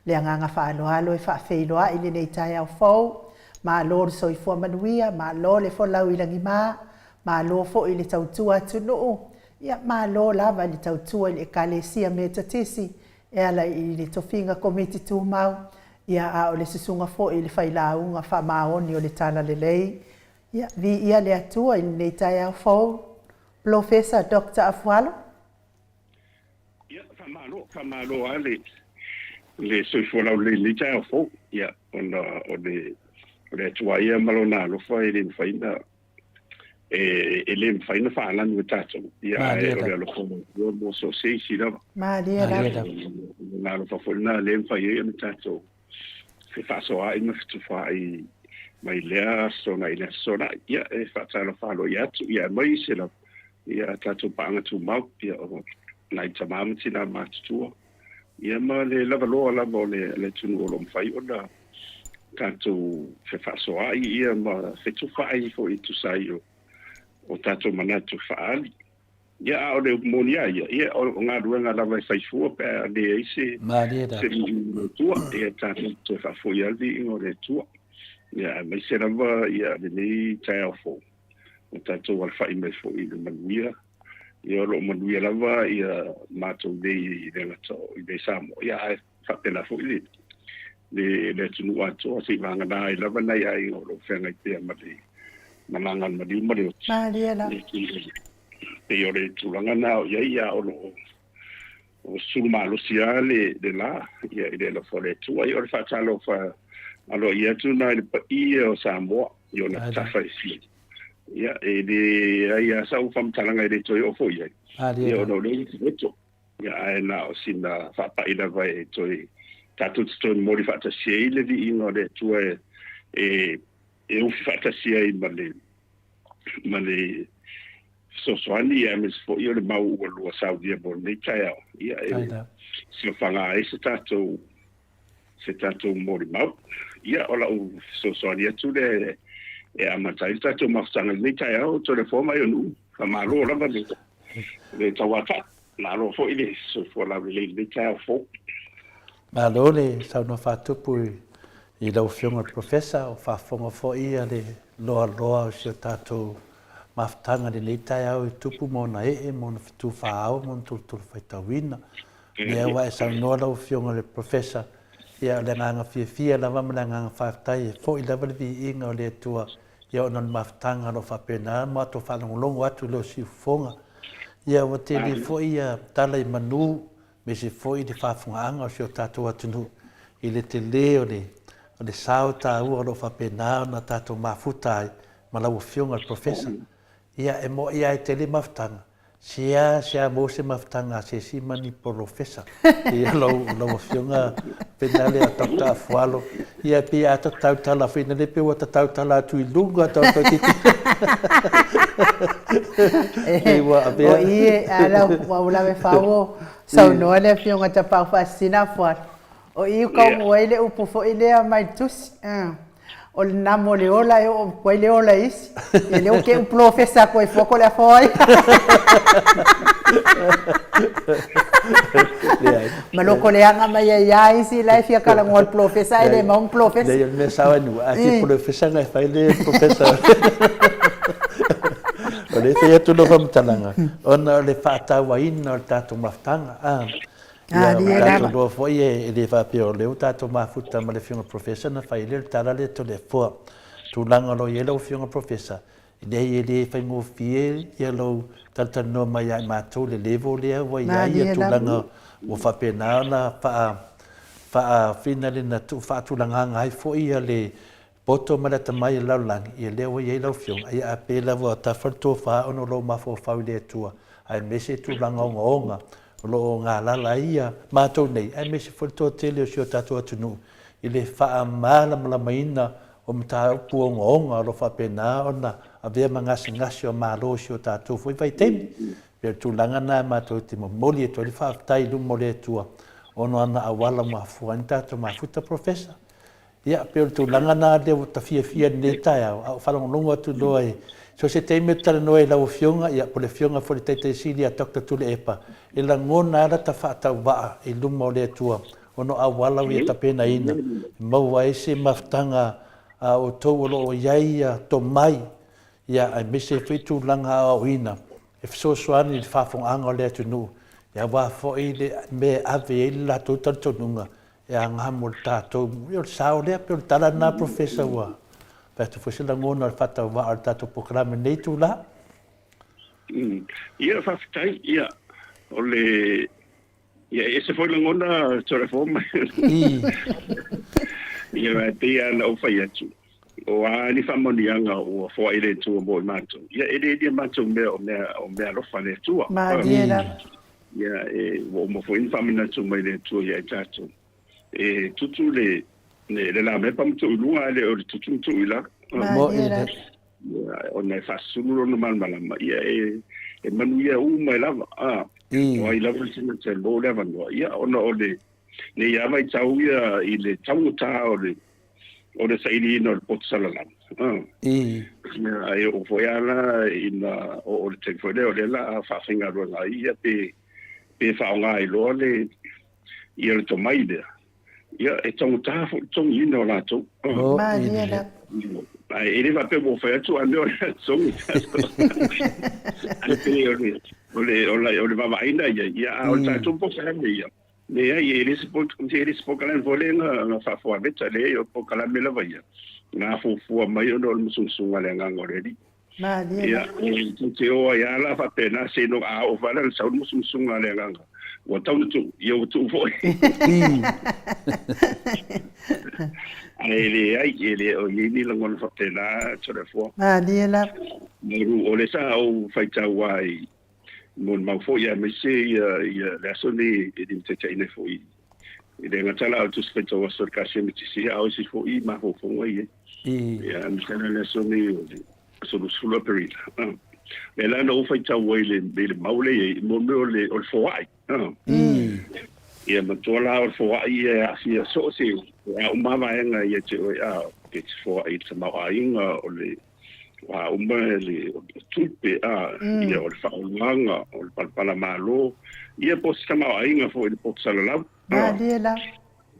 le agaga faaaloalo e faafeiloai lenei taeao fou. Malo le soifua manuia, malo le folau i lagima, malo foi le tautua atunuu, ia malo lava i le tautua i le Ekalesia Metotisi e ala i le tofiga Komiti Tumau, ia a o le susuga foi i le failauga faamaoni o le Talalelei. Ia, viia le Atua i lenei taeao fou. Polofesa Doctor Afualo. Ia, faamalo, faamalo lava le, le soifua laulelei i lenei taeao fou. Ia, ona o le, o le Atua ia ma Lona alofa e le mafai ona, e, e le mafai ona faalanu e tatou. Ia, ae o le alofa o le Atua mo so o se isi lava. Malie lava. O Lona alofa foi lena lea e mafai ai ona tatou fefaasoaai ma fetufaai mai lea aso i lea aso. Ia, e faatalofa aloaia atu, ia, aemaise lava Ia, a tatou paaga tumau, ia, o nai tama ma tinā matutua, ia, ma le lavaloa lava o le, le atunuu o lo o mafai ona tatou fefaasoaai, ia, ma fetufaai foi e tusa ai o, o tatou manatu faaali. Ia, a o le upu moni lava ia, ia, o, o galuega lava e fai fua pe a leai se, se viiga o le Atua, ia, tatou toe faafoi lava le viiga o le Atua. Ia, aemaise lava, ia, lenei taeao fou. Ua tatou alafai mai foi i le manuia. Ia o lo o manuia lava ia matou nei i le gata i nei Samoa, ia ae faapena foi le le le atunuu atoa se i vagana ai lava nai aiga o lo o feagai pea ma le malaga a le maliu ma le oti. Malie lava. Pei o le tulaga na o i ai, ia o lo o o sulu malosi lava le le la ia i le alofa o le Atua. Ia o le faatalofa aloaia atu lena i le paia o Samoa i ona tafa e fia. Ia e leai lava sau faamatalaga e le toe oo foi i ai, ia ona o lea ua taoto. Ia ae na o sina faapai lava e toe tatou te toe momoli faatasi ai le viiga o le Atua e e ufi faatasi ai ma le ma le fesoasoani aemaise foi o le mau ua lua saunia mo lenei taeao, ia e silafaga ai se tatou se tatou molimau. Ia o lau fesoasoani atu lea e amata ai le tatou mafutaga i lenei taeao, Toleafoa ma Aionuu. Faamalo lava le le tauatai, malo foi le soifua laulelei i lenei taeao fou. Malo le saunoa faatupu i lau Afioga i le Professor, o faafofoga foi le loaloa o si o tatou mafutaga i lenei taeao i tupu ma ona ee, ma ona fetu faa-ao ma ona tulutulu faitauina. Lea ua e saunoa lau Afioga i le Professor, ia o le agaga fiafia lava ma le agaga faafetai e foi lava le viiga o le Atua ia ona o le mafutaga o lo o faapena ma matou faalogologo atu i lou siufofoga. Ia ua tele foi ia tala i manu aemaise foi le faafofogaaga o si o tatou atunuu i le tele o le o le sao taua o lo o faapena ona tatou mafuta ai ma lau Afioga i le Professor. Ia, e mo'i lava e tele mafutaga, sea sea maua se mafutaga a se isi ma ni polofesa. Ia, lau, lau Afioga pena lea Doctor Afualo, ia pei a ta tautala foi na le pe ua ta tautala atu i luga totoitiiti. Pei ua avea. O i e ala ua ula me fau saunoa le Afioga Tapaau Faasisina Afualo. O i kaumu ai le upu foi lea mai le tusi. O le namo o le ola e oo atu ai le ola i isi. Ia lea ua keu polofesa atu ai fua ko le afa ai. Ma loko leaga mai ai lava isi la e fia talanoa i le polofesa ae le maua ni polofesa. Leai, o le mea sao e nuu, a fia polofesa na e fai le professor. O lea e fai atu lau faamatalaga, ona o le faatauaina o le tatou mafutaga. Ia, ua tatou iloa foi e le faapea o lea ua tatou mafuta ma le Afioga i le Professor ona fai ai lea o le tala lea Toleafoa. Tulaga o lo o i ai lau Afioga Professor, Leai e le faigofie ia lou talatalanoa mai ia i matou le level lea ua i ai ia tulaga ua faapena ona faa faafinalina tuu faatulagaga ai foi ia le poto ma le atamai o le lalolagi, ia lea ua i ai lau Afioga, ia a pei lava o tafa le tofa ona o lou mafaufau i le Atua, aemaise tulaga ogaoga o lo o galala ai ia matou nei, aemaise foi le toatele o si o tatou atunuu i le faamalamalamaina o mataupu ogaoga o lo o faapena ona avea ma gasegase o Malo i si o tatou foi vaitaimi. Pei o le tulaga lena matou te momoli atu ai le faafetai i luma o le Atua ona o ana auala ua mafua ai ona tatou mafuta. Professor, Ia, pei o le tulaga lena lea ua ta fiafia i lenei taeao, a ou faalogologo atu loa i so o se taimi ou te talanoa ai i lau Afioga, ia, po o le Afioga foi i le Taitai Sili ia Doctor Tuilaepa, e lagona lava lata faatauvaa i luma o le Atua ona o auala ua ia tapenaina e maua ai se mafutaga a outou o lo o i ai tomai, ia, aemaise ai foi tulaga aoaoina e fesoasoani i le faafofogaaga o le atunuu, ia, aua foi le mea e ave i ai le latou talitonuga e aga mo le tatou, ia o le sao lea, pei o le tala lena Professor ua fai atu foi se lagona o le faatauvaa o le tatou polokalame i lenei itula. Ia faafetai, ia o le ia e ese foi lagona Toleafoa ma ia e pei lava ona ou fai atu, o a ni faamanuiaga ua foai le Atua mo i matou, ia e le ni a matou mea o mea o meaalofa a le Atua. Malie lava. Ia, e, ua uma foi ona faamanatu mai le Atua ia i tatou, e tutu le, le, le lamepa ma tuu i luga, ae le o le tutu ma tuu i lalo. Malie lava. Ia, ona e faasulu lona malamalama, ia e, e manuia uma ai lava. A, o ai lava le tagata e maua le avanoa, ia, ona o le, nei lava vaitau ia i le taugata o le, o le sailiina o le poto salalau. Ia, e oo foi lava la ina oo i le taimi foi lea o lea o le a faafaigaluega ai, ia pe, pe faaaoga ai loa le, ia le tomai lea. Ia, e taugata foi le totogiina o latou. Malie lava. Ae e le faapea ua ou fai atu a mea o le a totogi. Ae pei o le, o le, o le, o le vaavaaiga i ai, ia, a o le tatou polokalame ia, Leai, e le se e le se polokalame foi lea na, na faafoaveta, leai, o le polokalame lava ia, na fuafua mai ona o le musumusuga a le Agaga o le Alii. Malie Ia, e tou te o ai lava la faapena, seiloga a oo foi la ina sau le musumusuga a le Agaga, ua tatau ona tuu, ia ua tuu foi. Ae leai, e le o i ai ni lagona faapena, Toleafoa. Malie lava. O lea sa ou faitau lava i molimau foi aemaise ia ia le aso lenei e limataitaiina ai foi e le gata la o le Tusi Faitau Aso a le Ekalesia Metotisi a o isi foi mafaufauga ia ia aemaise la le aso lenei o le aso 20 Aperila. Lea la na ou faitau ai i le mau lea i ai mo mea o le o le foai. Ia matua la o le foai ia e aafia so o se a uma vaega ia te oe a e te foai i le tamaoaiga o le o a uma le o tupe a ia o le faaolaga o le palapala malo ia po o se tamaoaiga foi i le poto salalau. Malie la.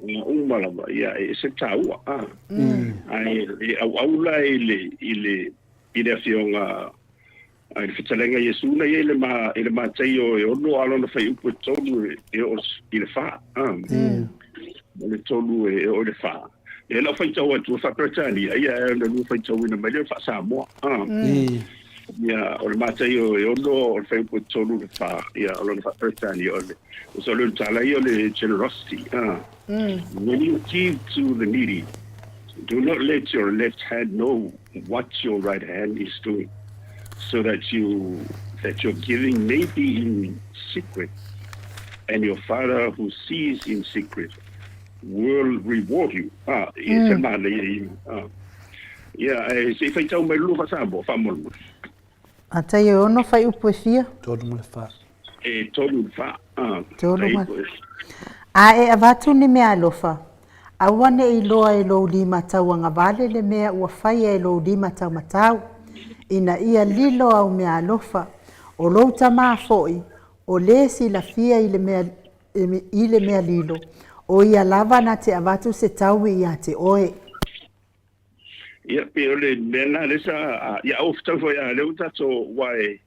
Ua uma lava ia e ese le taua a ae e auau la i le i le i le afioga i le fetalaiga Iesu na i ai i le ma i le Mataio e ono a lona fuaiupu e tolu e oo i le fa a o le tolu e oo i le fa. Lea la ou faitau atu e faa-Peretania, ia e ona lua faitauina mai lea o le faa-Samoa. Ia, o le Mataio e ono, o le fuaiupu e tolu i le fa, ia, o lona faa-Peretania, o le, o le tala ia o le generosity. When you give to the needy, do not let your left hand know what your right hand is doing, so that you that your giving may be in secret, and your Father who sees in secret will reward you. Ah, e se manaia ia. Ah. Ia, e se i faitau mai lua faa-Samoa, faamolemole. Mataio e ono fuaiupu e fia? Tolu ma le fa. E tolu le fa. Ah, Tolu ma. A e avatu ni meaalofa, aua ne i loa e lou lima tauagavale le mea ua faia e lou lima taumatau, ina ia lilo au meaalofa, o lou tama foi, o le silafia i le mea i le mea lilo, o ia lava na te avatu se taui ia te oe. Ia, pei o le mea lena lea sa, ia aua fetau foi a lea ua tatou, aua e,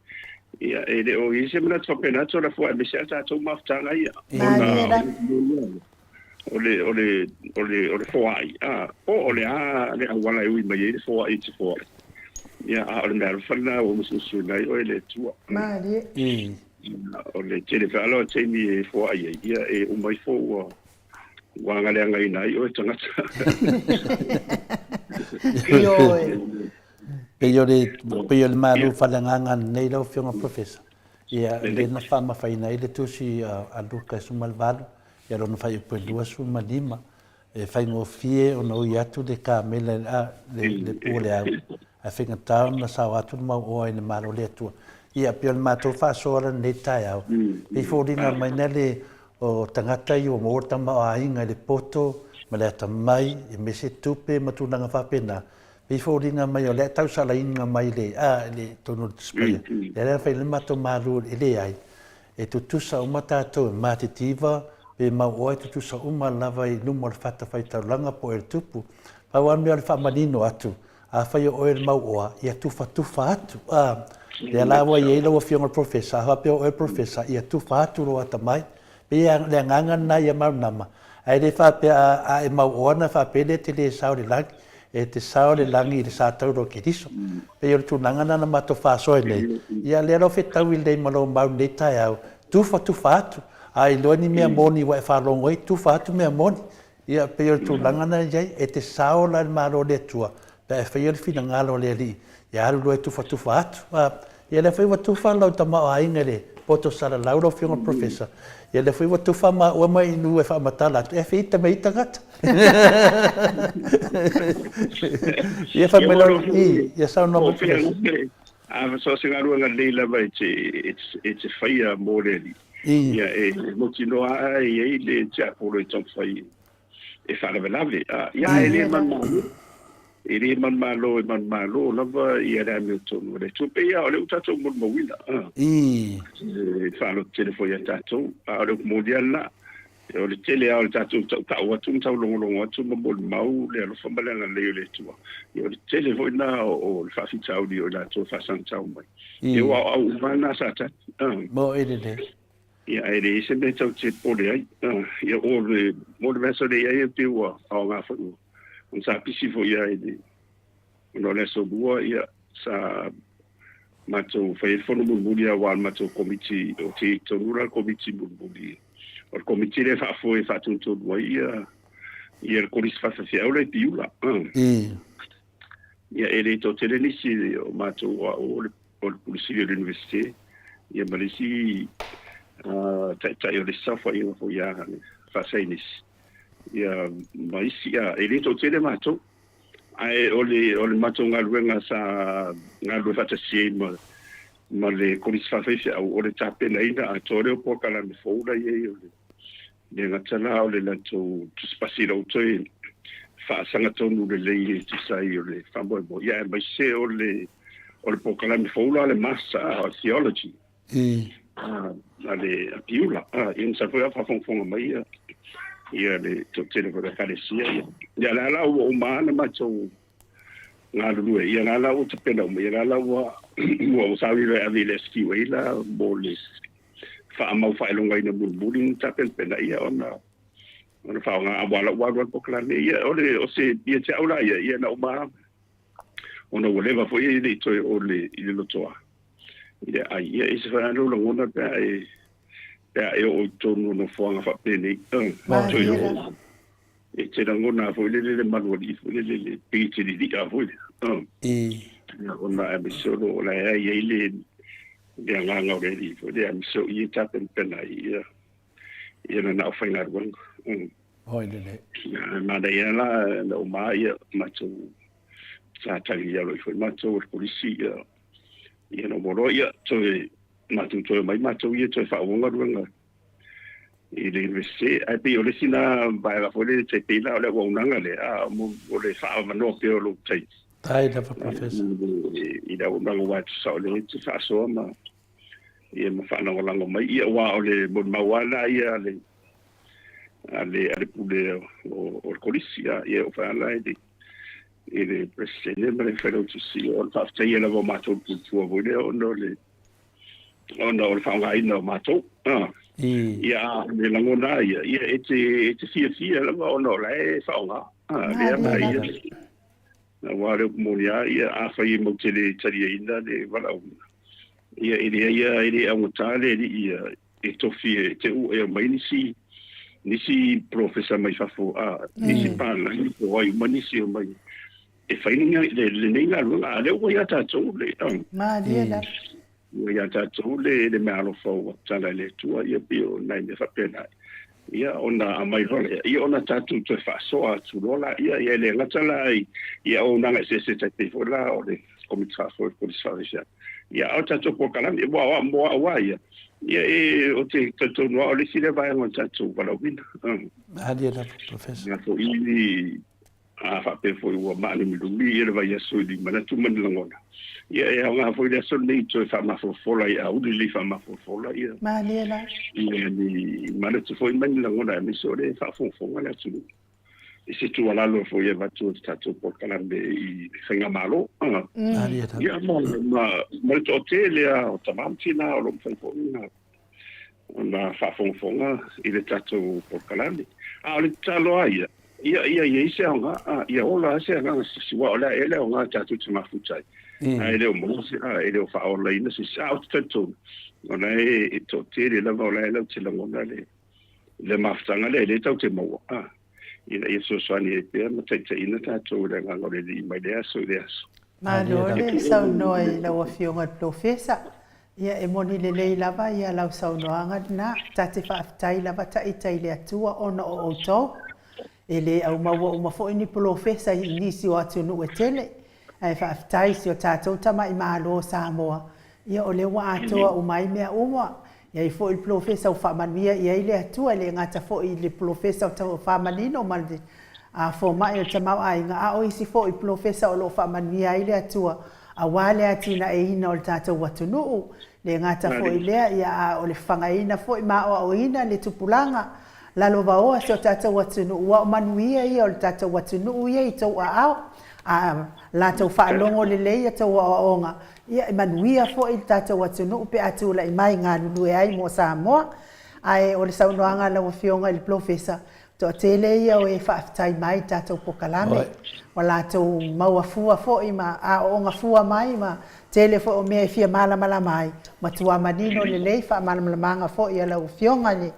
ia, e le o i ai se manatu faapena Toleafoa aemaise lava tatou mafutaga ia, ona o le, o le, o le, o le foai, a, po o le a le auala e ui mai ai le foai e te foai. Ia, a o le mea alofa lena ua musumusuina ai oe e le Atua. Malie. O le tele foi lava o taimi e foai ai, ia e uma ifo ua ua agaleagaina ai oe tagata. Ioe. Pei o le, pei o le malu faaleagaga nei lau Afioga Professor, ia lea na faamafaina ai le tusi a Luka 18, ia lona fuaiupu e 25, E faigofie ona ui atu le kamela i le pu o le au, ae faigata ona sao atu le mauoa i le Malo o le Atua. Ia, pei o le matou faasoa lenei taeao, pei foliga mai na le o tagata ia ua maua le tamaoaiga i le poto ma le atamai, aemaise tupe ma tulaga faapena, pei foliga mai o lea e tausalaina mai le, a, i totonu o le Tusi Paia. Lea la na fai ai le matou malu e leai, E tutusa uma tatou e matitiva pe mauoa e tutusa uma lava i luma o le fatafaitaulaga po o le tupu. Pau lava le mea o le faamanino atu, afai o oe le mauoa, ia tufatufa atu. A, lea la ua i ai lau Afioga i le Professor, a faapea o oe le Professor, ia tufa atu lou atamai. E pei o le agaga lena ia malamalama, ae le faapea a e mauoa ona faapea lea e te le sao i le lagi. E te sao le lagi i le sa taura o Keriso. Pei o le tulaga lena na matou faasoa ai nei. Ia lea la ua fetaui lelei ma lou mau i lenei taeao, tufatufa atu, a iloa ni mea moni ua e faalogo ai, tufa atu mea moni. Ia pei o le tulaga lena e i ai, e te sao la i le Malo o le Atua pe a e faia le finagalo o le Alii, ia alu loa e tufatufa atu. Ia lea foi ua tufa lau tamaoaiga i le poto salalau lau Afioga i le Professor. Ia lea foi ua tufa maua mai i nu e faamatala atu, e feita mai ai tagata. Ia fai mai lau, i, ia saunoa mai Professor. A so se galuega lelei lava e te, e te faia mo le Alii. Ia e mautinoa lava e i ai le tiapolo e taumafai e faalavelave. Ia e le manumalo, e le manumalo, e manumalo lava ia le amiotonu a le Atua. Pei lava o lea ua tatou molimauina, e faalototele foi ia tatou, a o le upu moni lava lena, o le tele lava o le tatou tautau atu ma taulogologo atu ma molimau le alofa ma le agalelei o le Atua, ia o le tele foi lena o le faafitauli o i latou e faasagatau mai. Ia ua aoao uma lava na Satani. Moe lelei. Ia, ae leai se mea tatou te popole ai. Ia, o le, mo le mea sa le i ai, pei ua aoga foi ua, ona sa pisi foi lava i le, ona o le aso Lua, ia, sa matou fai ai le fono mulimuli aua o le matou komiti, o te i totonu la le komiti mulimuli, o le komiti lea e faafoe e faatonutonu ai ia, ia le kolisi faifeau la i Piula. Ia, e le toatele nisi o matou o au o le o le Pule Sili o le Iunivesite, ia ma le isi taitai o le isi saofaiga foi a le faasaienisi, ia ma isi, e le toatele matou. Ae o le, o le matou galuega sa galulue faatasi ai ma, ma le Kolisi Faafaifeau, o le tapenaina atoa lea o polokalame fou la i ai o le Le gata la o le latou tusipasi lau toe faasagatonu lelei e tusa ai o le faamoemoe, ia aemaise o le o le polokalame fou la le Master of Theology a le a Piula. Ia masalo foi a o faafogafoga mai ia ia le toatele foi o le Ekalesia. Ia, ia la la ua uma lava ona matou galulue, ia la la ua tapena uma, ia la la ua ua sauni loa e ave i le SQA la mo le faamau faailogaina mulimuli na tapenapena ia ona ona faaaoga aua la ua alu alu polokalame ia o le o se ia te au la ia ia na uma ona ua leva foi e le i toe o le i le lotoa ia ai ia e se whai lou lagona pe a e pe a e oo i totonu o nofoaga faapenei toe oo e te lagona foi lele le malualii foi lele le pei te lilia foi le ona aemaise o lo o la e ai ai le le agaga o le Alii foi lea, aemaise o i e tapenapena ai ia, ia lana aufaigaluega. Oi lelei. Ia, manaia la na uma ia matou sa tagi alo ifo i matou o le polisi ia, ia na uma loa ia toe matou toe omai matou ia toe faaauau galuega i le Universite. Ae pei o le isi na vaega foi lele tai pei la o le auaunaga lea, a, o le faaavanoa pea o lou taimi. Tai lava Professor. I le auaunaga aua e tusa o lea e te faasoa ma ia ma faalagolago mai. Ia aua o le molimau lava lena ia a le a le a le pule o o le kolisi a ia o fai ala i le i le Peresetene ma le Failautusi o le faafetaia lava o matou le puipua foi lea ona o le ona o le faaaogaina o matou. Ia, a o le lagona lava ia, ia e te, e te fiafia lava ona o la e faaaoga. Lea ma ia. Aua o le upu moni lava, ia afai e matou te le taliaina le valaauina, ia e leai lava, e le augata le alii ia e tofi e te u e aumai nisi nisi polofesa mai fafo, a nisi palagi po o ai uma nisi e omai e fai lenei galuega, a o lea ua ia tatou le Malie lava. Ua ia tatou le le meaalofa ua tatala e le Atua, ia pei o nai mea faapena. Ia ona aumai loa lea, ia ona tatou toe faasoa atu loa laia, ia e le gata la i i auaunaga eseese tai pei foi la o le Komiti Faafoe o le Kolisi Faafaifeau, ia a o tatou polokalame, aua o mo au lava ia, ia e ou te talitonu lava o le isi lea vaega o le tatou valaauina. Malie lava, Professor. Ia foi A faapea foi ua maalumilumilumi ia le vaiaso i ni manatu ma ni lagona, ia e aoga foi le aso lenei toe faamafolafola i auli lelei faamafolafola ia Malie la. ia ni manatu foi ma ni lagona aemaise o lea e faafogafoga le atunuu i se tuualalo foi e avatu e le tatou polokalame i le faigamalo. Malie la. Ia ma ma ma le toatele lava o tama ma tina o lo o mafai foi ona ona faafogafoga i le tatou polokalame. A o le tatalo lava ia, ia ia i ai se aoga, a, ia ola lava se agaga sisi, aua o le a ea le aoga tatou te mafuta ai, ae le o maua se, a, e le o faaolaina se isi. A ou te talitonu, o la e, e toatele lava o la e latou te lagona le, le mafutaga lea, e le tatou te maua, a, ina ia fesoasoani ai pea ma taitaiina tatou i le agaga o le Alii mai lea aso i lea aso. Malo le saunoa i lau Afioga i le Polofesa. Ia, e moni lelei lava ia lau saunoaga lena. Ta te faafetai lava Taita i le Atua ona o outou. E le aumaua uma foi ni polofesa i nisi o atunuu e tele. Ae faafetai i si o tatou tamai Malo o Samoa, ia o lea ua atoa uma ai mea uma. E i ai foi le polofesa ua faamanuia i ai le Atua, e le gata foi i le polofesa o Faamanino ma le fomai o le tamaoaiga, a o isi foi polofesa o lo o faamanuia ai le Atua aua le atinaeina o le tatou atunuu, le gata foi i lea, ia, a o le fafagaina foi ma aoaoina le tupulaga lalovaoa si o tatou atunuu, ua o manuia ia o le tatou atunuu ia i tou aao, a latou faalogo lelei a tou aoaoga, ia, e manuia foi le tatou atunuu pe a tulai mai galulue ai mo Samoa. Ae o le saunoaga a lau Afioga i le Polofesa, Toatele ia o e faafetai mai i tatou pokalame, ua latou maua fua foi ma aooga fua mai ma tele foi o mea e fia malamalama ai, matua manino lelei faamalamalamaga foi a lau Afioga i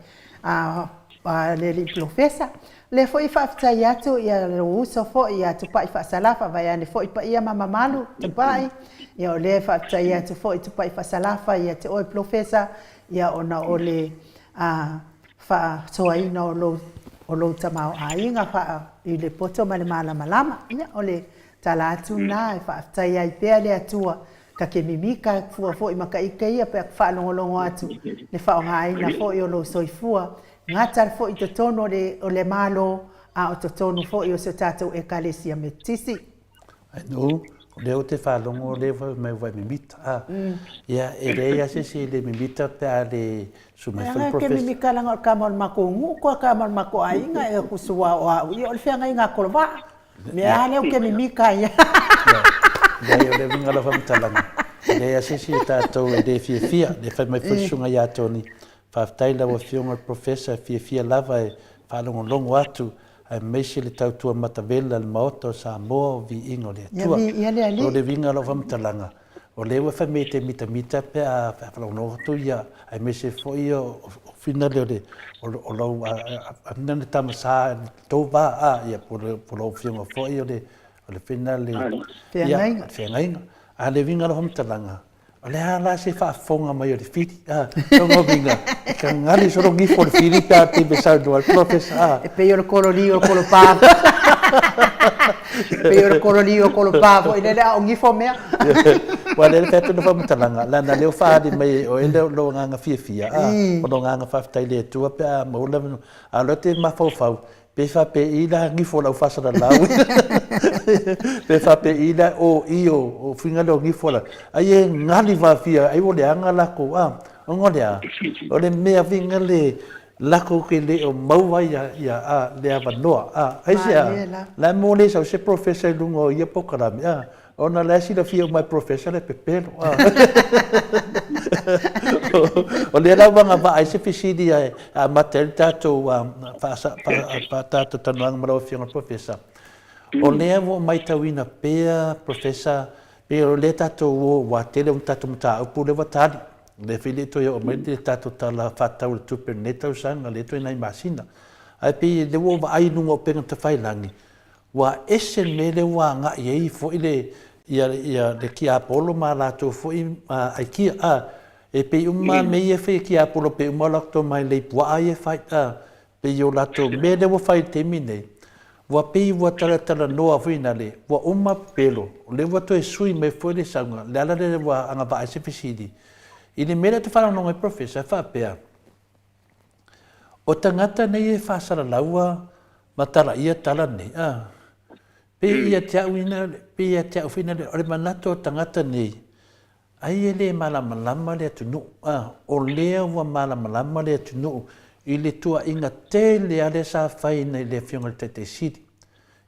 le Alii Polofesa. O lea foi e faafetai atu i lou uso foi ia Tupai Faasalafa, vaeane foi paia ma mamalu Tupai, ia o lea e faafetai atu foi Tupai Faasalafa ia te oe Polofesa, ia ona o le faasoaina o lou, o lou tamaoaiga faa, i le poto ma le malamalama. Ia, o le tala atu lena e faafetai ai pea le Atua, ka ke mimika fua foi ma ka ike ia pe a faalogologo atu le faaaogaina foi o lou soifua, gata foi i totonu o le, o le Malo, a o totonu foi o si o tatou Ekalesia Metotisi. No, o lea ou te faalogo o lea fai mai ua e mimita. Ah, ia, e leai lava se isi e le mimita pe a le susu mai foi le Leaga e te mimita leaga o le tama o le matou nuu koe tama o le matou aiga e ku sua o au ia o le feagaiga a Kolovaa. Mea a lea ou te mimita ai. Leai, o le uiga o lau faamatalaga, e leai lava se isi o tatou e le fiafia, le fai mai foi le susuga ia Tony, faafetai i lau Afioga i le Professor, e fiafia lava e faalogologo atu aemaise le tautua matavela a le Maota o Samoa o Viiga o le Atua. Ia viia le Alii. O le uiga o lau faamatalaga, o lea ua fai mai e te mitamita pe a faalogologo atu ia, aemaise foi o fina lea o le, o lau, a le tama sa i le tou va, a, ia, po o lau afioga foi o le, o le fina le, Feagaiga. Feagaiga. A o le uiga o lau faamatalaga, O le a la se faafofoga mai o le fili? A, lona uiga, e tagali solo gifo o le fili pe a taimi e saunoa ai le polofesa, a. E pei o le kololi o Kolopā. E pei o le kololi o Kolopā foi lele, a o gifo mea. Aua o lea e fai atu le faamatalaga, leaga o lea ua faaali mai e oe lou agaga fiafia, a, o lou agaga faafetai i le Atua pe a maua le avanoa. A o lea ou te mafaufau, Pe faapei la gifo o le aufasalalau Pe faapei la o i o fuiga lea o gifo la Ai e gali vafia ai ua leaga lakou a Ona o le a? O le mea fuiga le lakou ke le o maua ai ia a le avanoa a Aisea? La e mo le sau se professor i luga o ia polokalame a Ona la e silafia uma e Professor le pepelo. O lea la ua agavaa ai se fesili e amata ai le tatou talanoaga ma lau Afioga i le Professor. O lea ua ou maitauina pea Professor, pei o lea tatou o ua tele ona tatou mataupu lea ua tali. O lea foi e le i toe oo mai le tatou Tala Faatatau o le Tupe i lenei tausaga, lea toe nai masina. Ae pei o lea ua ou vaai i luga o upega tafailagi, ua ese le mea lea ua agai ai foi le ia ia le tiapolo ma latou foi aikia. A, e pei uma lava mea ia e fai e tiapolo, pei uma lava o latou mailei puaa ia e fai. A, pei o latou mea lea ua fai i le taimi lenei, ua pei ua talatalanoa foi nale, ua uma pepelo, o lea ua toe sui mai foi le sauga, le ala lea ua agavaa ai se fesili. I le mea lea ou te faalogologo ai Professor, e faapea, o tagata nei e faasalalaua ma talaia tala nei, a, pei ia te au ina, pei ia te au foi nale, o le manatu o tagata nei, Ai e le malamalama le atunuu, a, o lea ua malamalama le atunuu i le tuuaiga tele a lea sa fai nei le Afioga i le Taitai Sili,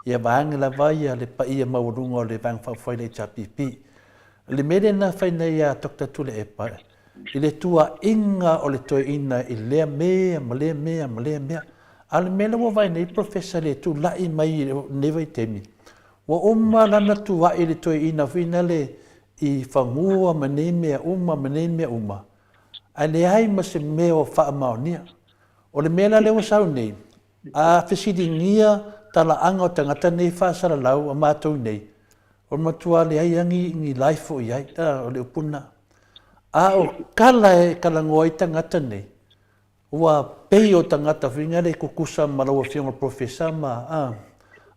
ia vaeane lava ia le paia maualuga o le Vaega Faaupufai le HRPP. O le mea lea na fai nei ia Doctor Tuilaepa i le tuuaiga o le toeaina i lea mea ma lea mea ma lea mea. A o le mea lea ua vaai nei Professor i le tulai mai i lenei vaitaimi, ua uma lana tuuai i le toeaina foi lea i fanua ma nei mea uma ma nei mea uma, ae leai ma se mea o faamaonia. O le mea la lea ua sau nei, a fesiligia talaaga o tagata nei faasalalau a matou nei, o le matua leai lava ni life o i ai, a, o le upu lena. A o tala e talanoa ai tagata nei, ua pei o tagata foi na le tutusa ma lau Afioga i le Professor ma, a,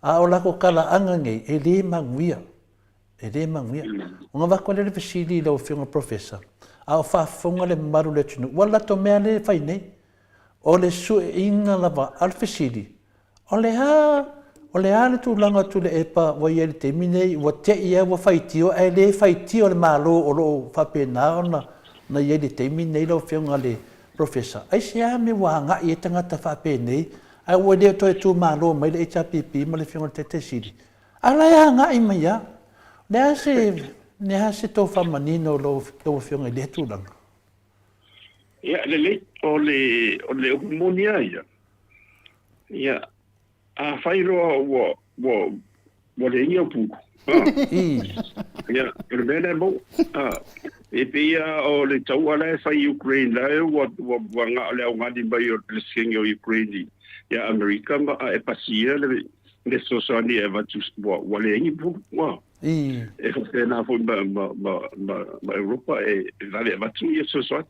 a o latou talaaga nei, e le manuia. E le manuia. Ona avatu ai lea o le fesili i lau Afioga i le Professor, a o faafofoga le mamalu o le atunuu, ua latou mea lea e fai nei, o le sueina lava, a o le fesili, o le a, o le a le tulaga o Tuilaepa ua i ai i le taimi nei, ua te i lava ua faitio ae le faitio le Malo o lo o faapena ona i ai i le taimi nei lau Afioga i le Professor? Aisea mea ua agai ai tagata faapenei ae ua le toe tumalo mai le HRPP ma le Afioga i le Taitai Sili? A o la e agai mai lava. O le a se, le a se tou faamanino lau Afioga i lea tulaga? Ia, lelei, o le, o le upu moni lava ia, ia, afai loa ua, ua, ua leai ni au pulu, a, ia, o le mea lea e maua, a, e pei lava o le taua la e fai i Ukraine, la e ua, ua, ua na o le augani mai o le Peresetene o Ukraine ia Amerika ma e pasia le, le fesoasoani e avatu ua, ua leai ni pulu, ua. E faapena foi ma, ma, ma, ma, ma Europa e vave avatu ia fesoasoani.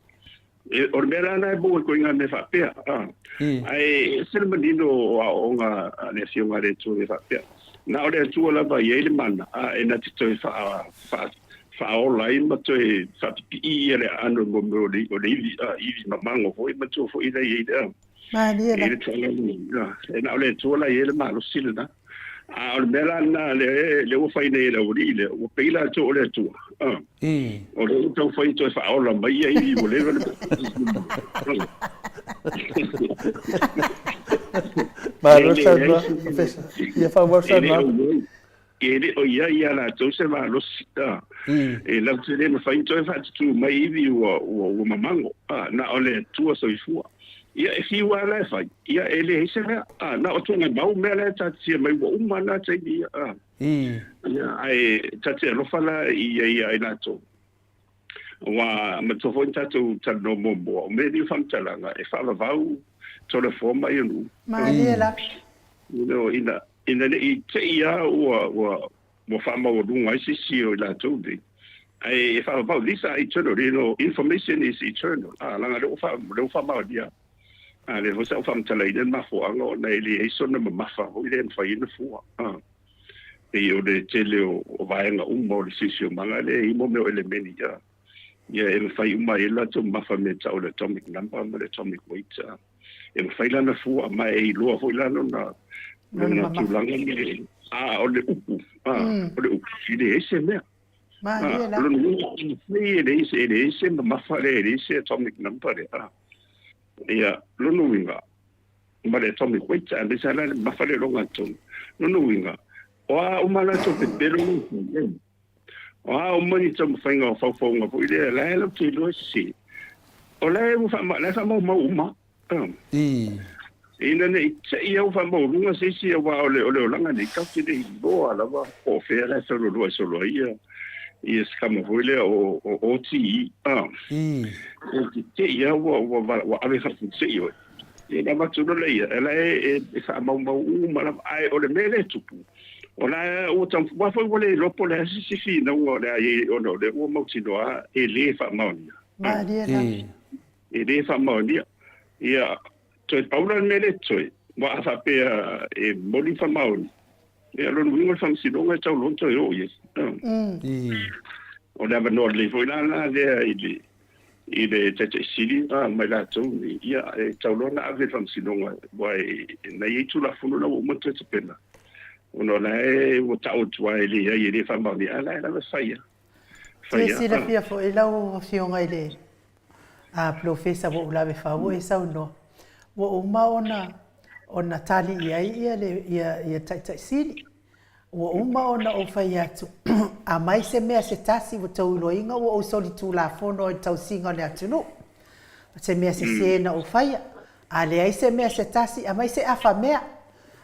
E, o le mea la lena e maua i koiga mea faapea. A. Ae e ese le manino o aoaoga a le Afioga a le Atua i mea faapea. Na o le Atua lava e i ai le mana, a e na te toe faa, faa, faaola ai ma toe faapipii ia le aano mo mea o le, o le ivi, a, ivi mamago foi ma tua foi la i ai le, a. Malie la. E na o le Atua la e i ai le malosi lena. A o le mea la lena lea, lea ua fai nei e le aualii lea, ua pei latou o le Atua. A. O lea ua taufai e toe faaola mai ia ivi ua leva ona Malo saunoa, Professor. Ia faaauau saunoaga. E le o i ai ia latou se malosi, a, e latou te le mafai ona toe faatutū mai ivi ua, ua, ua mamago, a, na o le Atua soifua. Ia, e fiu lava la e fai, ia, e leai se mea, a, na o tuugamau mea la e taatitia mai ua uma na taimi ia, a. Ia, ae ta te alofa la i ai ia i latou. Aua, manatua foi na tatou talanoa muamua, o mea nei o faamatalaga e faavavau tolofoa mai o nuu. Malie la. You know, ina, ina ne i te i lava ua, ua, ua faamaualuga ai se isi o i latou nei, ae e faavavau, these are eternal, you know, information is eternal. A, leaga o lea ua faa, lea ua faamaonia. A, lea foi sa ou faamatalaina le mafuaaga ona e leai sona mamafa foi lea e mafai ai ona fua. A, pei o le tele o, o vaega uma o le siosiomaga lea e i ai mo mea o elemeni, a, ia e mafai uma ai e latou mamafa mea tau o le atomic number ma le atomic weight. A, e mafai la ona fua ma e iloa foi la lona lona tulaga le a o le upu a o le upu e leai se mea. Malie la. O lona uiga e leai se e leai se mamafa lea e leai se atomic number lea a. Ia lona uiga ma le atomic weight aemaise lava la le mamafa lea o le ogatotonu. Lona uiga o a uma latou pepelo O a uma ni taumafaiga o faufauga foi lea, la e latou te iloa e sese. O la e ua faama, la e faamaumau uma. Ina ne i te i au faamaualuga se isi aua o le o le olaga nei tatou te le iloa lava po o fea la e feolooloai solo ai ia ia se tama foi lea o o OTE a. E te te i au ua ua ua ave faafuasei oe. Ia ona avatu loa lea ia, la e e faamaumau uma lava ae o le mea lea e tupu, o la ua taumafai aua foi ua le iloa po o le a se isi finauga o le a i ai ona o lea ua mautinoa e le faamaonia. Malie lava. E le faamaonia. Ia, toe pau la le mea lea e totoe, aua a faapea e moni ma faamaoni, ia o lona uiga o le faamasinoga e tau loa ona toe oo i ai. O le avanoa lelei foi la la lea i le i le Taitai Sili ma i latou nei, ia e tau loa ona ave i le faamasinoga, aua na i ai Tulafono la ua uma ona toe tapena, ona o la e ua tau atu lava e leai e le faamaonia, a o la e lava e fai lava. Fia silafia foi lau Afioga i le Polofesa ua ou lave fau ua e saunoa, ua uma ona ona tali i ai ia le ia Taitai Sili. Ua uma ona ou fai atu, aumai se mea se tasi ua tou iloaina ua ou solitulafono ai i le tausiga o le atunuu. O se mea sese na ou faia. A leai se mea se tasi, aumai se afa mea.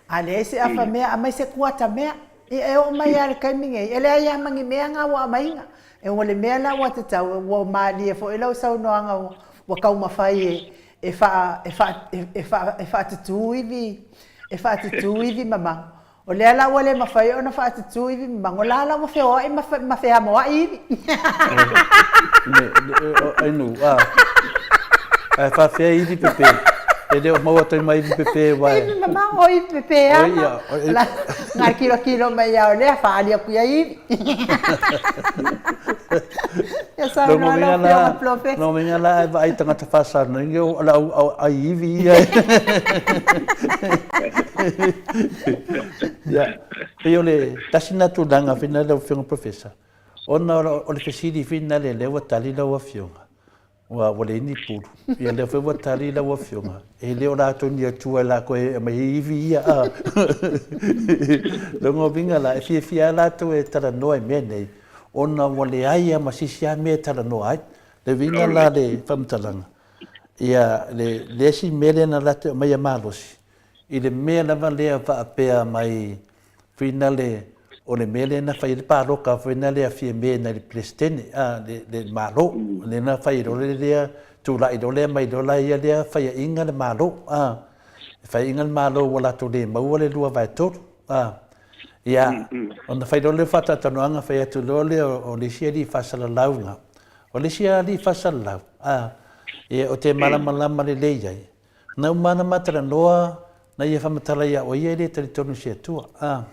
A leai se afa mea, aumai se kuata mea. Ia, e oo mai lava i le taimi nei, e leai lava ma ni mea na ua aumaina. E o le mea la ua tatau, ua malie foi lau saunoaga ua taumafai e e faa e faa e faa e faatutū ivi e faatutū ivi mamago. O lea la ua le mafai ona faatutū ivi mamago, o la la ua feoai ma ma feamoai ivi. Ainu, a. Ae faafefea ivi pepe? E le o maua atu ai ma ivi pepe aua e. Ivi mamago, o ivi pepe ama. Na kilokilo mai ia o lea, faaali atu ia ivi. Ia saunoa lau Afioga Polofesa. Lona uiga la a e vaai i tagata faasalalauina, o le au ai ivi ia. Ia, pei o le tasi lena tulaga foi lena lau Afioga Professor, ona o le fesili foi lena lea ua tali lau Afioga, Ua leai ni pulu. Ia lea foi ua tali lau Afioga, e le o latou ni Atua e latou e aumai ai ivi ia. A. Lona uiga la, e fiafia lava latou e talanoa i mea nei, ona ua leai lava ma se isi lava mea e talanoa ai. Le uiga la le faamatalaga, ia le le isi mea lea na latou aumaia malosi, i le mea lava lea faapea mai Finale, o le mea lea na fai ai le paloka foi lea a Fiame nai le Peresetene, a, le, le Malo. Lea na fai ai loa le lea, tulai loa lea mai loa la ia lea faiaina le Malo, a. E faiaina le Malo ua latou le maua le 2/3, a. Ia, ona fai loa lea o le faatalatalanoaga, fai atu loa lea o le isi alii faasalalau la. O le isi alii faasalalau, a, ia, ou te malamalama lelei ai, Na uma ana ma talanoa, na ia faamatala ia oe ia e le talitonu i se Atua. A.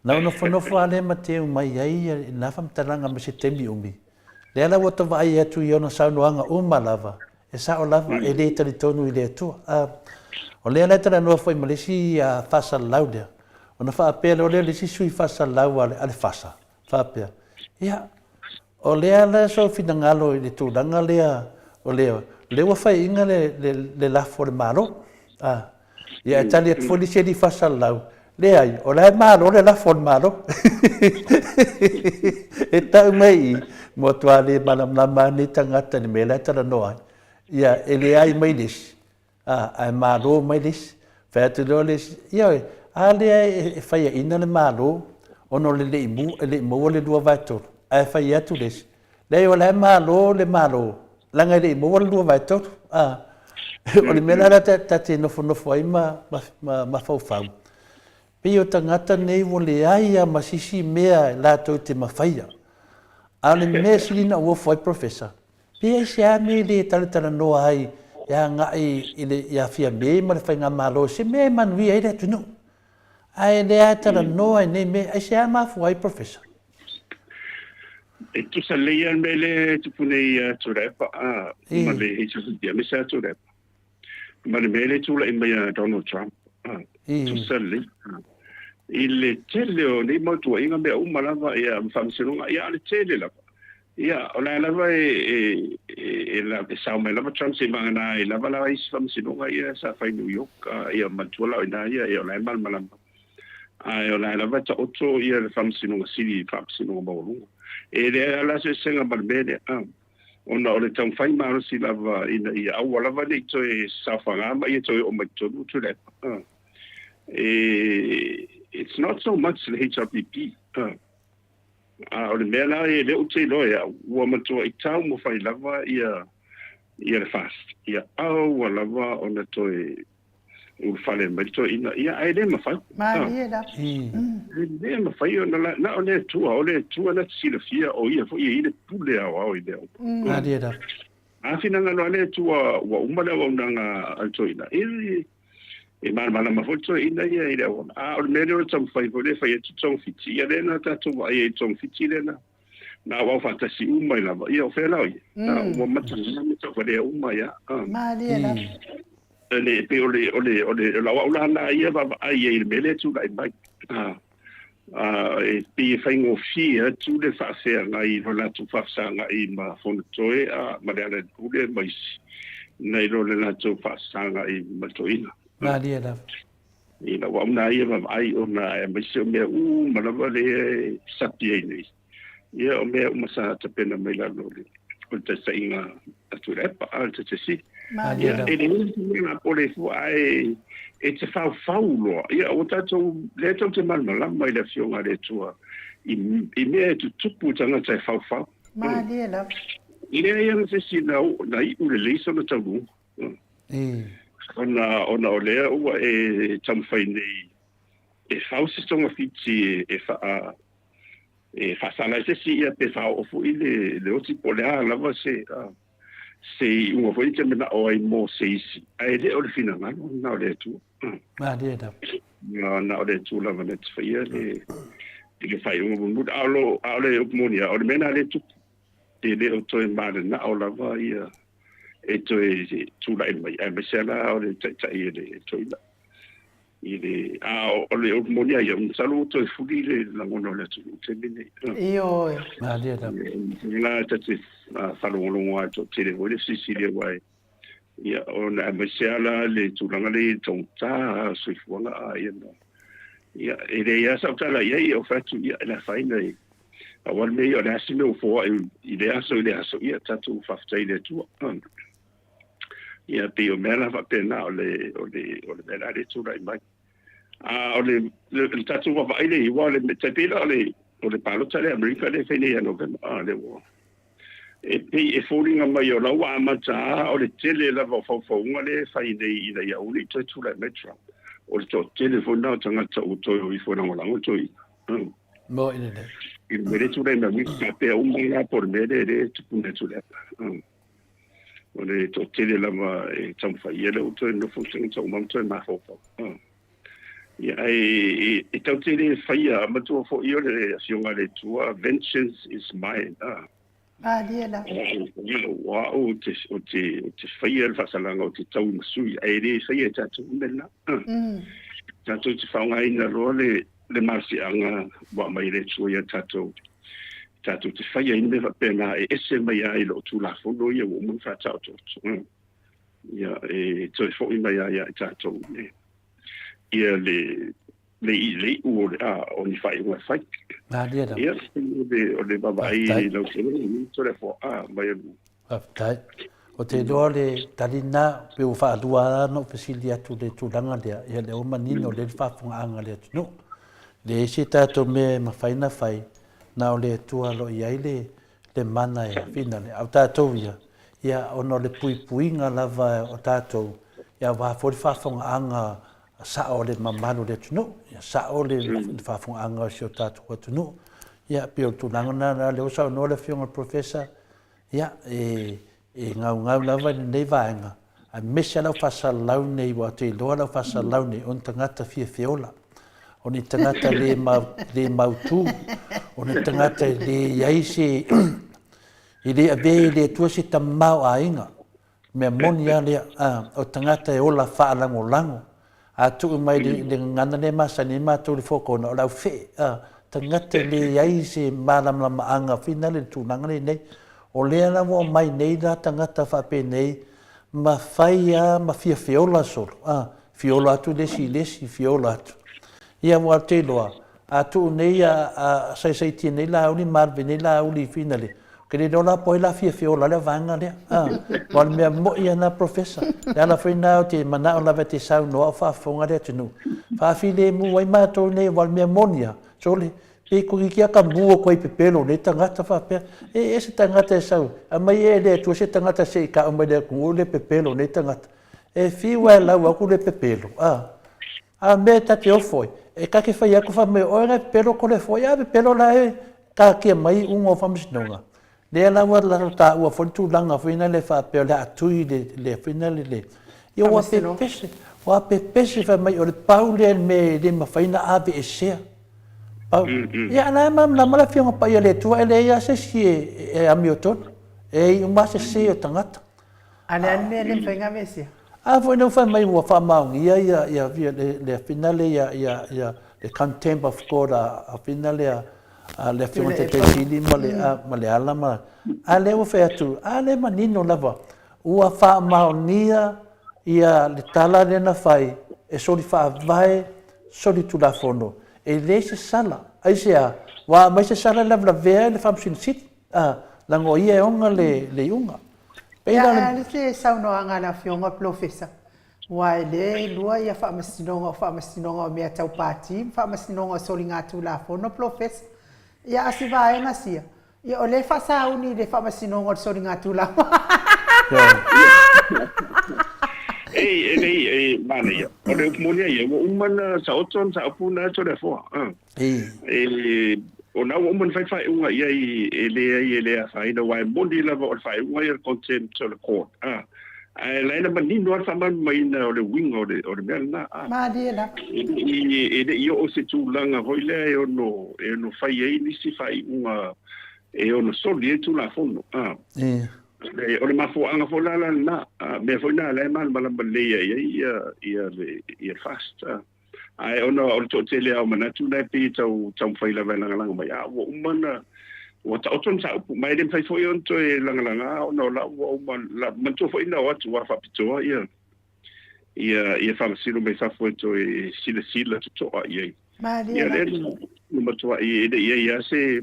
Na ou nofonofo a lea ma teu mai ai ia na faamatalaga ma se taimi umi. Lea la ua ta vaai atu i ona saunoaga uma lava, e sao lava, e le talitonu i le Atua. A. O lea la e talanoa foi ma le isi faasalalau lea, ona faapea loa lea o le isi sui faasalalau a le FASA, faapea, Ia, O lea la sou finagalo i le tulaga lea o le, lea ua faiaina le, le, le lafo a le Malo. A, ia e tali atu foi le isi alii faasalalau, leai, o la e malo le lafo a le Malo. E tau mai i i, matua le malamalama lava lenei tagata i le mea la e talanoa ai. Ia, e leai mai le isi, A, ae malo mai le isi. Fai atu loa le isi, Ioe, a lea e faiaina le Malo ona o le le i maua le 2/3, ae fai atu le isi, Leai, o la e malo le Malo, leaga e le i maua le 2/3. A, o le mea la lea ta te nofonofo ai ma mafaufau, pei o tagata nei ua leai lava ma se isi mea latou te mafaia. A o le mea e sili ona ou ofo ai Professor, Pe aisea mea e le talatalanoa ai e agai i le ia Fiame ma le Faigamalo i se mea e manuia ai le atunuu. Ae le a talanoa i nei mea, aisea mafua ai Professor? E tusa lelei lava le mea lea e tupu nei ia Tuilaepa ma le HSBC, aemaise lava Tuilaepa. Ma le mea lea e tulai mai a Donald Trump, tusa lelei. I le tele o nei mau tuuaiga mea uma lava ia ma faamasinoga, ia a o le tele lava. Ia, o la lava e, e, e, e sao mai lava Trump se vagana ai lava la isi faamasinoga ia sa fai New York, ia matua la o ina ia, ia o la e malamalama. Ae o la lava e taoto ia le faamasinoga sili i faamasinoga maualuga. E leai lava la se eseesega ma le mea lea. Ona o le taumafai malosi lava ina ia aua lava ne i toe saofaga ma ia toe oo mai totonu Tuilaepa. E, it's not so much le HRPP, a o le mea la e lea ou te iloa e au, ua matuai taumafai lava ia ia le FAST, ia aua lava ona toe ulufale mai le toeaina, ia ae le mafai. Malie lava. E le mafai ona la, na o le Atua, o le Atua na te silafia o ia foi e i le pule aoao i mea uma. Malie lava. A finagalo a le Atua ua uma le auaunaga a le toeaina, e e malamalama foi le toeaina ia i le auala. A o le mea lea o le taumafai foi lea e fai atu togafiti, ia lea na tatou vaai ai i togafiti lea na na auau faatasi uma ai lava. Ia o fea la o ia? Ua mataga ma tauvalea uma ia. Malie lava. Le pei o le o le o le lau au la na ia vaavaai ai i le mea lea e tulai mai. E pei e faigofie atu le faafeagai i lo latou faafesagai ma Fonotoe ma Lealailepule ma isi nai lo le latou faafesagai ma le toeaina. Malie lava. I lau au na ia vaavaai ona aemaise o mea uma lava lea e sapi ai nei. Ia, o mea uma sa tapena mai lalo o le o le taitaiga a Tuilaepa, a le TTC. Ia, e leai se mea na pole fua, ae e te faufau loa. Ia, ua tatou, lea tou te malamalama i le Afioga a le Atua i, i mea e tutupu i tagata e faufau. Malie lava. E leai ana se isi na, na iu lelei sona taunuuga. Ona, ona o lea ua e taumafai nei e fau se togafiti e faa e faasala ai se isi ia pe faaoo foi le le oti po o le a lava se se iuga foi e te manao ai mo se isi ae le o le finagalo na o le Atua. Malie lava. Na, na o le Atua lava na te faia le i le faaiuga mulimuli. A o lo, a o le upu moni lava, o le mea lena lea e tupu. E le o toe mananao lava ia e toe tulai mai, aemaise la o le taitai e le toeaina. I le, a o le upu moni lava ia, masalo ua toe fuli le lagona o le atunuu i le taimi lenei. Ioe. Malie lava. La ta te faalogologo lava i le toatele foi le fesilisili aua e, ia, ona aemaise lava la le tulaga lea i le taugata o le soifuaga a ia ma, ia, e leai lava sau tala i ai, ou fai atu, ia, e le afaina i, aua le mea ia, o le a se mea ua foai i lea aso i lea aso, ia, tatou faafetai i le Atua. Ia, pei o mea la faapena o le, o le, o le mea la lea e tulai mai. A o le, le, le tatou vaavaai lea i aua o le, tai pei la o le, o le palota lea a Amerika lea e fai nei ia Novema, a, lea ua, e pei e foliga mai o la ua amata a o le tele lava o faufauga lea e fai nei ina ia aua ne i toe tulai mai Trump. O le toatele foi lena o tagata ua toe o ifo e lagolago le toeaina. Moi lelei. I le mea lea e tulai mai Amerika, faapea uma la po o le mea lea lea e tupu nei Tuilaepa. O le toatele lava e taumafai ia lea ua toe nofo i tagata uma ma toe mafaufau. Ia, ae e tatou te le faia, manatua foi o le Afioga a le Atua, vengeance is mine. Malie lava. O au ou te, ou te, ou te faia le faasalaga, ou te tauimasui, ae le faia e tatou le mea lena. Tatou te faaaogaina loa le, le malosiaga ua aumai e le Atua ia tatou, tatou te faia ai mea faapena e ese mai ai i lou Tulafono ia ua uma ona faataotooto. Ia, e toe foi mai lava ia i tatou le, ia le, le, le iu o le, a, o ni faaiuga e fai. Malie lava. Ia, o le, o le vaavaai i lau Afioga, i Toleafoa, a, mai o Faafetai. Ou te iloa o le tali lena, pei ua faalua lava ona ou fesili atu i le tulaga lea, ia lea ua manino lelei le faafofogaaga a le atunuu. E leai se tatou mea e mafai ona fai, na o le Atua o lo o i ai le, le mana e finale. A o tatou ia, ia ona o le puipuiga lava o tatou, ia aua foi le faafofogaaga sao o le mamalu o le atunuu, ia sao le, le faafofogaaga o si o tatou atunuu. Ia pei o le tulaga lena, lea ua saunoa le Afioga i le Professor, Ia, e, e gaugau lava i lenei vaega, aemaise lava lau faasalalau nei, ua te iloa lau faasalalau nei, o ni tagata fia feola, o ni tagata le, mau, le mautu, o ni tagata e le i ai se, e le avea i le Atua se tamaoaiga. Mea moni lava lea, a, o tagata e ola faalagolago. A tuu mai le, le gagana lea e masani ai matou i le Four Corner, o le aufee, a, tagata e leai se malamalamaaga finale i le tulaga lenei. O lea la ua omai nei la tagata faapenei ma fai lava ma fia feola solo, a, fiola atu le isi i le isi, fiola atu. Ia ua te iloa, a tuu nei a, a saisaitia nei Laauli ma alu nei Laauli finale, Ke le iloa la po ai la fiafia ola lea vaega lea. A, aua o le mea moi a na Professor. Le ala foi na ou te manao lava e te saunoa o faafofoga le atunuu. Faafilemu ai matou nei aua o le mea moni a, sole, pe toeitiiti a ta mu atu ai i pepelo o nei tagata faapea, e ese tagata e sau, aumai ea e le Atua se tagata se i tau mai le atunuu le pepelo o nei tagata. E fiu a e lau atu le pepelo, a. A o le mea ta te ofo ai, e ta te fai atu fai mai, o oe na e pepelo kole foi, a pepelo la e taatia mai iuga o faamasinoga. Lea la ua latou taua foi le tulaga foi lea faapea o le a tui le le foi lea le ia ua pepese, ua pepese fai mai o le pau lea le mea e le mafai ona aveesea. Pau. Ia a la e malamalama le Afioga Paia a le Atua e leai lava se isi e amiotonu, e iu uma lava sese o tagata. A le a le mea e le mafai ona aveesea? A foi lea ua fai mai ua faamaonia ia ia ia le le finale ia ia ia le contempt of court a finale a a le Afioga Taitaisili ma le ma le ala ma a lea ua fai atu a lea e manino lava ua faamaonia ia le tala lea na fai e soli faavae soli tulafono e leai se sala aisea ua aumai se sala e lavelavea ai le Faamasino Sili a leaga o ia e ona le le iuga. Pei la o le se saunoaga a le Afioga Polofesa, aua e le lua ia faamasinoga o faamasinoga o mea tau pati ma faamasinoga o soligatulafono Polofesa. Ia a si vaega sia, ia o lea e faasauni i le faamasinoga o le soligatulafono. Ei, e nei, e manaia. O le upu moni a ia, ua uma na taoto na taupu na Toleafoa. E, o na ua uma ona fai faaiuga i ai e leai e le afaina aua e moni lava o le faaiuga ia o le contempt o le court a ae la e na manino lava le faamalamalamaina o le uiga o le o le mea lena a. Malie lava. E le i e le i oo i se tulaga foi lea e ono e ono fai ai nisi faaiuga e ono soli ai Tulafono a. O le mafuaaga foi la lena a mea foi na la e malamalama lelei ai ai ia ia le ia le FAST a. Ae ona o le toatele lava o manatu na e pei e tau taumafai lava e lagalaga mai, a ua uma ona, ua taoto le mataupu, ma e le mafai foi ona toe lagalaga ona o la ua uma, la, manatua foi na o atu lava faapitoa ia, ia, ia faamasino mai fafo e toe silasila totoa i ai. Malie Ia lea na matuai e le i i ai lava se,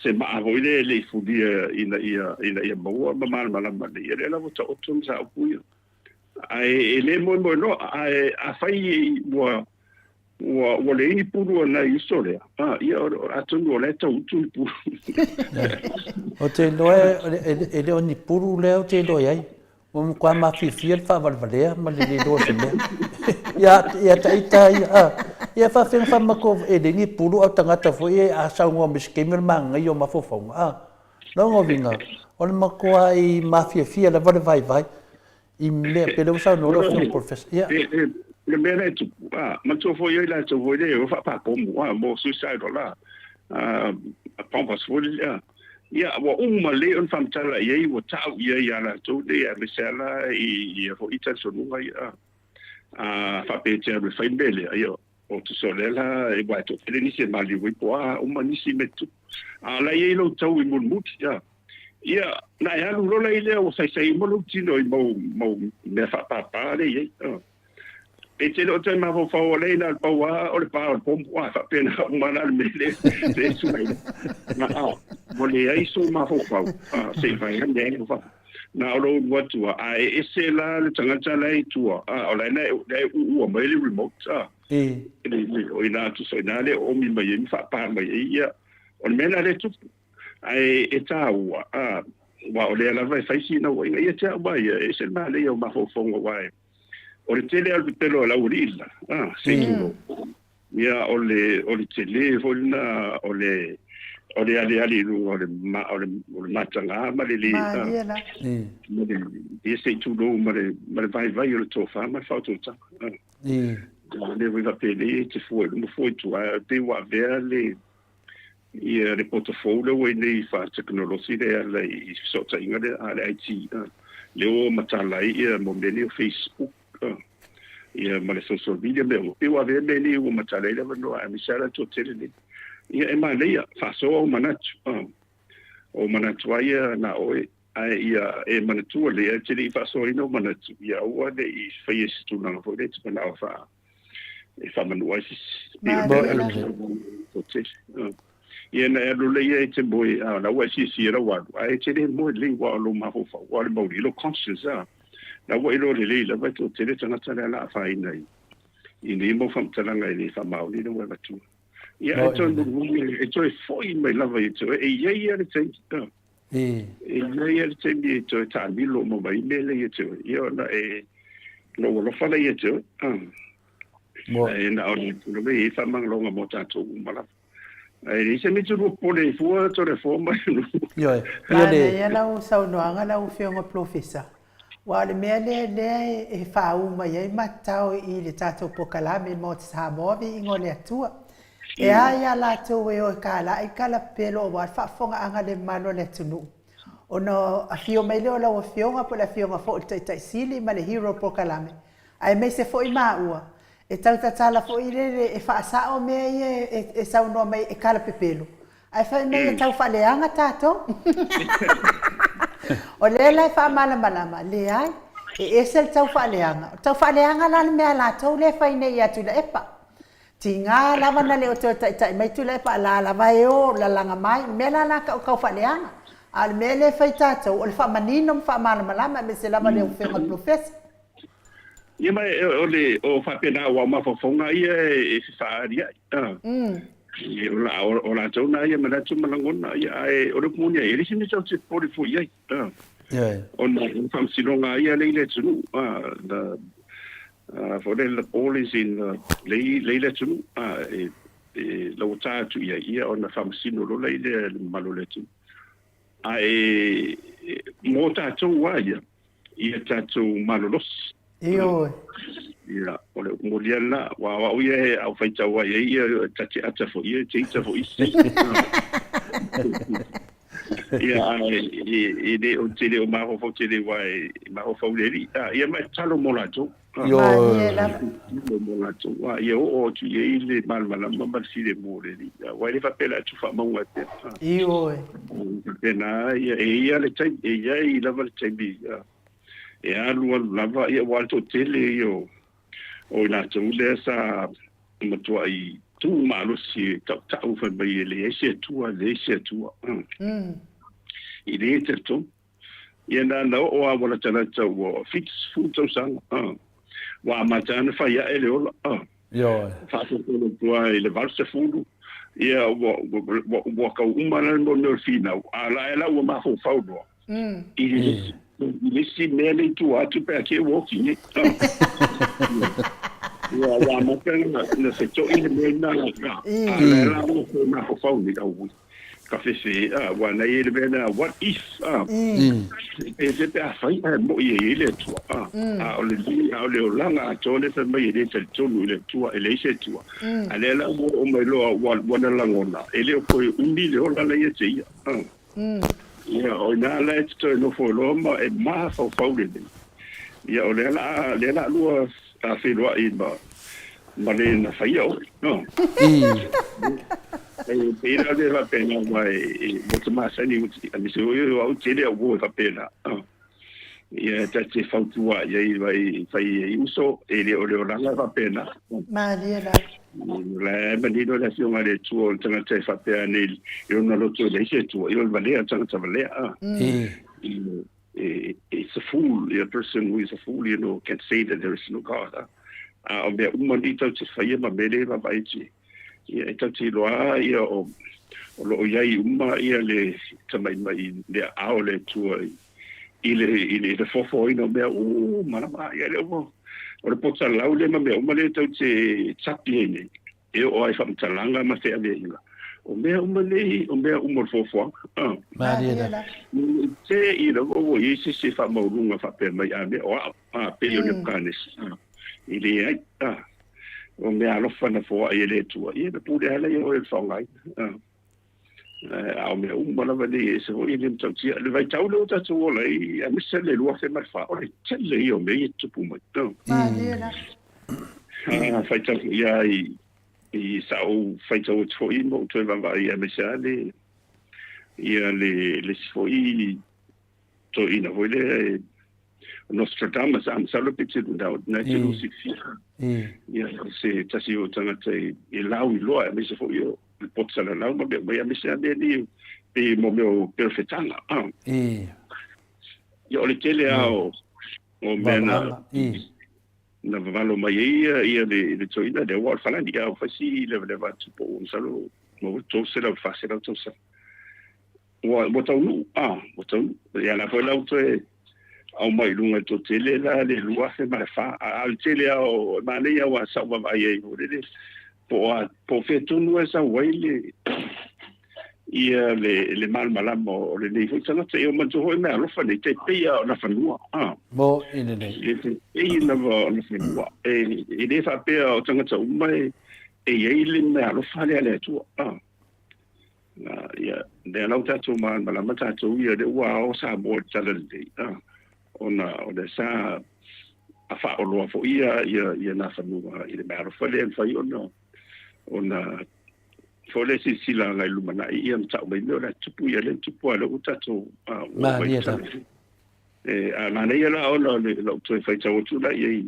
se maa foi lea e le i fulia ina ia, ina ia maua ma malamalama lelei. Ia lea la ua taoto le mataupu ia. Ae e le moemoe loa, ae afai ua ua ua leai ni pulu a nai uso lea, a, ia atonu o la e tau utu ni pulu. Ou te iloa e le o ni pulu lea ou te iloa i ai. Ua matua mafiafia le faavalevalea ma le le iloa o se mea. Ia, ia taita ia, a. Ia faafefea ona faamako e leai ni pulu a o tagata foi e a saunoa mai i se taimi o le manaia o mafaufauga, a. Lona uiga, o le matuai mafiafia lava le vaivai i mea, pei o lea ua saunoa lau Afioga Professor. Ia. Le mea lea e tupu, a, manatua foi ai latou foi lea e o faapapomu, a, mo suicidal, a, a, pompous foi lea, a. Ia, ua uma lelei ona faamatala i ai, ua tau i ai ia latou nei, aemaise lava la i ia foi talitonuga ia, a, a faapea e te alu e fai le mea lea, ia, O tusa o lea la, aua e toatele nisi e maliu ai po o a uma nisi mea tutupu. A o la e i ai lou tau i mulimuli, ia. Ia, na e alu loa la i lea ua saisai uma lou tino i mau, mau mea faapapa lea e i ai. A. E te le o toe mafaufau o lea na o le pau lava o le pa o le pomu, a faapena uma la le mea lea, lea e tulai mai. Na, a, ua leai sou mafaufau, a, se i vae ane ai ua na o lou alu atu a, a e ese la le tagata la e i tua, a, o la e, la e uua mai le remote, a, o ina tusa o ina lea e oomi mai ai ma faapa mai ai, ia, o le mea lena lea e tupu. Ae e taua, a, aua o lea lava e fai sina uaiga, ia te au ma ia, e ese le manaia o mafaufauga, aua e, o le tele lava o le pepelo a le aualii le la, a, se i tulou. Ia, o le, o le tele foi lena o le, o le aliali i luga o le, o le, o le mataga ma le le, Malie la. ma le, ia se i tulou ma le, ma le vaivai o le tofa ma le faautautaga. O lea foi faapenei e te fua i luma fua i tua, ae pei ua avea le, ia le poto fou lea ua i nei faatekonolosi lea e ala i fesootaiga lea a le IT, lea ua matala ai ia mo mea nei o Facebook, ia ma le social media mea uma. Pei ua avea mea nei ua matala ai le avanoa aemaise lava le toatele nei. Ia e manaia, faasoa ou manatu, o manatu lava ia na oe, ae ia e manatua lelei, ae te le i faasoaina ou manatu, ia aua ne i faia i se tulaga foi lea e te manao e faamanua ai se isi. Pei o le mea lea o le toatele. Ia na e alu lelei ia e te moe, a o la ua e fiafia lau alu, ae e te le moe lelei aua o lou mafaufau, aua o le mauli, lou conscience, a. La ua iloa lelei lava e toatele tagata lea la afaina i i nei mau faamatalaga e le faamaoni lea ua e avatua. Ia ae toe mulimuli e toe foi mai lava ia te oe, e i ai lava le taimi, a. E i ai lava le taimi e toe taamilo uma mai ai mea lea ia te oe, ia ona e lou alofa lea ia te oe, a. Ae na o le tulaga e i ai faamagaloga mo tatou uma lava. Ae leai se mea e te lua popole ai fua Toleafoa ma Ioe. Manaia lau saunoaga lau Afioga Polofesa, aua o le mea lea lea e faaū mai ai matatao i le tatou polokalame i le Maota Samoa Viiga o le Atua. E a ia latou e o e kala'i kalapelo aua le faafofogaaga le mamalu o le atunuu. Ona afio mai lea o lau Afioga po o le Afioga foi i le Taitai Sili ma le hero o le polokalame, aemaise foi maua, e tau tatala foi lele e faasao mea ia e saunoa mai e kalapepelo, ae fai mai e tau faaleaga tatou. O lea la e faamalamalama, leai, e ese le tau faaleaga. O le tau faaleaga la le mea a latou lea e fai nei ia Tuilaepa. Tiga lava na le o toe taitai mai Tuilaepa a la lava e o lalaga mai. O le mea la la tau tau faaleaga. A o le mea lea e fai tatou, o le faamanino ma faamalamalama aemaise lava le Afioga i le Polofesa. Ia ma o le o faapena aua o mafaufauga ia e fefaaliai. O la o latou na ia manatu ma lagona ia ae o le upu moni ai e leai se mea tatou te popole fua i ai. Ona o le faamasinoga lava ia lea i le atunuu the for the ball is in the lea i le atunuu e lauata atu i ai ia ona faamasino loa lea i le mamalu o le atunuu. Ae mo tatou lava ia, ia tatou malolosi. Ioe. Ia, o le upu moni lava lena, aua o au ia e au faitau ai ai ia, ta te ata foi ia, te ita foi isi. Ia, ae e le o te le o mafaufau tele aua e mafaufau le Alii. Ia ma e tatalo mo latou. Malie lava. Mo latou, ia oo atu i ai le malamalama ma le filemu o le Alii. Aua e le faapea o le a tuufaamauga ai pea. Ioe. Faapena, ia, e i ai le taimi, e i ai lava le taimi e alu alu lava, ia, aua o le toatele ia o i latou lea sa matuai tu malosi e tautau fai mai e leai se Atua, e leai se Atua. I le talitonu. Ia na na oo lava ua latalata ua 70 tausaga ua amata ona fai ae le ola. Ioe. Faasolosolo atu lava i le 80, ia ua ua ua tau uma la le mea o le finau, a o la e la ua mafaufau loa i le i le isi mea lea i tua atu pe a te i ua oti nei. Ia ua amata ona feto'i le mea lena, a o la e la ua mafaufau nei, auoi. Ka fefe, a, aua na i ai le mea lena, what if, a, e se pe afai ae mo'i e i ai le Atua, a, a o le, a o le olaga atoa lea fai mai e le talitonu i le Atua, e leai se Atua. A lea la ua oo mai loa ua, ua na lagona, e le o toe umi le ola la ia te ia, a. Ia, o ina la e te toe nofo ai loa ma e mafaufau lelei. Ia, o lea la a, lea la a lua a feiloai ma, ma le na faia oe, no. E pei la le faapena aua e, ua te masani, aemaise foi o au tele au uo e faapena. Ia, ta te fautua i ai, vai, fai ai uso, e le o le olaga e faapena. Malie la. O la e manino le Afioga i le Atua o le tagata e faapea nei i lona loto e leai se Atua, ia o le valea, o le tagata valea. It's a fool, a person who is a fool, you know, can say that there is no God. A o mea uma nei tatou te faia ma mea lea e vaavaai atu i ai, ia e tatou te iloa lava ia o lo o i ai uma ia le tamaimai le aao o le Atua i le i le i le foafoaina o mea uma lava. Ia lea ua o le potalau lea ma mea uma lea tatou te tapi ai nei, e oo lava i faamatalaga ma feaveaiga. O mea uma nei, o mea uma o le foafoaga. Ah. Malie lava. Te i lava ua i ai se isi e faamaualuga faapea mai, a mea o au, a pei o Nebukadnesa. Ah. E leai. Ah. O mea alofa na foai e le Atua, ia na pule lava ia oe i le faaaogaina. Ah. A o mea uma lava nei, e ese foi e le matautia. Le vaitau lea ua tatou ola ai, aemaise le 2004, o le tele ia o mea ia e tutupu mai. Malie lava. A faitau foi lava i sa ou faitau atu foi ma ou toe vaavaai aemaise lava le, ia le, le isi foi toeaina foi lea e Nostradamus, a masalo pe te na, na te lu silafia. Ia, se tasi o tagata e lauiloa aemaise foi o le poto salalau ma mea uma ia, aemaise lava mea nei pei mo mea o perofetaga. Ia o le tele lava o o mea na na vavalo mai ai ia le le toeaina lea, aua o le falani, a ua fai si levaleva atu po o masalo maua le 300 i le 400 tausaga. Ua ua taunuu, a, ua taunuu. Ia la foi la ua toe aumai i luga i le toatele la le 2004. A o le tele lava o, e manaia aua sa ou vaavaai ai foi lele, po o a, po o fea tonu e sau ai le ia le le malamalama o lenei foi tagata. Ia manatua foi meaalofa nei, tai pei lava o Nafanua, a. Mo i lenei. E tai pei lava o Nafanua. E e le faapea o tagata uma e e i ai le meaalofa lea a le Atua, a. Ia, lea la ua tatou malamalama tatou ia, lea ua ao Samoa i le talalelei, ona o lea sa faaoloa foi ia, ia, ia Nafanua i le meaalofa lea e mafai ona, ona foi lea silasila agai i le lumanai ia ma tau mai mea o le a tupu, ia lea ua tupu lava lea ua tatou ua oo mai i le talalelei. E, a manaia la ona o le lou toe faitau atu la i ai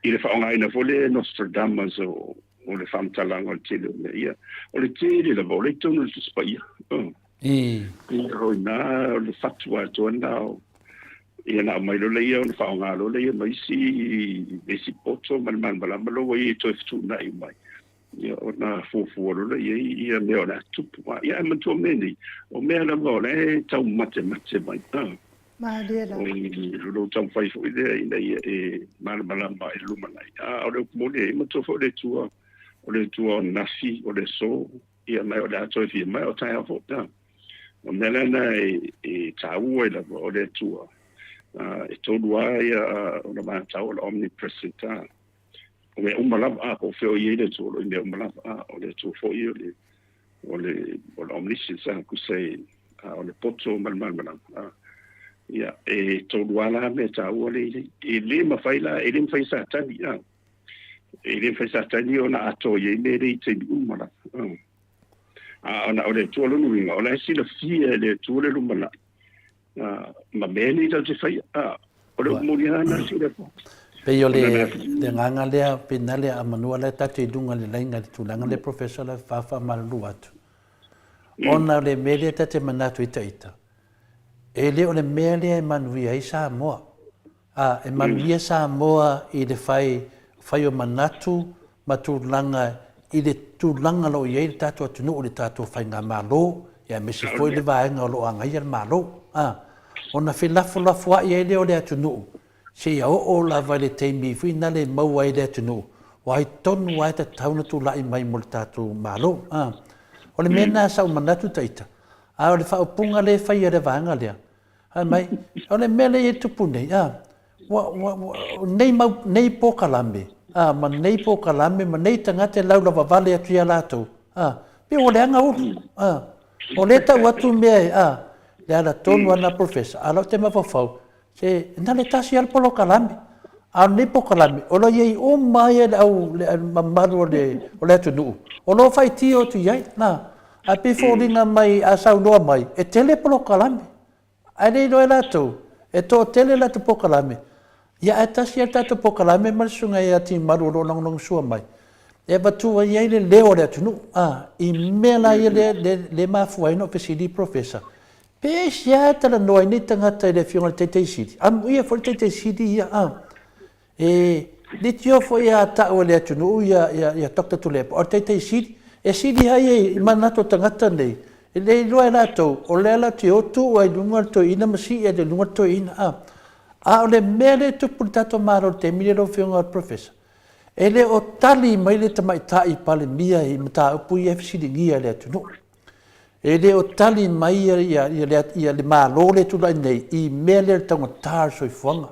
i le faaaogaina foi lea e Nostradamus o, o le faamatalaga o le tele o mea ia. O le tele lava, o lea i totonu o le Tusi Paia. Oh. I. Ia hoi nā, o le fatu atoa nā o, ia na aumai loa lea ona faaaoga loa lea ma isi, isi poto ma le malamalama loa ua ia toe fetuunai mai. Ia ona fuafua loa lea i ai ia mea o le a tupu. Ia ae manatua mea nei, o mea lava o la e taumatemate mai. Malie lava. O lou taumafai foi lea ina ia e malamalama i le lumanai. A o le upu moni, e manatua foi o le Atua, o le Atua o ananafi, o le aso, ia ma o le a toe fia mai o taeao foi. O le mea lena e taua ai lava o le Atua, e tolu lava ia ona vatau o le omnipresent. O mea uma lava, a, po o fea o i ai le Atua, o lo o i mea uma lava, a, o le Atua foi o le, o le, o le omniscience, a, tusa e, a, o le poto ma le malamalama, a. Ia, e tolu lava la mea taua lea e i ai. E le mafai la, e le mafai e Satani, a, e le mafai e Satani ona atoa i ai mea lea i taimi uma lava, a. A ona o le Atua lona uiga, o la e silafia e le Atua le lumanai, ma mea nei tatou te faia. O le upu moni lava lena sui usufono. Pei o le agaga lea, pei na lea a manua la tatou i luga o le laina i le tulaga lea Professor la faamalulu atu. Ona o le mea lea tatou te manatu ai ita, e le o le mea lea e manuia ai Samoa. A, e manuia Samoa i le fai, fai o manatu ma tulaga i le tulaga o lo o i ai le tatou atunuu i le tatou faigamalo, ia aemaise foi le vaega o lo o agaia le Malo. A, ona felafolafoai ai lea o le atunuu seia oo lava i le taimi foi lena e maua ai le atunuu, o ai tonu lava e tatau ona tulai mai mo le tatou Malo. A, o le mea lena sa ou manatu ita, a o le faaupuga lea e fai e le vaega lea, Fai mai, o le mea lea e tupu nei, a, ua, ua, ua, nei mau, nei polokalame, a, ma nei polokalame ma nei tagata e laulavavale atu ia latou, a, pei ua leaga ulu, a, o lea e tau atu mea e, a, le ala tonu lava lena Professor, a o lau te mafaufau, se, na o le tasi lava le polokalame, a o lenei polokalame, o lo o i ai uma lava le au, le mamalu o le, o le atunuu, o lo o faitio atu i ai, a. Ae pei foliga mai a saunoa mai, e tele polokalame, ae le iloa e latou, e toatele latou polokalame, ia ae tasi lava le tatou polokalame ma le susuga ia Timalu o lo o lagolagosua mai, e avatu ai ai le leo o le atunuu, a, i mea la ia lea, lea, lea e mafua ai ona ou fesili i Professor, pe aisea e talanoa ai nei tagata i le Afioga i le Taitai Sili, amuia foi le Taitai Sili ia, a. E leitioa foi a tau e le atunuu ia, ia, ia Doctor Tuilaepa, o le Taitai Sili. E sili lava ia i manatu o tagata nei, e le iloa e latou, o lea latou te o tuu ai i luga le toeaina ma sii ai i luga le toeaina. A, a o le mea lea e tupu i le tatou Malo i le taimi lenei lau Afioga i le Professor, e le o tali mai le Tamaitai Palemia i mataupu ia e fesiligia e le atunuu. E le o tali mai le Malo lea e tulai nei i mea lea o le taugata o le soifuaga.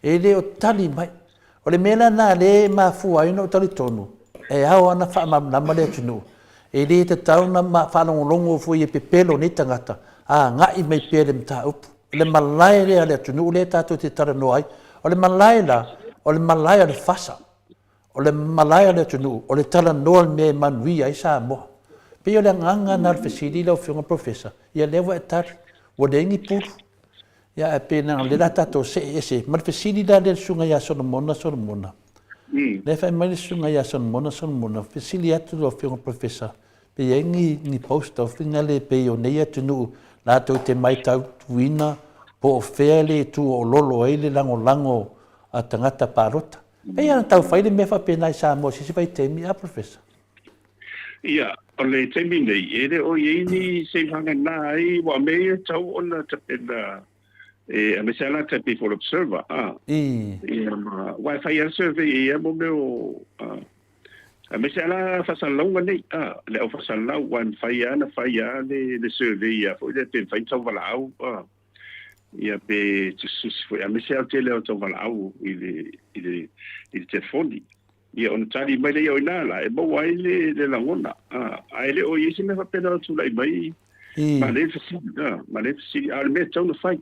E le o tali mai. O le mea la lena lea e mafua ai ona ou talitonu, e ao lava ona faamalamalama le atunuu. E le tatau ona faalogologo foi e pepelo nei tagata, agai mai pea i le mataupu. O le malae lea a le atunuu lea tatou te talanoa ai. O le malae la, o le malae a le FASA. O le malae a le atunuu, o le talanoa le mea e manuia ai Samoa. E pei o le agaga lena o le fesili lau Afioga Professor, ia lea ua e tali, ua leai ni pulu. Ia ae pei leaga o lea o le a tatou see ese ma le fesili la lea i le Susuga ia Solomona Solomona. Lea e fai mai le Susuga ia Solomona Solomona, fesili atu lau Afioga Professor, Pe i ai ni, ni post office na le pei o nei atunuu latou te maitauina po o fea le tuuoololo ai le lagolago a tagata palota. Pei lava ona tau fai le mea faapena i Samoa i se isi vaitaimi, a Professor? Ia, o le taimi nei, e le o i ai ni seivagana ai, aua o mea ia e tatau ona tapena e aemaise lava la taimi for observer, a. Ia, ma, aua e fai lava le survey e i ai mo mea o, a, aemaise lava la faasalalauga nei, a, le au faasalalau, aua e mafai lava ona fai lava le, le survey a foi lea pe mafai ona tauvalaau, a, ia pe tusitusi foi, aemaise lava o le tele o tauvalaau i le, i le, i le telefoni. Ia ona tali mai lea, o i ina la e maua ai le, le lagona, a, ae le o i ai se mea faapena o tulai mai, ma le fesili, a, ma le fesili, a o le mea e tatau ona fai.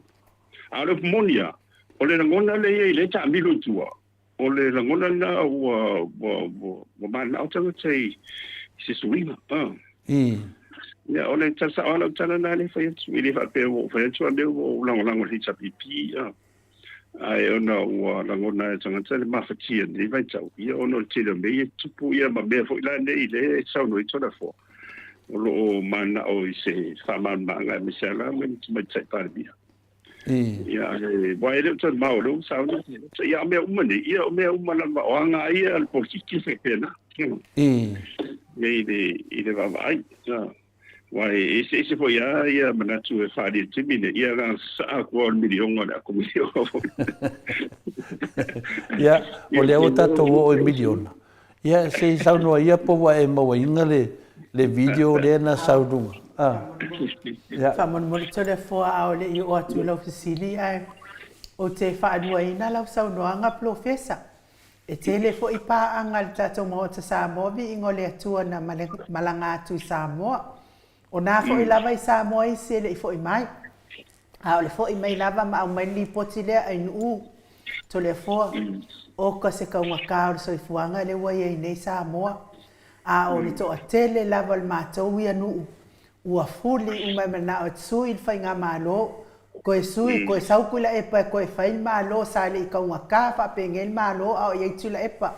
A o le upu moni lava, o le lagona lea e i ai lea e taamilo i tua, o le lagona lena ua, ua, ua, ua mananao tagata i, i se suiga, a. Ia, o le tala sao lava lau tala lena lea e fai atu, e le faapea ua ou fai atu a mea ua ou lagolago i le HRPP, a. Ae ona ua lagona e tagata le mafatia i lenei vaitau, ia ona o le tele o mea ia e tutupu ia ma mea foi la nei lea e saunoa ai Toleafoa, o lo o mananao i se faamalamalamaga aemaise lava la le Tamaitai Palemia. Ia, ae aua e le o toe mamao o lea ua saunoa ia, a o mea uma nei, ia o mea uma lava o aga ia a le polokiki e faapena, i le i le vaavaai. Aua e eseese foi lava ia manatu e faaalia i le taimi lenei, ia na sasaa atu lava o le miliona o le ato miliona foi. Ia, o lea ua tatou oo i miliona. Ia, se i saunoa ia po ua e mauaina le, le video lea na sau i luga. Ah. Ia. Faamolemole Toleafoa a o le i oo atu i lau fesili ae ou te faaluaina lau saunoaga Polofesa. E tele foi paaga a le tatou Maota Samoa viiga o le Atua na malaga atu i Samoa. O na foi lava i Samoa isi e le i foi mai. A o le foi mai lava ma aumai le lipoti lea Ainuu, Toleafoa, oka se kaugata o le soifuaga lea ua i ai nei Samoa. A o le toatele lava o le matou ia nuu Ua fuli uma e manao e sui le faigamalo, toe sui, toe sau Tuilaepa e toe fai le malo, sa le i taugata faapenei le malo a o i ai Tuilaepa.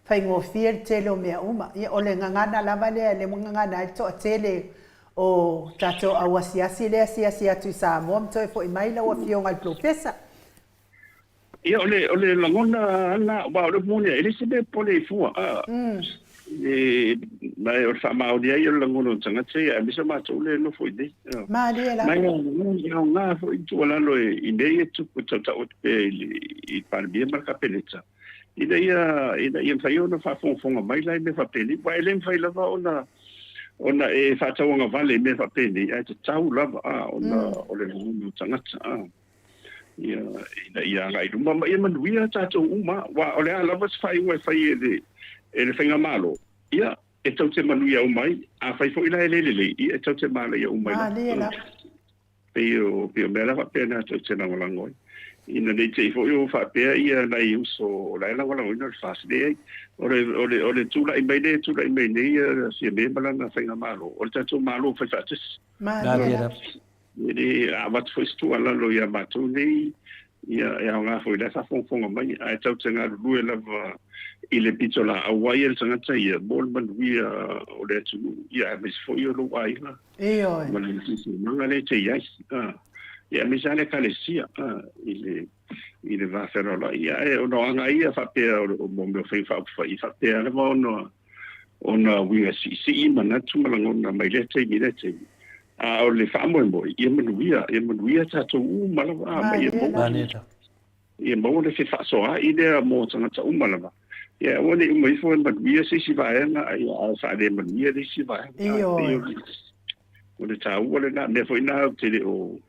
Faigofie le tele o mea uma. Ia, o le gagana lava lea lea ua gagana ai le toatele o tatou au asiasi lea e asiasi atu i Samoa ma toe foi mai lau Afioga i le Polofesa. Ia, o le, o le lagona lava, aua o le upu moni lava, e le se mea pole i fua, a, e, ma o le faamaoni ai o le lagona o le tagata ia, aemaise o matou lea e nofo i inei. Malie lava. Ma e aoga, e aoga foi le tuualalo i mea ia e tupu e tautau atu pea i le, i le Palemia ma le Kapeneta, ina ia, ina ia mafai ona faafogafoga mai la i mea faapenei, aua e le mafai lava ona, ona e faatauagavale i mea faapenei, ae tatau lava, a, ona o le lagona o tagata, a. Ia, ina ia agai i luma ma ia manuia tatou uma, aua o le a lava se faaiuga e fai e le, e le Faigamalo, ia, e tou te manuia uma ai. Afai foi la e le lelei, ia, e tou te malaia uma ai lava. Pei o, pei o mea la faapena tou te lagolago ai. Ina ne i te i foi o faapea ia nai uso o la e lagolagoina le FAST, leai. O le, o le, o le tulai mai lea e tulai mai nei ia Fiame ma lana Faigamalo, o le tatou Malo faifaatasi. Malie lava. E le avatu foi se tuualalo ia matou nei, ia, e aoga foi o la e faafogafoga mai, ae tatou te galulue lava i le pitolaau ai a le tagata ia mo le manuia o le atunuu, ia aemaise foi o lou aiga Ioe. ma le siosiomaga lea e te i ai. Ia aemaise lava le Ekalesia i le i le va fealoaloai. Ia, ae ona o aga ia faapea o mo mea o faiga faaupufai, e faapea lava ona ona uiga siisii manatu ma lagona mai lea taimi i lea taimi. A o le faamoemoe, ia manuia, ia manuia tatou uma lava, a, ma ia maua, ia maua le fefaasoaai lea mo tagata uma lava. Ia aua ne i uma ifo e manuia se isi vaega, ae faalemanuia le isi vaega. Ioe. O le taua lena, mea foi na ou te le o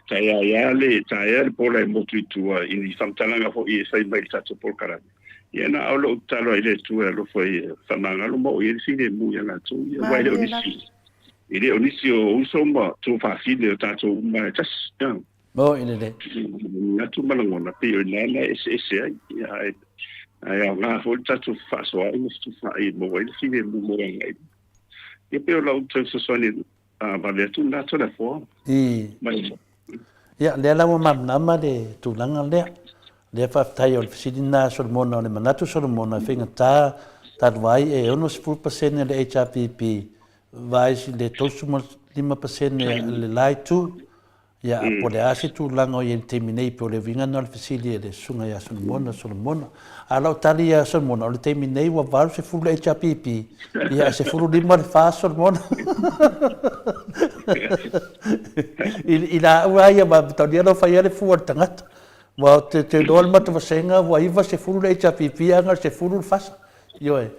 taea le taea le pola e motu i tua i ni faamatalaga foi e fai mai i le tatou polokalame. Ia na o lou tatalo ai i le Atua e alofa ia faamagalo ma oo i ai le filemu ia latou ia, aua e le o nisi, e le o nisi o uso ma tuafafine o tatou uma e tasi. Ia. Moi lelei. Manatu ma lagona, pei o i ina la e eseese ai. Ia, ae, ae aoga foi le tatou fefaasoaai ma fetufaai e maua ai le filemu mo le agai i luma. Ia pei o lau toe fesoasoani vave atu lena Toleafoa. I. Mai. Ia, lea la ua malamalama le tulaga lea. Lea faafetai o le fesili lena a Solomona, o le manatu o Solomona e faigata talu ai e 60% le HRPP. Vaai le 35% a le la itu, ia, po o le a se tulaga o i ai i le taimi nei, pei o le uiga lena o le fesili a le Susuga ia Solomona Solomona. A o lau tali ia Solomona, o le taimi nei ua 80 le HRPP, ia ae 15 le FAST Solomona. I la au lava ia, matalia lau fai lava le fua o le tagata. Aua ou te iloa le matou vasega ua 90 le HRPP ae na o le 10 le FAST. Ioe.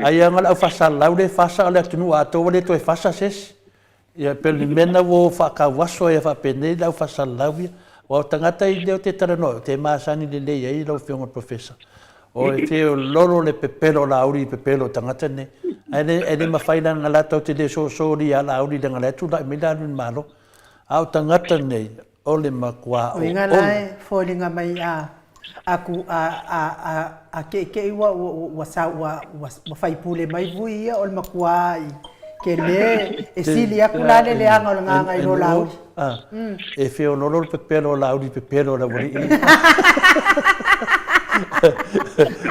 Ai lava na o le au faasalalau lea e fasa a o le atunuu atoa ua le toe fasa se isi. Ia pei o le mea lena ua o faatauaso ai faapenei le au faasalalau ia. Aua o tagata ia ou te talanoa ai, ou te masani lelei ai lau Afioga i le Professor. O e feololo le pepelo o Laauli i pepelo o tagata nei. Ae le, e le mafai leaga latou te le soso ia Laauli leaga o la e tulai mai Laauli i le Malo. A o tagata nei, O le matua o Uiga la e foliga mai a a ku a a a a keʻekeʻi ua ua ua sa ua ua ua faipule mai vui ia o le matua i ke le e sili aku la le leaga o le gaga i lo Laauli. E feololo le pepelo o Laauli i pepelo o le aualii.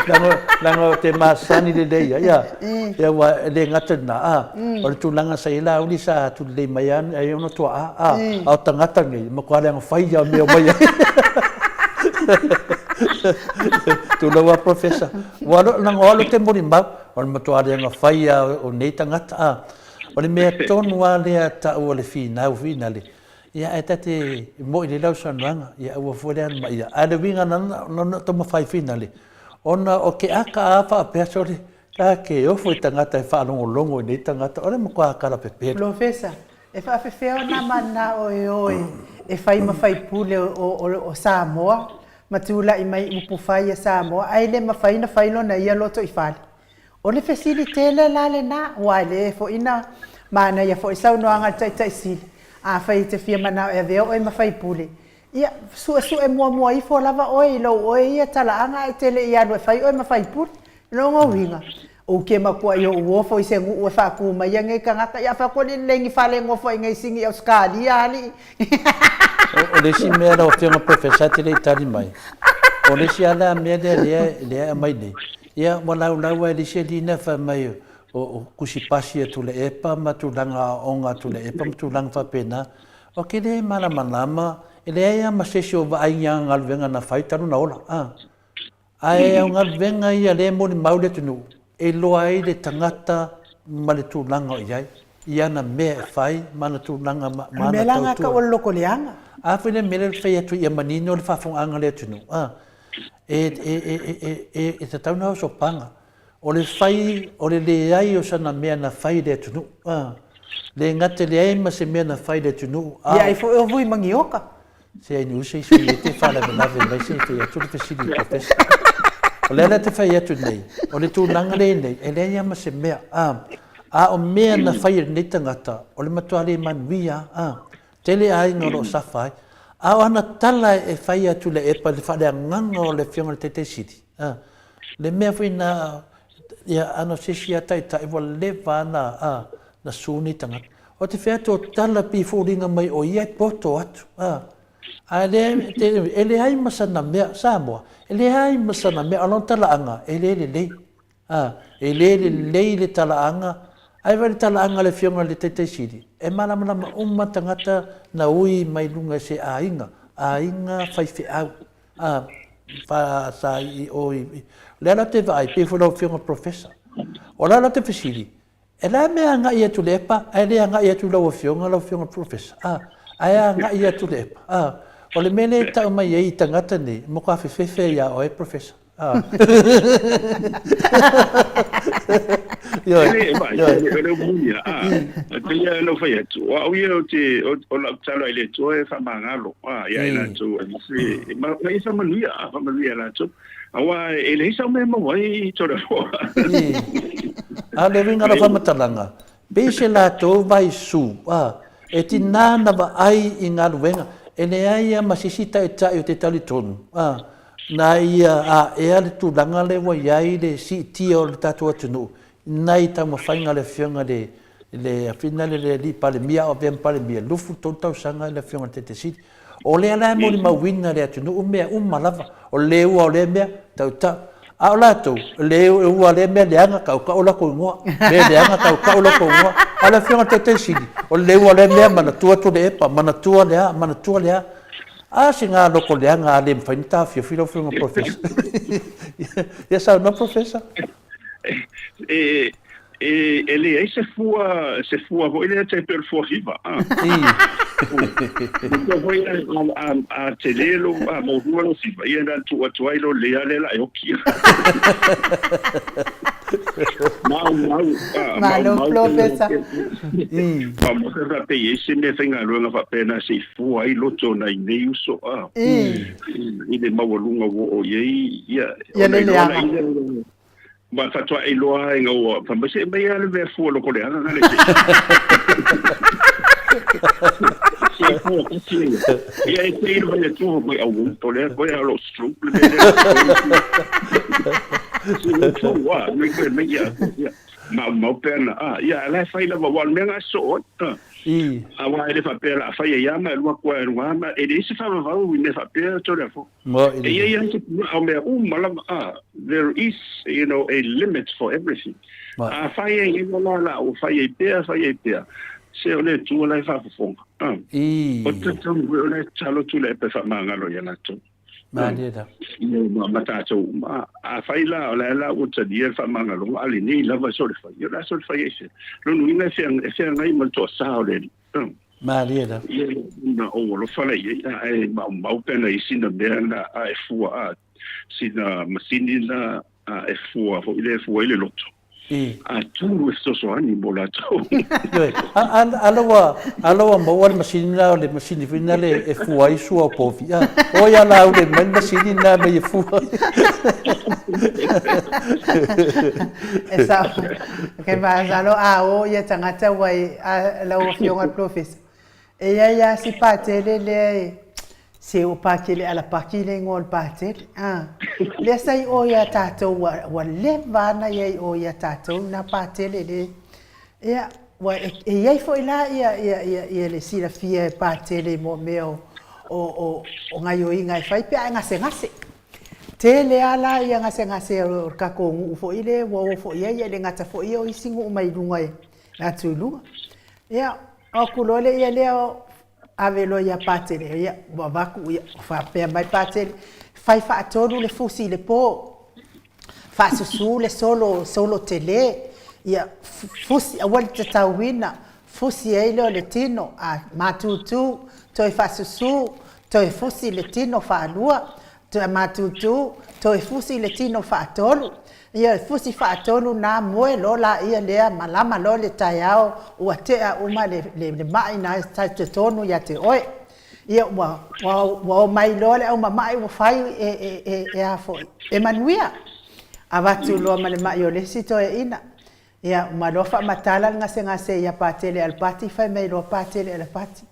Leaga, leaga ou te masani lelei ai, a, ia ua e le gata i lena, a, o le tulaga sa i ai Laauli sa tulelei mai lava ai ona tuaa, a, a o tagata nei, e matua leaga fai lava o mea o mai ai. Tulou lava Professor. Ua alu, leaga o au ou te molimau, o le matua leaga fai lava o nei tagata, a. O le mea tonu lava lea tau o le finau finale, Ia, ae ta te mo'i lelei lau saunoaga, ia aua fua le alu ma ia. Ae o le uiga na ona taumafai finale, ona o ke aka a faapea sole, ta ke ofo i tagata e faalogologo i nei tagata, o le matua tala pepelo. Polofesa, e faafefea ona manao e o e fai ma faipule o Samoa ma tulai mai i upufai a Samoa ae le mafai ona fai lona ia lotoifale? O le fesili tele la lena, aua e le foi na manaia foi saunoaga a le Taitai Sili, afai e te fia manao e avea oe ma faipule, ia, suesue muamua ifo lava oe i lou oe ia talaaga ae te le i alu e fai oe ma faipule. Lona uiga, ou ke makuai ou ofo i se nuu e faatu maia nei tagata, ia afai atu alii lelei ni fale e nofo ai nei sini i Ausetalia alii. O le isi mea lau Afioga Professor e te le i tali mai, o le isi lava mea lea lea e aumai nei, Ia, ua laulau ai le isi alii na fai mai o tusi pasi a Tuilaepa ma tulaga aoaoga a Tuilaepa ma tulaga faapena. Ou te le malamalama, e leai lava ma se isi o vaai i ni ana galuega na fai talu ona ola. A, ae o galuega ia lea e molimau le atunuu, e iloa ai le tagata ma le tulaga o i ai, i ana mea e fai ma ana tulaga ma ana tautua. O le mea la lena e tau o le lotoleaga. A foi le mea lea e fai atu ia manino le faafofogaaga a le atunuu, a. E tatau ona oso paga. O le fai, o le leai o sana mea na fai i le atunuu. A, le gata leai ma se mea na fai i le atunuu, a. Ia ai foi o vui manioka. Se ai ni usa i sui e te faalavelave mai se i fai atu le fesili i le Professor. O le ala te fai atu nei, o le tulaga lea i nei, e leai lava ma se mea, a, a o mea na fai e lenei tagata, o le matua le manuia, a. Tele aiga o lo o safa ai. A o ana tala e fai atu i le epa i le faaleagaga o le Afioga i le Taitai Sili, a, le mea foi na, ia, ana o se isi lava taitai ua leva lava na, a, na su nei tagata. Ou te fai atu o tala pei e foliga mai o ia e poto atu, a, ae lea, te, e leai ma sana mea, Samoa, e leai ma sana mea, o lona talaaga, e le lelei. A, e le lelei le talaaga, ae vaai le talaaga a le Afioga i le Taitai Sili, e malamalama uma tagata na ui mai luga i se aiga, aiga faifeau, a, fa, sa i o i, o le ala te vaai, pei foi lau Afioga Professor. O le ala te fesili, e le a mea agai atu le epa, ae le agai atu i lau Afioga, lau Afioga Professor, a, ae agai atu le epa, a, o le mea lea e tau mai ai i tagata nei, e matua fefefe ia oe Professor. O le moni a, e pei lava ona ou fai atu, o au ia ou te, o lau tatalo i le Atua e faamagalo ia i latou, aemaise, ma ia faamanuia, faamanuia ia latou, aua e leai sau mea e maua ai i Toleafoa. A o le uiga o lau faamatalaga, pei se latou vaisu, e tiga ona vaai i galuega, e leai lava ma se isi taitai o te talitonu, Na ia aea le tulaga lea ua i ai le siitia o le tatou atunuu nai taumafaiga a le Afioga i le Afioga i le Alii Palemia, a o avea ma Palemia, 23 tausaga le Afioga i le Taitai Sili. O lea la e molimauina e le atunuu mea uma lava, o le ua o lea mea, tautau. A o latou, le ua lea mea leaga tautau o latou igoa, mea leaga tautau o latou igoa. A o le Afioga i le Taitai Sili, o le ua lea mea manatua Tuilaepa, manatua le a, manatua le a. A sina loto leaga a le mafai ona taofiofi lau Afioga Professor. Ia saunoa Professor. E, e, e leai se fua, se fua foi lea tai pei o le fua hiva. Ah. Fua foi a, a, a tele lo, a maulua lo hiva, ia na tuu atu ai lo lea lea la e oki. Mau, mau, ah, Malo, mau, mau, Professor. Mau, mau, faapea i ai se mea faigaluega faapena se i fua ai loto o nai nei uso, ah. I le maualuga ua oo i ai, ia, Ia ona le iloa leaga. la ia, ma faatoa e iloa ai ina ua fai mai, se aumai lava le mea fua loko leaga na le se. Se fua kasi ia. Ia e te ilo mai atu mai au o lea koe a lo stroke le mea lea. Se le fua, mai koe mai ia. Ia. Maumau pea na, ah, ia, a la e fai lava, aua o le mea na e soo ai. Ah. Aua e le faapea o le a fai ai lava ma e alu atu ai i luga ma e leai se faavavau i mea faapea Toleafoa. E i ai lava se tulaga o mea uma lava, ah, there is, you know, a limit for everything. A fai ai lava la la ua fai ai pea, fai ai pea, se o le Atua la e faafofoga. Ah. O te talitonu foi o la e tatalo atu le epa e faamagalo ia latou. Malie la. Ma, ma tatou uma. Afai la, o la e la ua talia le faamagaloga, a lenei lava e solefai, ia o le a solefai ai fea? Lona uiga e fea, e feagai ma le toasa o le Alii. Malie la. Ia, na ou alofa la i ai, a e maumau pe ana i ai sina mea na a e fua, a, sina masini na a e fua foi lea e fua ai le loto. A tū e fesoasoani mo latou. Ioe, a, a, a la ua, a la ua maua le masini na, o le masini foi na le e fua ai sua o povi. A, oi a la ule mai le masini na mei e fua. E sao, ke masalo a o ia tagata ua i a lau Afioga i le Polofesa, E i ai lava si patele lea e, se o Pakele Alapaki le igoa o le patele, a. Lea sa i o ia tatou, ua, ua leva lava ona i ai i o ia tatou lena patele lea. Ia, ua, e, e i ai foi la ia, ia, ia, ia le silafia e patele mo mea o, o, o, o gaioiga e fai pe a e gasegase. Tele lava la ia gasegase o le tatou nuu foi lea ua o foi i ai, ia e le gata foi ia o isi nuu mai luga e atu i luga. Ia, O atu loa le ia lea o ave loa ia Patele, ia, ua avatu, ia, faapea mai Patele, fai faatolu le fusi i le po, faasusu le solo, solo tele, ia, fusi, aua le tatauina, fusi ai lea o le tino, a matutu, toe faasusu, toe fusi le tino faalua, Toe matutu, toe fusi le tino faatolu. Ia, le fusi faatolu na, moe loa laia lea, malama loa le taeao, ua tea uma le, le, le ma'i na sa totonu ia te oe. Ia, ua, ua, ua omai loa le aumama'i ua fai e, e, e, e a foi, e manuia. Avatu loa ma le ma'i o le isi toeaina. Ia, uma loa faamatala le gasegase ia Patele Alapati, fai mai loa Patele Alapati,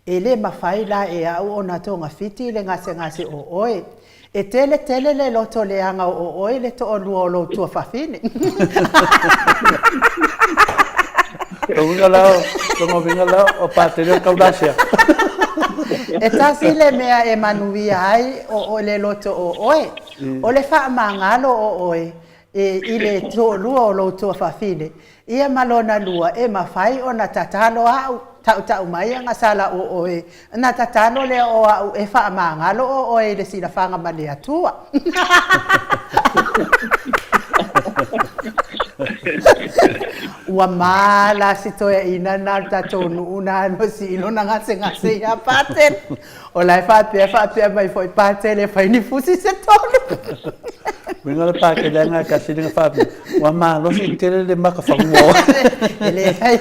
E le mafai la e au ona togafiti le gasegase o oe. E tele tele le loto leaga o oe le toalua o lou tuafafine. Lona uiga la, lona uiga la o Patele o le taulasea. E tasi le mea e manuia ai o le loto o oe, o le faamagalo o oe E i le toalua o lou tuafafine, ia ma lona lua, e mafai ona tatalo a'u, tautau mai ana sala o oe, na tatalo lea o a'u e faamagalo o oe i le silafaga ma le Atua. Ua mala si toeaina na o le tatou nuu na alu e sii lona gasegase ia Patele. O la e faapea faapea mai foi Patele e fai ni fusi se tolu. Uiga le Patele a nga kasi lenga faapea, ua malosi tele le maka fanua o. E le fai.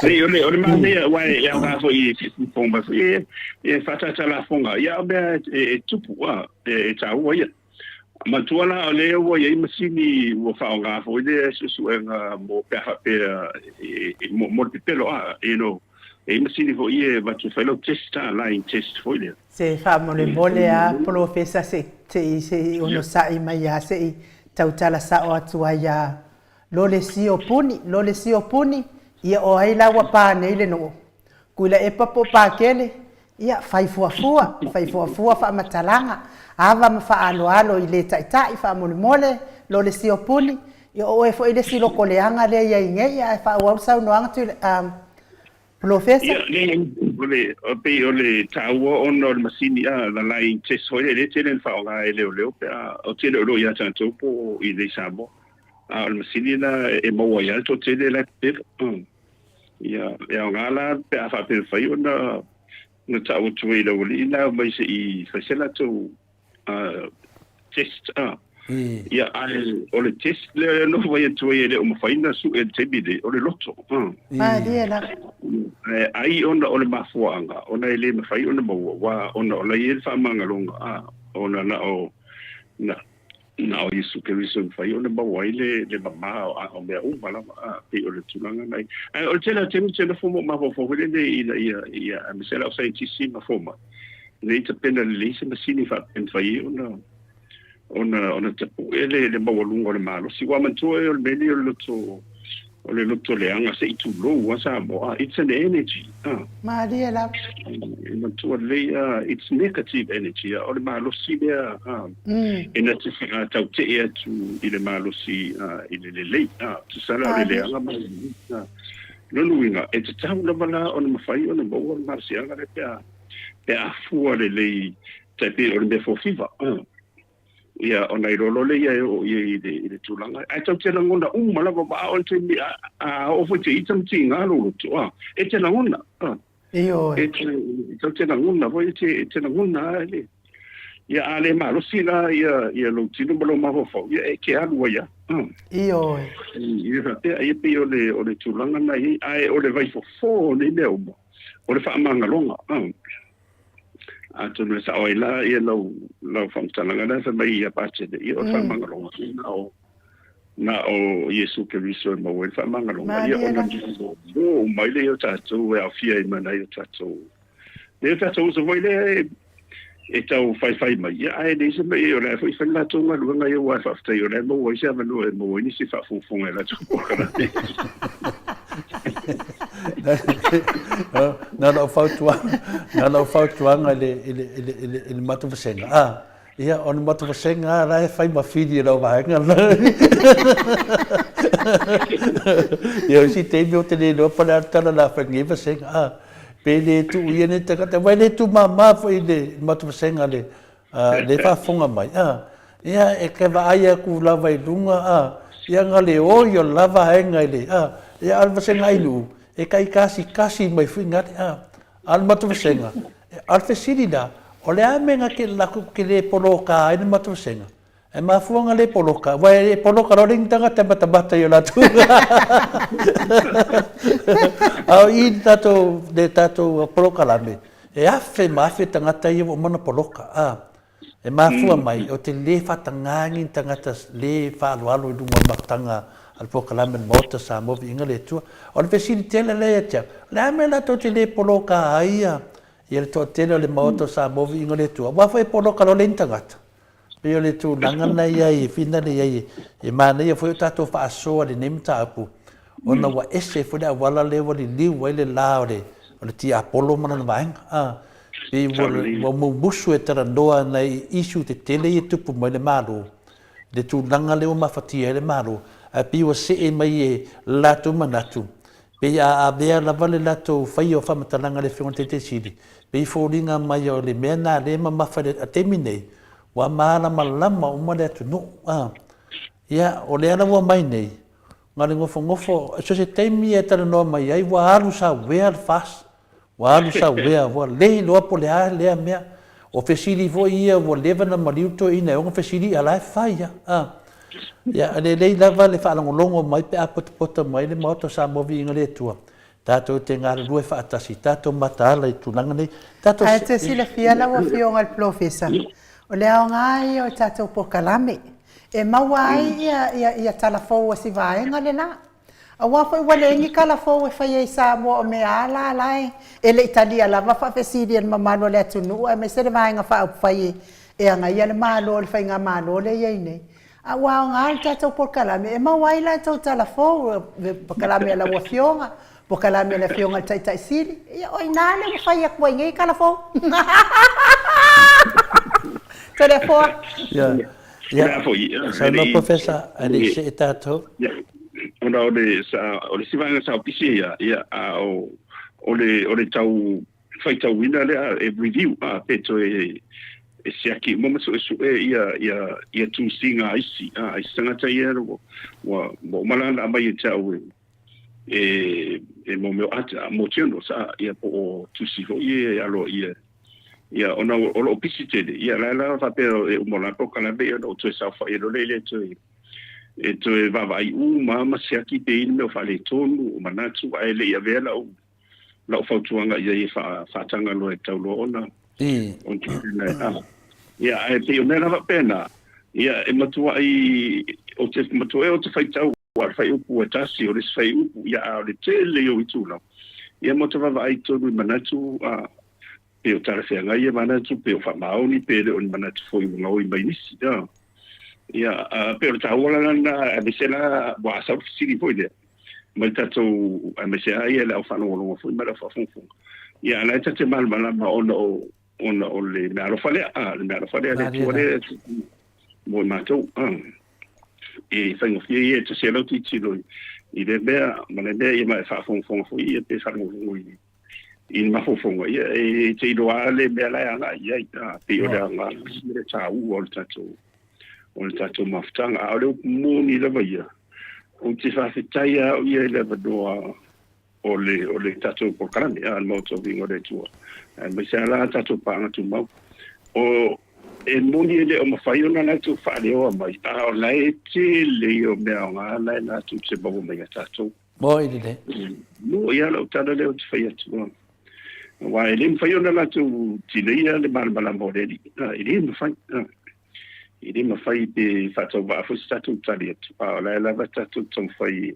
Nei, o le, o le manaia, aua e aoga foi i faafofoga mai foi, e, e faataatalafoga, ia o mea e, e tupu, a, e, e taua ia. Manatua la o lea ua i ai masini ua faaaoga foi lea suesuega mo pe a faapea e, e, mo, mo le pepelo, a, you know, e i ai masini foi ia e avatu e fai lau test, a, lying test foi lea. Se faamolemole a Polofesa se i se i onosai mai a se i tautala sao atu ai ia Lolesio Puni, Lolesio Puni, ia o ai la ua pa nei le noo? Tuilaepa po o Pakele? Ia, fai fuafua, fai fuafua faamatalaga, ava ma faaaloalo i le taitai, faamolemole, lo le siopuni, ia o oe foi le isi loko leaga lea i ai nei, ae faaauau le saunoaga Tuilaepa, Polofesa. Ia, leai, o le, pei o le taua ona o le masini, a, the lying test foi lea, lea e tele ina faaaoga e leoleo pe a, ou te le o iloa ia tatou po o i inei i Samoa, a o le masini lena e maua ai lava le toatele la e pepelo. Ia, e aoga la pe a faapea e mafai ona na tau atu ai i le aualii la e omai se i fai se latou test. Ia, ae o le test lea na ou vaai atu ai e le o mafai ona sue i le taimi nei, o le loto. Malie lava. Ae ai ona o le mafuaaga ona e le mafai ona maua, aua ona o la e i ai le faamagaloga, ona na o na Na o Iesu Keriso e mafai ona maua ai le, le mama o, o mea uma lava, a, pei o le tulaga na i. Ae o le tele o taimi ou te nofo ma ou mafaufau foi lele ina ia, ia, aemaise lava au saienitisi ma fomai, ina ia tapena lelei se masini faapea e mafai ai ona, ona, ona tapue le, le maualuga o le malosi. Ua manatua o le mea lenei o le loto, O le loto leaga se i tulou a Samoa, it's an energy a. Malie lava. E matua lelei a, it's negative energy a, o le malosi lea a, e na te whakatautee atu i le malosi a, i le lelei a, tusa la o le leaga ma le lelei a. Lona uiga, e tatau lava la ona mafai ona maua le malosiaga lea pe a, pe a fua lelei, tai pei o le mea fofiva a. Ia, ona iloa loa lea e oo i ai i le tulaga. Ae tatou te lagona uma lava, aua o le taimi a, a oo foi te ita ma tiga lou loto, a, e te lagona, a. Ioe. E te, tatou te lagona foi, e te, e te lagona lava le, ia, a le malosi la ia, ia lou tino ma lou mafaufau, ia, e te alu ai lava, a. Ioe. Ia faapea, ia pei o le, o le tulaga lena e i ai, ae o le vaifofo o nei mea uma, o le faamagaloga, a. Atonu e sao ai la ia lau, lau faamatalaga lea fai mai ia Patele, ia o le faamagaloga, ia na o, na o Iesu Keriso e maua ai le faamagaloga, ia ona mo uma ai lea o tatou e aofia ai ma nai o tatou, nai o tatou uso foi lea e, e tau faifai mai, ia ae leai se mea, o la e foi fai le latou galuega ia aua e faafetai o la e maua ai se avanoa e maua ai nisi faafogafoga i latou polokalame. Na lau fautuaga, na lau fautuaga i le, i le, i le, i le, i le matou vasega, a, ia, o le matou vasega lava la e fai ma fili e lau vaega la. Ia, o isi taimi ou te le iloa po o le a le tala o le a fai i lenei vasega, a, pe le tuu ia nei tagata, aua e le tumama foi i le matou vasega le, A, le faafofoga mai, a, ia, e te vaai atu lava i luga, a, ia na le oi o le la vaega i le, a, ia, a o le vasega ainuu, e taikasitasi mai foi na le, a, a o le matou vasega, a o le fesili la, o le a mea na te latou te le poloka ai le matou vasega? E mafua ona le poloka, aua e poloka loa le isi tagata e matamata i o latou. A o i le tatou, le tatou polokalame, e afe ma afe tagata ia ua uma ona poloka. A, e mafua mai, o te le faataga ni tagata le faaaloalo i luga o le mafutaga a le polokalame a le Maota Samoa Viiga le Atua. O le fesili tele lea ia te au, o le a mea latou te le poloka ai ia, ia le toatele o le Maota o Samoa Viiga le Atua? Aua foi e poloka loa le isi tagata. Pei o le tulaga lena i ai e finale i ai e manaia foi o tatou faasoa i lenei mataupu ona ua ese foi le auala lea ua liliu ai le la o le o le tiapolo ma lana vaega. A, pei ua, ua mumusu e talanoa nai issue tetele ia e tupu mai le Malo, le tulaga lea ua mafatia ai le Malo, ae pei ua see mai e latou manatu, pei a avea lava le latou faia o faamatalaga a le Afioga i le Taitai Sili, Pei foliga mai o le mea na lea e mamafa i le taimi nei, ua malamalama uma le atunuu. A, ia, o lea la ua mai nei, na o le nofonofo, so se taimi e talanoa mai ai, ua alu sauea le FAST, ua alu sauea, ua le iloa po o le a lea mea. O fesili foi ia ua leva ona maliu le toeaina e ono fesili, a o la e fai lava. A, ia, e lelei lava le faalogologo mai pe a potopoto mai le Maota o Samoa Viiga i le Atua, Tatou te galulue faatasi, tatou mataala i tulaga nei. Tatou. Ae te silafia lau Afioga i le Polofesa, o le aoga ia o tatou polokalame e maua ai ia tala fou a si vaega le la. Aua foi ua leai ni tala fou e faia i Samoa o mea a la la e le i talia lava faafesili e le mamalu o le atunuu aemaise le Vaega Faaupufai e agaia le Malo i le Faigamalo lea e i ai nei. A ua aoga le tatou polokalame e maua ai la outou tala fou, polokalame a lau Afioga, Polokalame a le Afioga i le Taitai Sili, ia o i ina lea ua fai atu ai nei tala fou. Toleafoa. Ia, ia, saunoa Professor, ae le i see tatou. Ia, ona o le, sa, o le isi vaega sa pisi ia, ia, a o, o le, o le tau faitauina lea e review, a, pe toe e siaki uma ma suesue ia, ia, ia tusiga a isi, a, a isi tagata ia ua, ua, ua uma la ona aumai ia te au e, e, e mo mea o ata, mo journals, a, ia po o tusi foi ia e aloaia ia ona o loo pisi tele ia la la faapea e uma la polokalame ia ona ou toe saofai ai loa lea e toe e toe vaavaai uma ma siaki pe i ai ni mea o faaletonu o manatu ae le i avea lau lau fautuaga i ai e faataga loa e tau loa ona ona ia ae pei o mea la faapena ia e matuai ou te matua ea ou te faitau Aua o le faaiupu e tasi, o le isi faaiupu, ia a o le tele ia o itulau, ia matou te vaavaai tonu i manatu, a, pe o talafeagai ia manatu, pe o faamaoni, pe le o ni manatu foi ua gaoi mai nisi, a. Ia, a, pei o le taua la lena, aemaise la, ua sau le fesili foi lea, mai tatou, aemaise lava ia le au faalogologo foi ma le au faafogafoga. Ia, a o la e ta te malamalama ona o, ona o le meaalofa lea, a, le meaalofa lea a le Atua lea mo i matou, a. E faigofie ia e tasi ai lau tilotilo i lea mea ma le mea, ia ma e faafogafoga foi ia pe faalogologo i i le mafaufauga, ia e te iloa lava le mea la e agai i ai, a, pei o le aoga le taua o le tatou o le tatou mafutaga. A o le upu moni lava ia, ou te faafetai lava au ia i le avanoa o le, o le tatou polokalame, a, le Maota o Viiga o le Atua, aemaise lava la tatou paaga tumau. O, e moni e le o mafai ona latou faaleoa mai, a o la e tele ia o mea aoga la e latou te maua mai ia tatou. Moi lelei. Moi lava lau tala lea ou te fai atu, a. Aua e le mafai ona latou tineia le malamalama o le Alii, a, e le mafai, a. E le mafai pe faatauvaa foi se tatou tali atu, a o la e lava tatou taumafai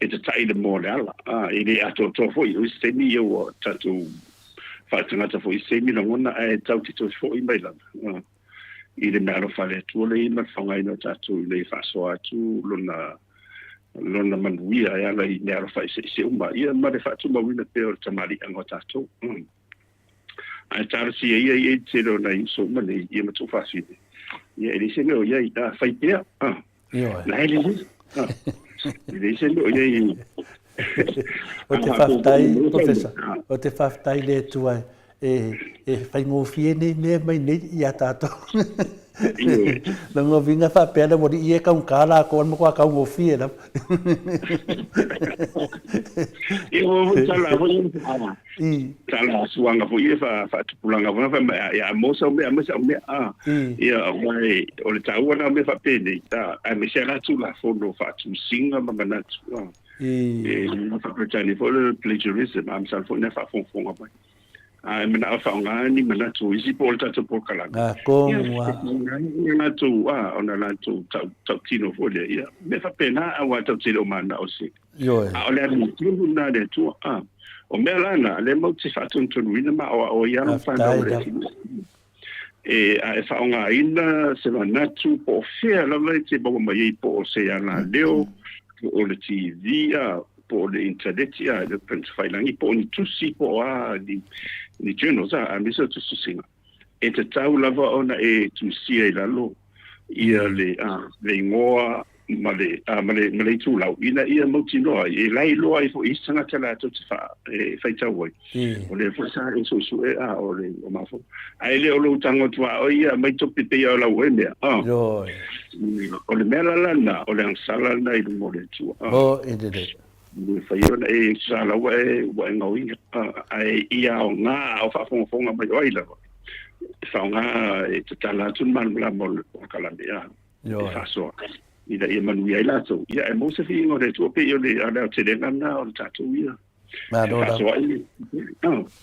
e tataʻi le moa o le ala. A, e le atoatoa foi, o isi taimi ia ua tatou faatagata foi i isi taimi lagona ae tatou te toe foi mai lava a, i le meaalofa a le Atua lea e i ai ma le faaaogaina o tatou ina ia faasoa atu lona lona manuia e ala i meaalofa eseese uma ia ma le faatumauina pea o le tamaliiaga o tatou. Ae talosia ia i ai le tele o nai uso uma nei ia ma tuafafine ia e leai se mea o i ai, a, fai pea, a. Ioe. La e lelei. E leai se mea o i ai. Ou te faafetai, Professor, ou te faafetai i le Atua e, e faigofie nei mea mai nei ia tatou. Lona uiga faapea le aualii ia e taugata latou, a o le matua taugofie lava. Ia, ua tala foi Tala suaga foi ia faatupulaga foi fai mai ia mo sau mea aumai sau mea a ia aua o le taua lena o mea faapenei a aemaise lava la Tulafono faatusiga ma manatu a e faa-Peretania foi o le plagiarism a masalo foi na faafogafoga mai a e manao e faaaoga ni manatu o isi po o le tatou polokalame ia ona latou a ona latou tautino foi lea ia mea faapena aua tatou te le o mananao se Ioe. A o le amiotonu lena a le Atua. A, o mea la na, lea matou te faatonutonuina ma aoao ai alo ma fanau a le atunuu. E, a e faaaogaina se manatu po o fea lava e te maua mai ai, po o se alaleo, po o le TV, a, po o le internet, a, le upegatafailagi, po o ni tusi, po o a, ni, ni journals, a, aemaise o tusitusiga. E tatau lava ona e tusia i lalo ia le, a, le igoa ma le, a, ma le, ma le itulau ina ia mautinoa ai, e lailoa ai foi i isi tagata latou te faa, e faitau ai. O lea foi sa e suesue, a, o le, o mafaufau. Ae le o lou tago atu a oe ia, aumai tope pei o lau oe mea, a. O le mea la lena, o le agasala lena i luma o le Atua, a. E le mafai ona e tusa la ua e ua e gaoiga, ae ia aoga a o faafogafoga mai o ai lava e faaaoga e tatala atu le malamalama o le polokalame a e faasoa ina ia manuia ai latou. Ia ae maua se viiga o le Atua pei o le aotelega lena o le tatou ia Malo lava. fefasoa'i.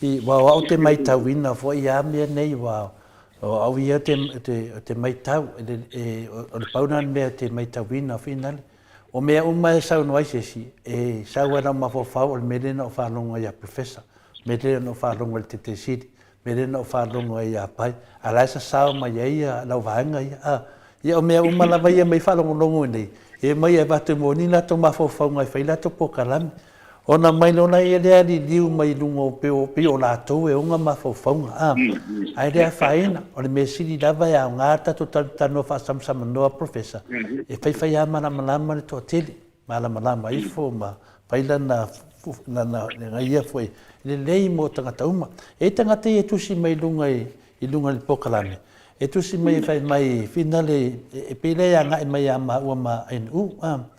I, aua o au te maitauina foi a mea nei, aua o au ia te, te, te maitau, e, o le pau lena o le mea te maitauina foi nale. O mea uma e saunoa ai se isi, e sau ai lau mafaufau o le mea lea na ou faalogo ai ia Professor, mea lea na ou faalogo ai i le Taitaisili, mea lea na ou faalogo ai ia Pai, a o la e sasao mai ai lau vaega ia. A, ia o mea uma lava ia mai faalogologo i inei, e omai e avatu mo ni latou mafaufauga e fai latou polokalame. Ona mai loa lea lea liliu mai i luga o pei o, pei o latou e ona mafaufauga, a. Ae le afaina, o le mea sili lava e aoga le tatou talatalanoa faasamsamanoa Professor, e faifai lava malamalama le toatele, malamalama ifo ma fai lana, lana, lana ia foi lelei mo tagata uma. E i ai tagata ia e tusi mai i luga i, i luga i le polokalame, e tusi mai e fai mai, finale, e pei lea e agai mai ia maua ma ANU, a.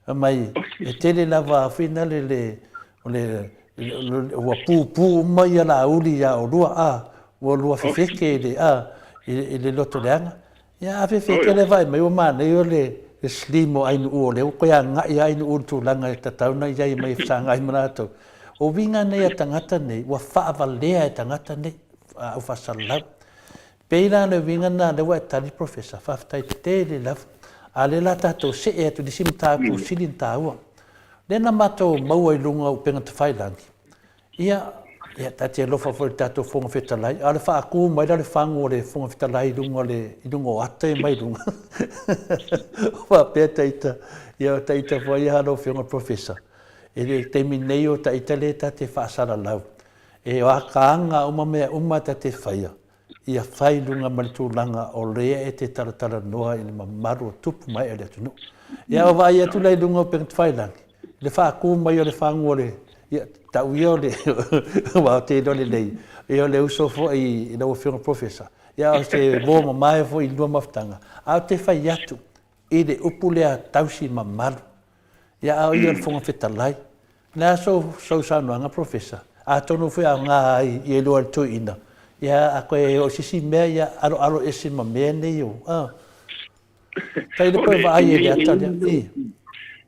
Fai mai, e tele lava foi nale le, o le, ua pupu uma ia Laauli ia olua, a, ua lua fefeke i le, a, i le loto leaga. Ia a fefeke le vaai mai ua manaia o le, le slim o Ainuu o lea ua toe agai lava Ainuu i le tulaga e tatau ona i ai mai e fesagai ma latou. O uiga nei a tagata nei, ua faavalea e tagata nei, a au faasalalau. Pei la le uiga lena lea ua e tali Professor, faafetai tele lava. A lea la tatou see atu i le isi mataupu sili ona taua. Lea na matou maua i luga o upega tafailagi, ia, ia ta te alofa foi i le tatou Fofoga Fetalai, a o le faatu mai la o le fagu o le Fofoga Fetalai i luga o le, i luga o ata ia mai luga. Faapea ta ita, ia o ta ita foi ia lau Afioga Professor, i le taimi nei o ta ita lea ta te faasalalau, e akaga uma mea uma ta te faia, ia fai i luga ma le tulaga o lea e te talatalanoa i le mamalu o tupu ma ee o le atunuu. Ia ua vaai atu la i luga o upegatafailagi, i le faatu mai o le fagu o le, ia, tau ia o le, aua ou te iloa lelei, ia o le uso foi i lau Afioga Professor, ia o se uo mamae foi i lua mafutaga, ae ou te fai atu i le upu lea tausi mamalu, ia a o ia o le Fofoga Fetalai, O le a sou saunoaga Professor? Atonu foi aoga ai i elua le toeaina, ia a toe oo i se isi mea ia aloalo ese ma mea nei o, a. Tailo pe vaai e le ata lea. I.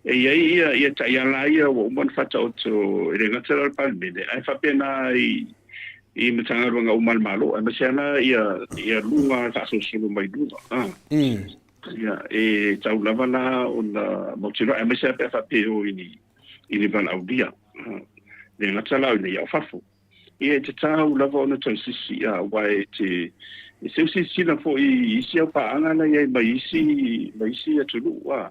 E i ai ia, ia taiala ia ua uma ona faataoto e le gata la o le Palemene, ae faapena i, i Matagaluega uma a le Malo, aemaise lava la ia, ia luga faasolosolo mai luga. A. I. Ia, e tau lava la ona mautinoa, aemaise lava pe a faapea e o i ni, i le valaaulia. Le gata la o inei ao fafo. Ia e tatau lava ona tausisi, aua e te e seu silasila foi i isi au paaga la i ai mai isi mai isi atunuu a.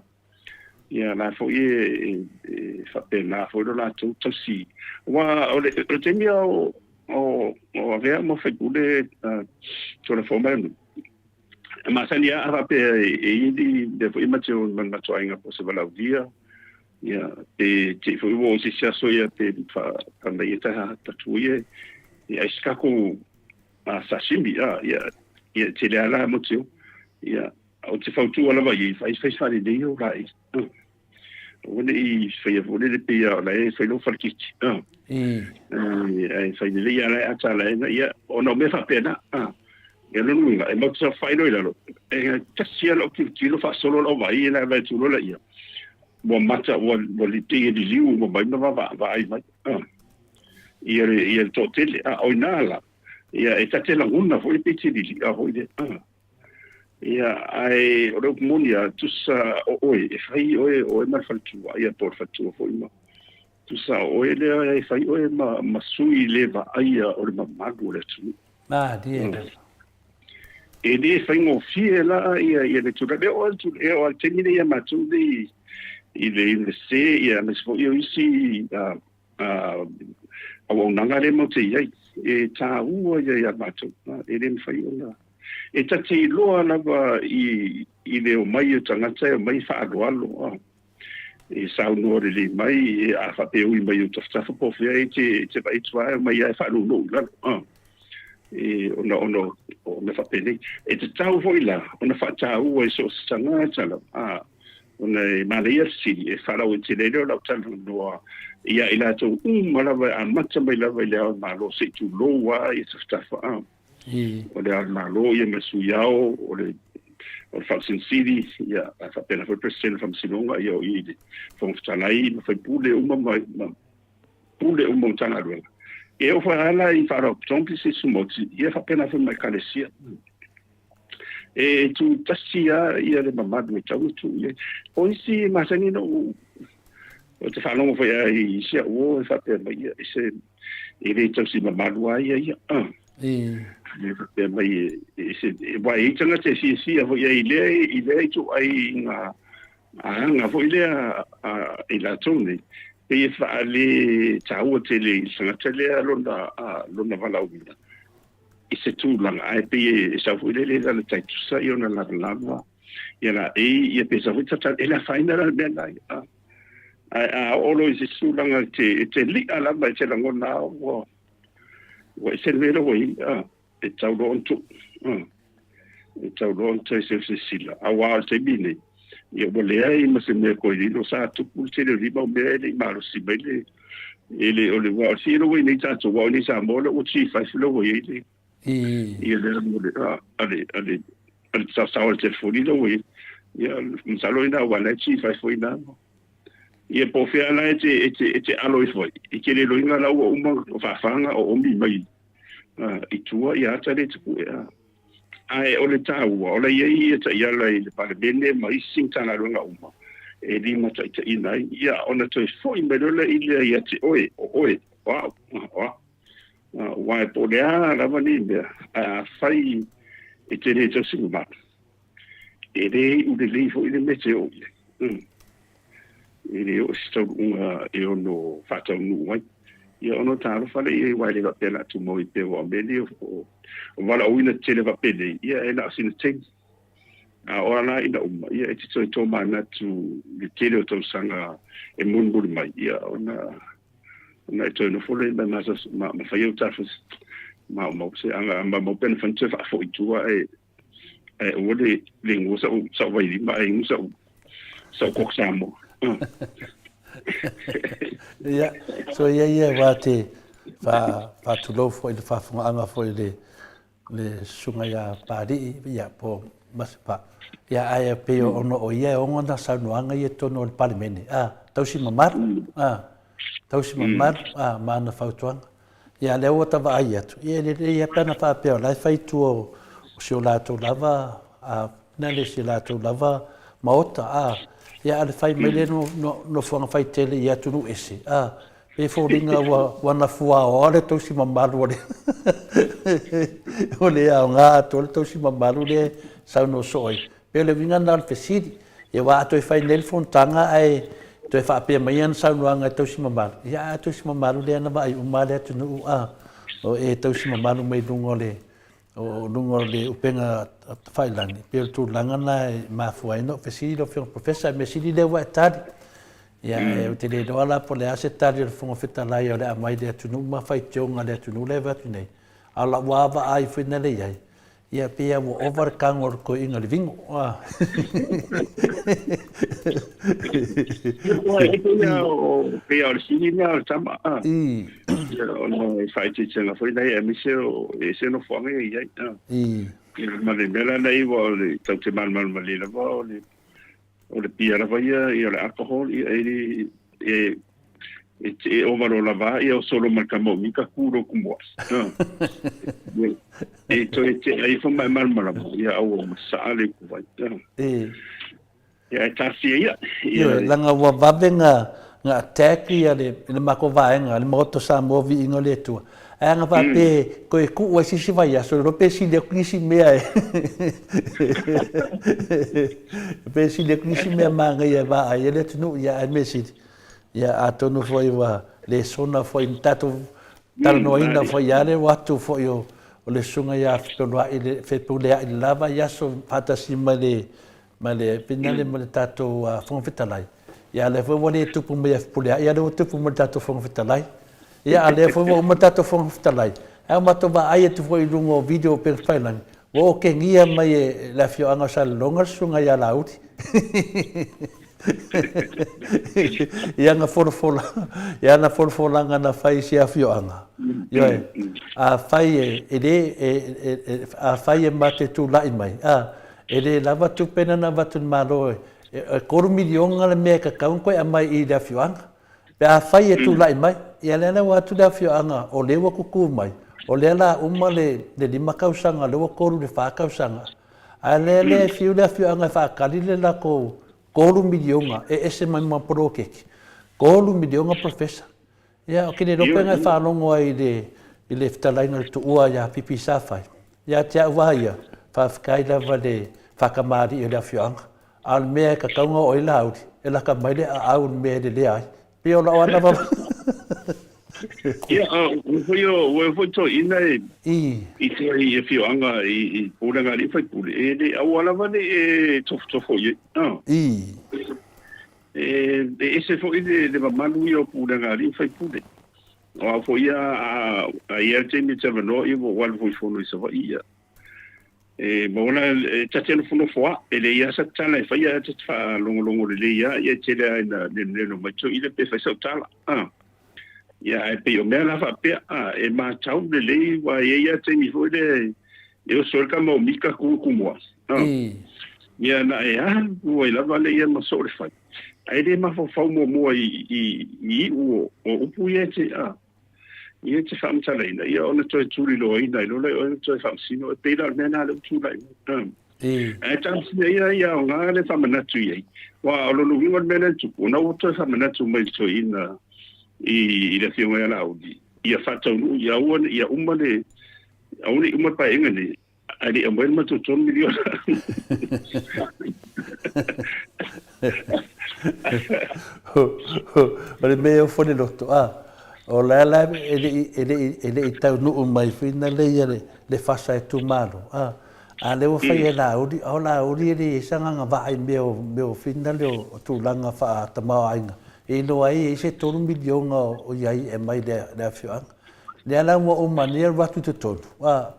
Ia la foi e, e, e faapena foi lo latou tausi. Aua o le, o le taimi o o o avea ma faipule uh, Tulafono mai o E masani lava a faapea e i ai ni mea foi ma te o ma le matou aiga po o se valaaulia, ia, pe te i foi ua oo i se isi aso ia pe fai mai ia ta tatu ia e ai se tatou sashimi, a, ia, ia e tele lava la mo te o. Ia, ou te fautua lava i ai, fai fai faalelei ou laei. Aua ne i faia foi lele pei lava o la e fai lou faleketi. Ae fai lelei lava la e ata la e ia, ona o mea faapena. Ia lona uiga, e matou te saofai loa i lalo, e tasi lava lau tilotilo faasolo lau vaai la e vaai atu loa laia, ua mata, ua pei e liliu uma mai ma vaai mai. Ia le, ia le toatele. A o i ina la, ia e ta te lagona foi pei te lili'a foi lea. Ia, ae o le upu moni lava, tusa o oe, e fai oe, o oe ma le faletua, ia po o le faletua foi ma, tusa o oe lea e fai oe ma, ma sui le vaaia o le mamalu o le atunuu. Malie lava. E le faigofie la ia, ia le tulaga. E oo lava e oo lava i le taimi nei ia matou nei i le Iunivesite, ia aemaise foi o isi auaunaga lea matou te i ai, e taua ia ia matou, e le mafai ona... E ta te iloa lava i, i le omai o tagata e omai faaaloalo, a, e saunoa lelei mai, e, a faapea e ui mai i ou tafatafa po o fea, e te, e te vaai atu lava e omai lava e faanuunuu i lalo, a, e, ona, ona o mea faapenei. E tatau foi la ona faataua i so o se tagata lava, a, Ona e manaia le fesili, e faalauaitele ai lea o lau talanoa ia i latou uma lava e amata mai lava i le Ao o le Malo se i tulou lava ia tafatafa a. O le Ao o le Malo ia ma le Sui Ao, o le o le Faamasino Sili, ia ae faapena foi le Peresetene o le Faamasinoga, ia o i i le Fofoga Fetalai ma faipule uma ma, ma pule uma o Matagaluega. E oo foi lava la i Faalapotopotoga Pisinisi Tumaoti, ia faapena foi ma Ekalesia. E tu tasi lava ia le mamalu e tatau ona tuu i ai. O isi masani na ou ou te faalogo foi lava i isi au uo e faapea mai, ia, se e le tausi mamalu lava ia ia. Ah. E faapea mai e se aua e i ai tagata e fiafia foi i ai i lea i lea ituaiga aga foi lea a i latou nei. Pei e faale taua tele i le tagata lea lona, lona valaauina i se tulaga, ae pei e sau foi lele lana taitusa i ona lavalava, ia laei, ia pe sau foi tatalo, e le afaina la le mea lena ia. Ae a oo loa i se tulaga e te, e te li'a lava, e te lagona lava ua, ua ese le mea lea ua i ai, e tatau loa ona tuu, e tatau loa ona toe silasila. Aua o le taimi lenei, ia ua leai ma se mea toe lilo, sa tupu le tele o nei mau mea e le i malosi mai le, e le o le, aua o le fia lea ua i ai nei tatou, aua o i inei i Samoa lea ua G5 lea ua i ai le, ia lea mo le, a le, a le, a le saosao a le telefoni lea ua i ai. Ia, masalo ina aua o la e G5 foi ina. Ia po o fea la e te, e te, e te alo ifo ai, e te le iloina la ua uma o faafaga o omi mai i tua ia ata lea e te pue a. Ae o le taua, o la e i ai ia taiala i le Palemene ma isi Matagaluega uma e limataitaiina ai, ia ona toe foi mai loa lea i lea ia te oe, o oe, o au, o au. Aua e po o le a lava nei mea, ae afai e te le tausi mamalu, e le iu lelei foi le mea e te oo i ai. E le oo i se taunuuga e ono faataunuu ai. Ia ona o talofa lea i ai aua e le faapea o le a tumau ai pea aua o mea nei o valaauina tetele faapenei, ia e na o sina taimi. A o ala ina uma, ia e te toe tomanatu i le tele o tausaga e mulimuli mai, ia ona ona e toe nofo lea ma ma ma fai au tafa maumau se aga maumau pe na fai toe faafoi i tua ae ae aua le le gua sa'u sa'u vailima ae inu sa'u sa'u Coke Samoa. Ia, so ia ia aua te faatulou foi i le faafofogaaga foi i le le susuga ia Papalii, ia po o Masipa. Ia ae pei ona o ia e ono ana saunoaga ia i totonu o le Palemene, a, tausi mamalu, a, tausi mamalu, a, ma ana fautuaga. Ia lea ua ta vaai atu, ia e lelei lava pe ana faapea o la e fai i tua o si o latou lava, a, na le si o latou lava maota, a, ia a o le fai mai lea nofoaga faitele i atunuu ese, a, pei e foliga ua, ua nafuaoa le tausi mamalu o le, ua le aoga atoa le tausi mamalu lea e saunoa soo ai. Pei o le uiga lena o le fesili. Ia aua a toe fai nei le fonotaga ae toe faapea mai ana saunoaga e tausi mamalu, ia a tausi mamalu lea na vaai uma lava le atunuu a o e tausi mamalu mai luga o le o luga o le upega tafailagi. Pei o le tulaga lena e mafua ai ona ou fesili lau Afioga i le Professor, ae mea sili lea ua e tali. Ia ou te le iloa la po o le a se tali a le Fofoga Fetalai o le a aumai i le atunuu ma faitioga a le atunuu lea e vaai atu nei. A o lau lava vaai foi na lea i ai, Ia pei lava ua ova le tago a le toeaina i le vigo. Pei o le sili lea o le tama. Ia ona e faaeteetega foi lea aemaise o e ese nofoaga ia i ai. Ia ma le mea la lea ua o le tatou te malamalama lava o le O le pia lava ia, ia o le alcohol, ia e le, e, e, e ova loa lava ia o solo ma le tama o Mika ku lo ku moa. E toe te ai fo mai malamalama, ia aua ma saa le ku vai. E. Ia e taatia ia. Ia, leaga ua vave na, na attack ia le, le matou vaega, le Maota o Samoa Viiga o le Atua. Ae ana faapea e toe tuu ai se isi vaiaso, iloa pe sili atu nisi mea e pe sili atu nisi mea manaia e vaai ai le atunuu, ia ae mea sili, ia atonu foi ua lesona foi na tatou talanoaina foi ia le o atu foi o le susuga ia Fepeluai Fepuleai i le la vaiaso faatasi ma le ma le finale ma le tatou Fofoga Fetalai. Ia a lea foi ua le tupu mai ia Fepuleai, a lea ua tupu mai le tatou Fofoga Fetalai. Ia, a lea foi ua uma le tatou Fofoga Fetalai, ae ua matou vaai atu foi i luga o video o upega tafailagi, ua okegia mai e le afioaga o Salelologa le susuga ia Laauli i ana folafola, i ana folafolaga na fai i se afioaga. Ioe, afai e, e le, e, e, e, afai e ma te tulai mai, a, e le lava tupe na na avatu e le Malo e, e $3 miliona le mea e tatau ona toe aumai i le afioaga. Pe afai e tulai mai, ia lea la ua atu le afioaga o lea ua tutu mai, o lea la uma le 5 tausaga, o lea ua 3 i le 4 tausaga, a lea lea e fiu le afioaga e faatali le latou $3 miliona e ese mai ma poloketi, $3 miliona Professor. Ia ou te le iloa pe na e faalogo ai i le i le fetalaiga a le tuua ia Pipi Safai. Ia te au lava ia, faafetai lava i le faatamalii o le afioaga. A o le mea e tatau ona oo i ai Laauli, e lata mai le aau i le mea e lelea ai. Pei o lau ana vava. Ia, ua foi o, ua foi toeaiina e, i tua i afioaga i, i pulega a alii ma faipule, e le aua lava ne i e tofotofo i ai. E, e ese foi le, le mamalu ia o pulega a alii ma faipule. O au foi ia, a, a i ai le taimi e te avanoa, ia ua ou alu foi i fono i Savaii, ia. E maua la, e ta te nofonofo lava, e leai lava sa tala e faia, ae ta te faalogologo lelei lava, ia e tele lava ina nenoneno mai toeaina pe fai sau tala. A, ia ae pei o mea la faapea, a, e matau lelei, aua e i ai lava taimi foi lea e oso ai le tama o Mika tu Tumua. A, ia na e alu ai lava lea ia ma soo le fai, ae le mafaufau muamua i, i, i iu o upu ia e te, a, Ia e te faamatalaina, ia ona toe tuliloaina ai loa lea o oe ona toe faamasino, e pei la o le mea lena lea ua tulai mai. Ae talosia ia ia aoga le faamanatu i ai, aua o lona uiga o le mea lea na tupu, ona ua toe faamanatu mai i le toeaina i le Afioga ia Laauli, ia faataunuu, ia aua ne, ia uma le, aua ne i uma le Paeaiga nei, ae le i aumaia le matou $3 miliona. O le mea e ofo i le loto, a, o la la e le i, e le i, e le i taunuu mai foi na le ia le, le fasa e tumalo, a, a lea ua fai e Laauli, a o Laauli e le i ai sa agaga vaa i mea o, mea o fina le o, o tulaga faa-tamaoaiga, e iloa ai e i ai se $3 miliona o i ai e aumai i le, le afioaga. Lea la ua ou mania alu atu i totonu, a,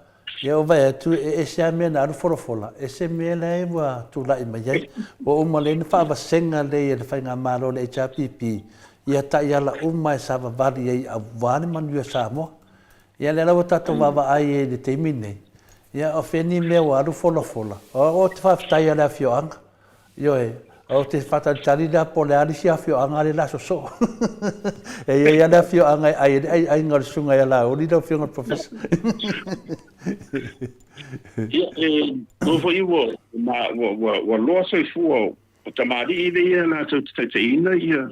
Ia ou vaai atu e ese lava mea na alu folafola, ese mea la e ua tulai mai ai. Ua uma lelei ona faavasega lelei e le Faigamalo le HRPP ia taiala uma e savavali ai aua le manuia o Samoa. Ia lea la ua tatou vaavaai ai i le taimi lenei, ia o fea ni mea ua alu folafola. Ou te faafetai lava i le afioaga Ioe, ou te faatalitali la po o le a le isi afioaga lea o le a sosoo. E i ai lava le afioaga e ai ai le aiaiga o le Susuga ia Laauli lau Afioga i le Professor. Ia, e iloa foi ua, ua, ua, ua loa soifua o tamalii lea latou te taitaiina ia,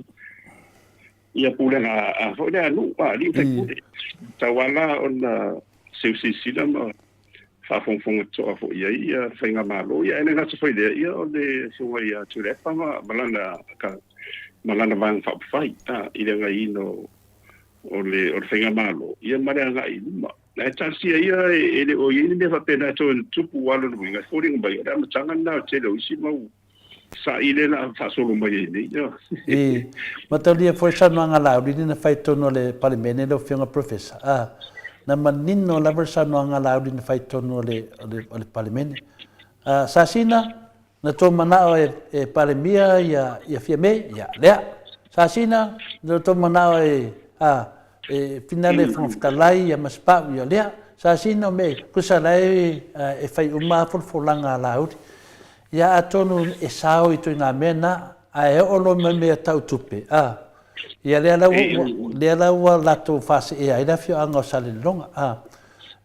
ia pulega a foi lea a nuu, a alii ma faipule. Tauala ona seu silasila ma faafogafoga totoa foi i ai ia faigamalo. Ia ae le gata foi i lea, ia o le Afioga ia Tuilaepa ma, ma lana, ka, ma lana Vaega Faaupufai, a, i le agaiina o, o le, o le faigamalo, ia ma le agai i luma. Ae talosia ia e, e le o i ai ni mea faapena e toe ona tupu aua o lona uiga, e foliga mai o le amataga lena o le tele o isi mau sa'i lea o le a faasolo mai ai nei. I mataulia foi saunoaga Laauli na fai i totonu o le Palemene lau Afioga Professor, a, na manino lava le saunoaga Laauli na fai i totonu o le, o le, o le Palemene. A, Sasina, na tou manao e, e Palemia ia, ia Fiame, ia, lea. Sasina, na tou manao e, a, e Finale Fofoga Fetalai ia Masepau, ia lea. Sasina, o mea, tusa la e, e fai uma folafolaga a Laauli. Ia atonu e sao i ituaiga mea na, ae oo loa ma mea tau tupe, a, ia lea la ua, lea la ua latou faaseea ai le afioaga o Salelologa, a.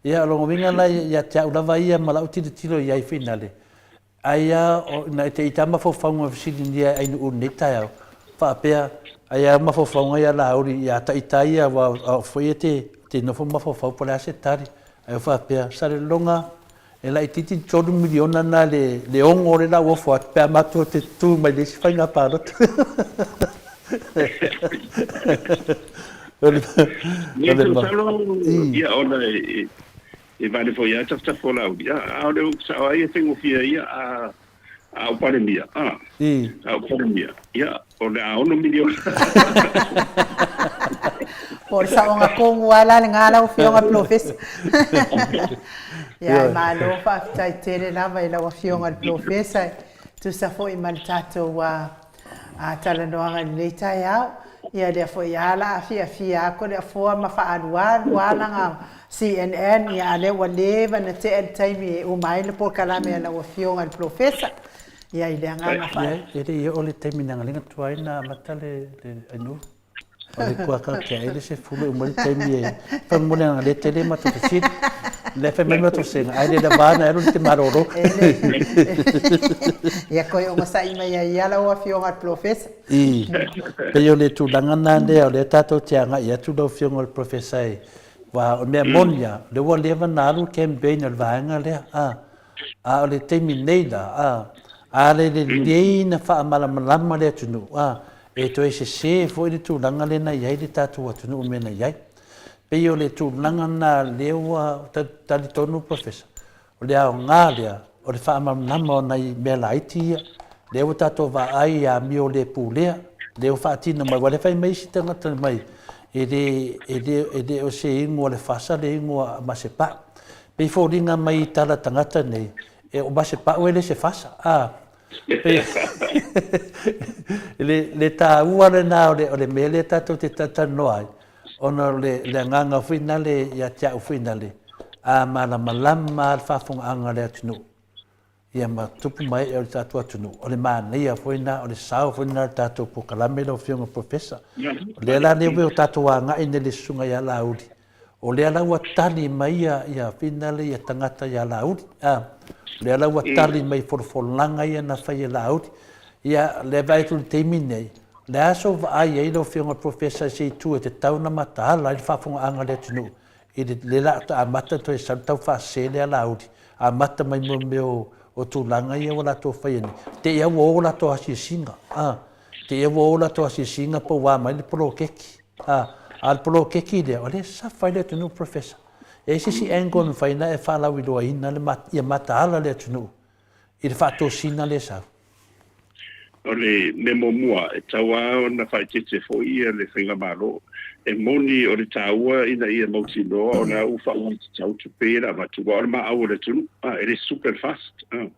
Ia o lona uiga la ia te au lava ia ma lau tilotilo i ai finale, ai a o ina e te ita mafaufauga e fesiligia e Ainuu i lenei taeao, faapea, ai a mafaufauga ia Laauli ia ta ita ia aua o au foi e te nofo mafaufau po o le a se tali. Ae ou faapea, Salelologa, E laitiiti le $3 miliona na le le ono o le la ua ofo atu pe a matou te tu mai le isi faiga palota. O le Ia, masalo, ia, ona e, e vale foi lava tafatafa o Laauli, a, a o le sao ai e faigofie ai ia, a, a o Palemia, a, a o Palemia, ia, o le a $6 miliona. Po o le saoga tonu lava la lena lau Afioga Polofesa. Ia, e malo faafetai tele lava i lau Afioga i le Polofesa e tusa foi ma le tatou talanoaga i lenei taeao. Ia, lea foi lava o le a afiafia atu le afoa ma faaalualu lava lana CNN, ia a o lea ua leva ona tea le taimi e uma ai le polokalame a lau Afioga i le Polofesa. Ia, i le agaga fa... Ia, e le i oo le taimi na galega tuai na amata le ainu. O le kuaka ke ai le sefulu e uma le taimi e faamolemole le tele matou fesili. Le fai mai matou senga, ai le lava na alu te malolo. Ia koe ogasai mai ai ia lau Afioga i le Polofesa. I, pei o le tulaga na lea o lea tatou te agai atu lau Afioga i le Professor e, aua o le mea moni lava, o lea ua leva na alu le campaign a le vaega lea, a, a o le taimi nei la, a, a le lelei na faamalamalama le atunuu, a, E toe sesē foi le tulaga lea na i ai le tatou atunuu i mea na i ai. Pei o le tulaga lena lea ua talitonu Professor, o le aoga lea o le faamalamalama o nai mea laiti ia, lea ua tatou vaai i amio le pulea, lea ua faatino mai, aua o lea e fai mai isi tagata mai, e le, e le, e le o se igoa o le fasa le igoa a Masepau. Pei e foliga mai i tala a tagata nei, e, o Masepau e le se fasa, a. Pei, le, le taua lena o le, o le mea lea tatou te talatalanoa ai, ona o le, le agaga foi nale ia te au foi nale, a malamalama lava le faafofogaaga a le atunuu, ia ma tupu ma ee o le tatou atunuu, o le manaia foi lena, o le sao foi lena o le tatou polokalame lau Afioga Professor. O lea la lea ua tatou agai nei i le Susuga ia Laauli, o lea la ua tali mai ia, ia finale ia tagata ia Laauli, a, o lea la ua tali mai i folafolaga ia na fai e Laauli. Ia, o lea e vaai atu i le taimi lenei, o le a sou vaai i ai lau Afioga i le Professor i se itu e tatau ona mataala ai le faafofogaaga a le atunuu i le lea la a amata ona toe sau le taufaasese lea a Laauli, amata mai mo mea o tulaga ia ua latou faia nei, te i lava ua o latou asiasiga, a, te i lava ua o latou asiasiga po ua a mai le poloketi, a, a o le poloketi lea, o lea e safa ai le atunuu Professor. E i ai se isi angle e mafai ona e faalauiloaina le ia mataala le atunuu i le faatosina lea e sau? O le mea muamua, e tatau lava ona faaeteete foi ia le Faigamalo. E moni o le taua ina ia mautinoa o la ua faauitatau tupe ia na avatu, aua o le maau o le atunuu, e le super fast, o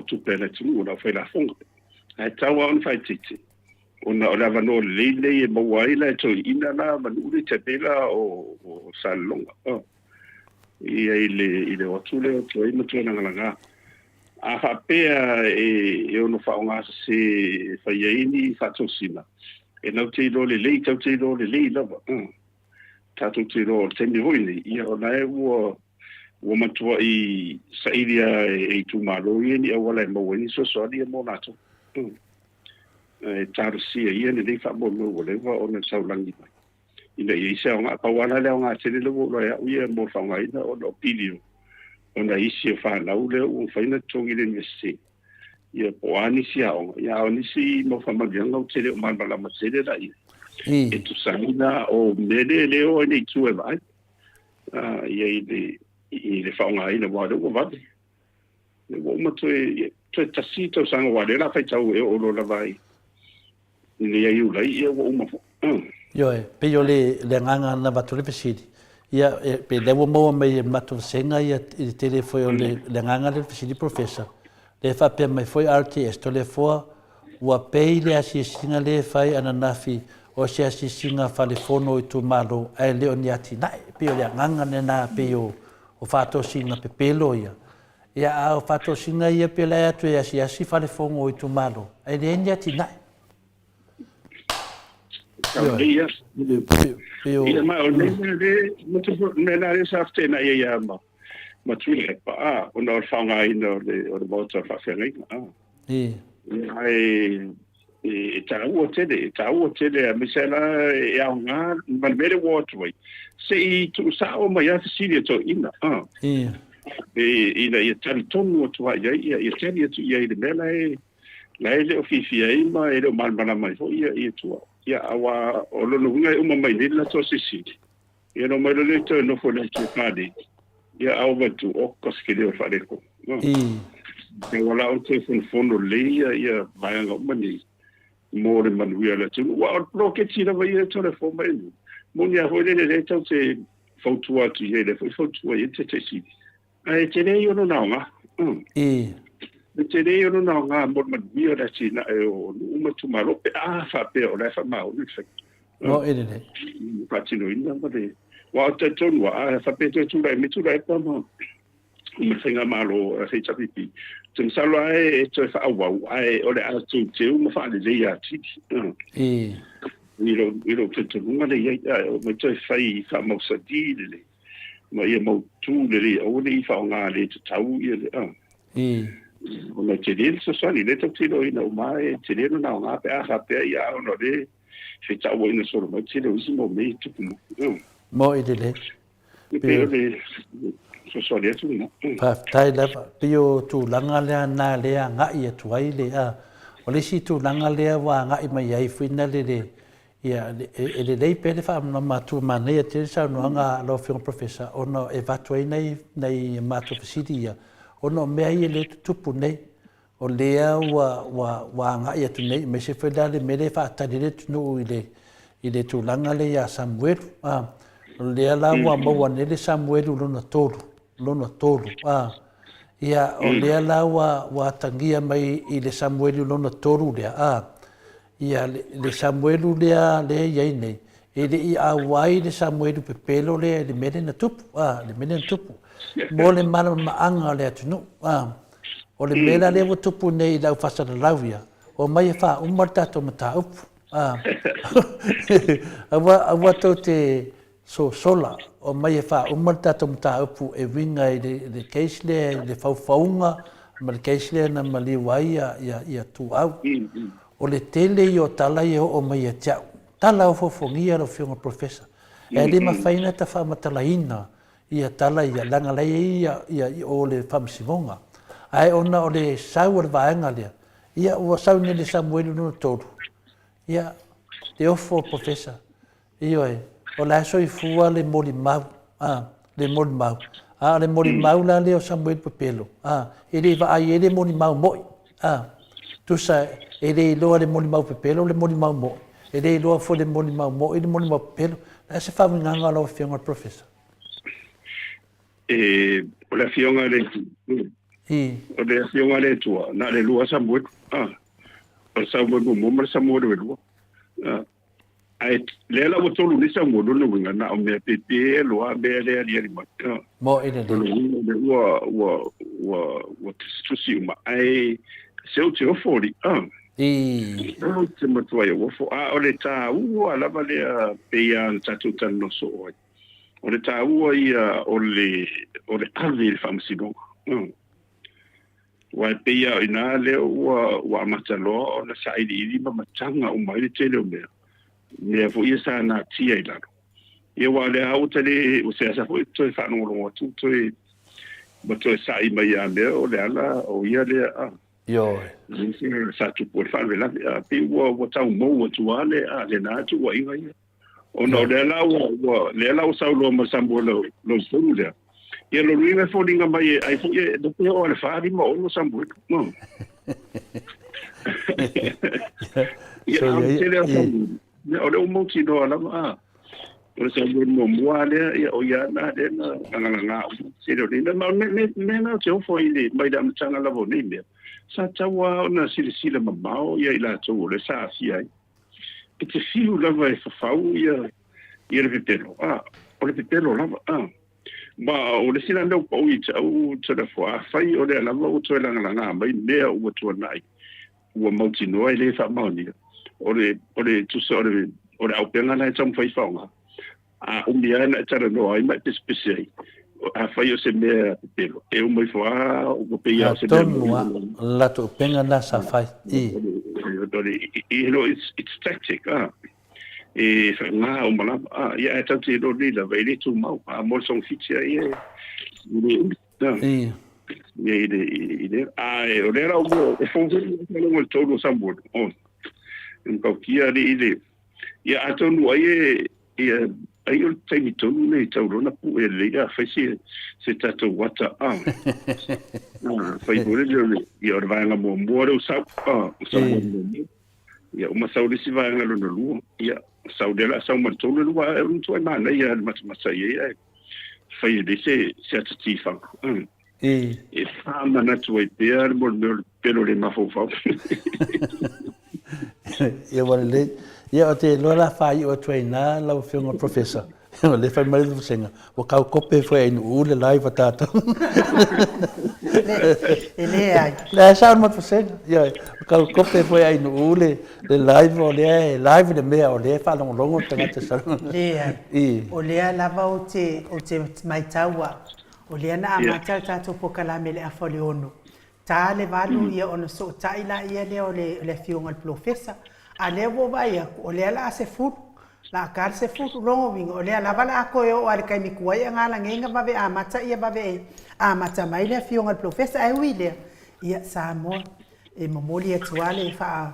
tupe a le atunuu o le aufailafoga. Ae tatau lava ona faaeteete, ona o le avanoa lelei lenei e maua ai la e toeaiina la ma nuu lea e tai pei la o Salelologa. Ia i le, i le o atu lea o tuai ma toe lagalaga. A faapea e, e ono faaaogasese e fai ai ni faatosina, e nau te iloa lelei, tau te iloa lelei lava. Tatou te iloa o le taimi foi nei, ia o la e ua, ua matuai saili lava e itumalo ia ni auala e maua ai ni fesoasoani ia mo latou. E talosia ia lenei faamoemoe ua leva ona taulagi mai. ina ia i ai se aoga. Pau lava la le aoga tele lea ua ou iloa e au ia mo le faaaogaina ona o pili o nai isi o fanau lea ua mafai ona totogi i le Iunivesite, ia po o a nisi aoga, ia a o nisi mau faamanuiaga ou te le o malamalama tele la i ai. E tusa ai la o mea lea e le o ai nei i tua e vaai ia i le i le faaaogaina aua o lea ua vave. Lea ua uma toe toe tasi tausaga aua o lea o le a faitau e oo loa lava i Ia Iulai, ia ua uma foi. Ioe, pei o le le agaga na avatu ai le fesili, ia e pei lea ua maua mai e le matou vasega ia i le tele foi o le le agaga lea o le fesili Professor, lea e faapea mai foi RTS, Toleafoa, ua pei le asiasiga lea e fai ananafi o se asiasiga fale fono o itumalo ae le o ni atinae. E pei o le agaga lena pei o o faatosina pepelo ia. Ia a o faatosina ia pe lae atu e asiasi fale fono o itumalo ae leai ni atinae. Ioe. Pei o. Ia ma o le mea le mea la le sa feteenai ai lava ma ma Tuilaepa a ona o le faaaogaina o le o le maota o le faafeagaiga a. Ae e taua tele, e taua tele aemaise la e aoga ma le mea lea ua o atu ai, se i tuusao mai lava fesili a toeaiina, a. E, ina ia tali tonu atu lava i ai, ia, ia tali atu i ai i le mea la e, la e le o fiafia ai ma e le o malamalama ai foi ia, ia tua. Ia, aua o lona uiga e uma mai nei le latou asiasiga, Ia ona omai loa lea toe nofo i le atu e Pali, ia a ova atu, oka se tele o le faaletonu. Ia ua la ona toe fonofono lelei ia, ia vaega uma nei mo le manuia o le atunuu. Aua o le poloketi lava ia e tole fou mai nuu. Moni lava foi lele lea tatou te fautua atu i ai, lea foi e fautua i ai le Taitai Sili. Ae tele ia lona aoga. E tele ia lona aoga mo le manuia o le atinae o nuu ma itumalo pe a faapea o la e faamaoni le faiga. Mo e lelei. Faatinoina ma le... Aua ou te talitonu lava, a faapea e toe tulai mai Tuilaepa ma le faigamalo HRPP, ou te masalo lava e toe faaauau, ae o le a teuteu ma faaleleia atili. I lou talitonuga lea i ai, ae omai toe fai faamausali lelei. ma ia mautu lelei aua ne i faaaoga le tatau ia le a. Ona e tele le fesoasoani, lea tatou te iloaina uma e tele lona aoga pe a faapea ia a ona o lea e fetauaiina solo mai tele o isi mau mea e tupu mai. Mo'i lelei. E pei o le fesoasoani atu lena. Faafetai lava. Pei o tulaga lea na lea agai atu ai le a. O le isi tulaga lea ua agai mai ai foi na le le ia e lelei pea le faamalamalama atu, manaia tele le saunoaga a lau Afioga Professor ona e avatu ai nai nai matou fesili ia ona o mea ia lea e tutupu nei. O lea ua ua ua agai atu nei, aemaise foi la le mea lea e faatali ai le atunuu i le i le tulaga lea ia Samuelu. A, o lea la ua maua nei le Samuelu lona tolu, lona tolu. A, ia, o lea la ua ua atagia mai i le Samuelu lona tolu lea, a, ia, le, le Samuelu lea lea e i ai nei, e le i auai le Samuelu pepelo lea i le mea lea na tupu, a, le mea lea na tupu, mo le malamalamaaga o le atunuu. A, o le mea la lea ua tupu nei i le au faasalalau ia, omai e faauma le tatou mataupu. A, aua, aua tou te sosola, omai e faauma le tatou mataupu e uiga i le, le case lea i le faufauga ma le case lea na maliu ai ia, ia, ia Tuau. O le tele ia o tala ia e oo mai ia te au. Tala ofoofogia lau Afioga i le Professor. E le mafai ona ta faamatalaina ia tala ia, leaga la e i ai ia, ia o le Faamasinoga. Ae ona o le sau o le vaega lea, ia ua sau nei le Samuelu lona tolu, ia, te ofo Professor, Ioe, o la e soifua le molimau, a, le molimau. A o le molimau la lea o Samuelu Pepelo, a, e le i vaai ai le molimau mo'i, a. Tusa, e le iloa le molimau pepelo le molimau mo'i, e le iloa foi le molimau mo'i le molimau pepelo. O le a se faauigaga o lau Afioga i le Professor? E, o le Afioga i le, o le Afioga i le Atua, na o le lua Samuelu, a, o le Samuelu muamua ma le Samuelu e lua. A. Ae lea la ua tolu nei Samuelu, lona uiga na o mea pepe loa mea lea aliali mai. Mo'i lelei. Lona uiga o lea ua ua ua ua tusitusi uma ae se ou te ofo alii. Ah. I. Ou te matua i ofo. A o le tāua lava lea pei lava ona tatou talanoa soo ai. O le tāua ia o le o le ave i le faamasinoga. Ah. Aua e pei lava o i ina lea ua, ua amata loa ona sailiili ma mataga uma ai le tele o mea, mea foi ia sa natia i lalo. Ia aua o lea lava ua ta le, ua seasea foi toe faalogologo atu toe, ma toe sa'i mai ia mea o Leala o ia lea, a. Ioe. Sa tupu ai le faalavelave, a, pei ua, ua tau mou atu lava le, a, lena tuuaiga ia. Ona o lea la ua, ua, lea la ua sau loa ma Samuel o lou tonu lea. Ia lona uiga e foliga mai e ai foi e na o le 4 5 6 Samuel. No. Ia So, a ia, tele o ia, Samuel. Ia o le ua mautinoa lava a. O le Samuel muamua lea, ia o ia na lea na lagalaga uma. Tele o nei mea. Ma o me, me, me na o te ofo i le, mai le amataga lava o nei mea. Sa tatau lava ona silasila mamao ia i latou o lea sa aafia ai. E te fiu lava e fafau ia ia le pepelo, a, o le pepelo lava, a. Ma o le isi la mea ua pau ia te au Toleafoa, afai o lea lava ua toe lagalaga mai mea ua tuanai, ua mautinoa e le faamaonia, o le, o le tusa o le, o le auupega lena e taumafai e faaaoga. A umi lava ona e talanoa ai ma e pesepese ai, afai o se mea pepelo, e uma ifo lava ua pei lava o se mea Atonu moni. lava, o le latou upega lena sa fai. I. You know, it's, it's tactic, ah. E whaingā o malama, ah, ia e tau te iloa nei lava, e le tūmau, ah, mo le togafiti ai e, i le umi, ah. I. Ia i le, i le, ah, e, o lea la ua, e fou foi le longo i le tolu o Samuelu, oh. E matautia alii i le, Ia atonu ai e ia ai o le taimi tonu nei tau lona pu'e lelei a fai se se tatou ata a a fai foi le le ia o le vaega muamua lea ua sau a ua sau muamua ia uma sau le isi vaega lona lua ia sau lea o le a sau ma le tolu le lua e matuai manaia le matamata i ai ae fai lelei se se ata tifaga. I. E faamanatu ai pea le mea o le pelo le mafaufau. Ia ua lelei. Ia ou te iloa la faaiu atu ai i ina lau Afioga i le Professor. O lea e fai mai le vasega, ua kau kope foi e Ainu'u le live a tatou. E leai. Lea e sao le matou vasega. Ioe, ua kau kope foi e Ainu'u le live, o lea e live le mea, o lea e faalogologo le tagata e sau. Leai. I. O lea lava ou te, ou te matau au, O lea na amata le tatou polokalame i le afa o le ono. Ta le valu ia ona sootai laia lea o le le afioga i le polofesa. A lea ua ou vaai atu, o lea la a sefulu. La a ta le sefulu. Lona uiga, o lea lava la a toe oo lava i le taimi tuai a galagei na vave amata ia vave amata mai le afioga i le polofesa. Ae ui i lea, ia Samoa. E momoli atu lava le faa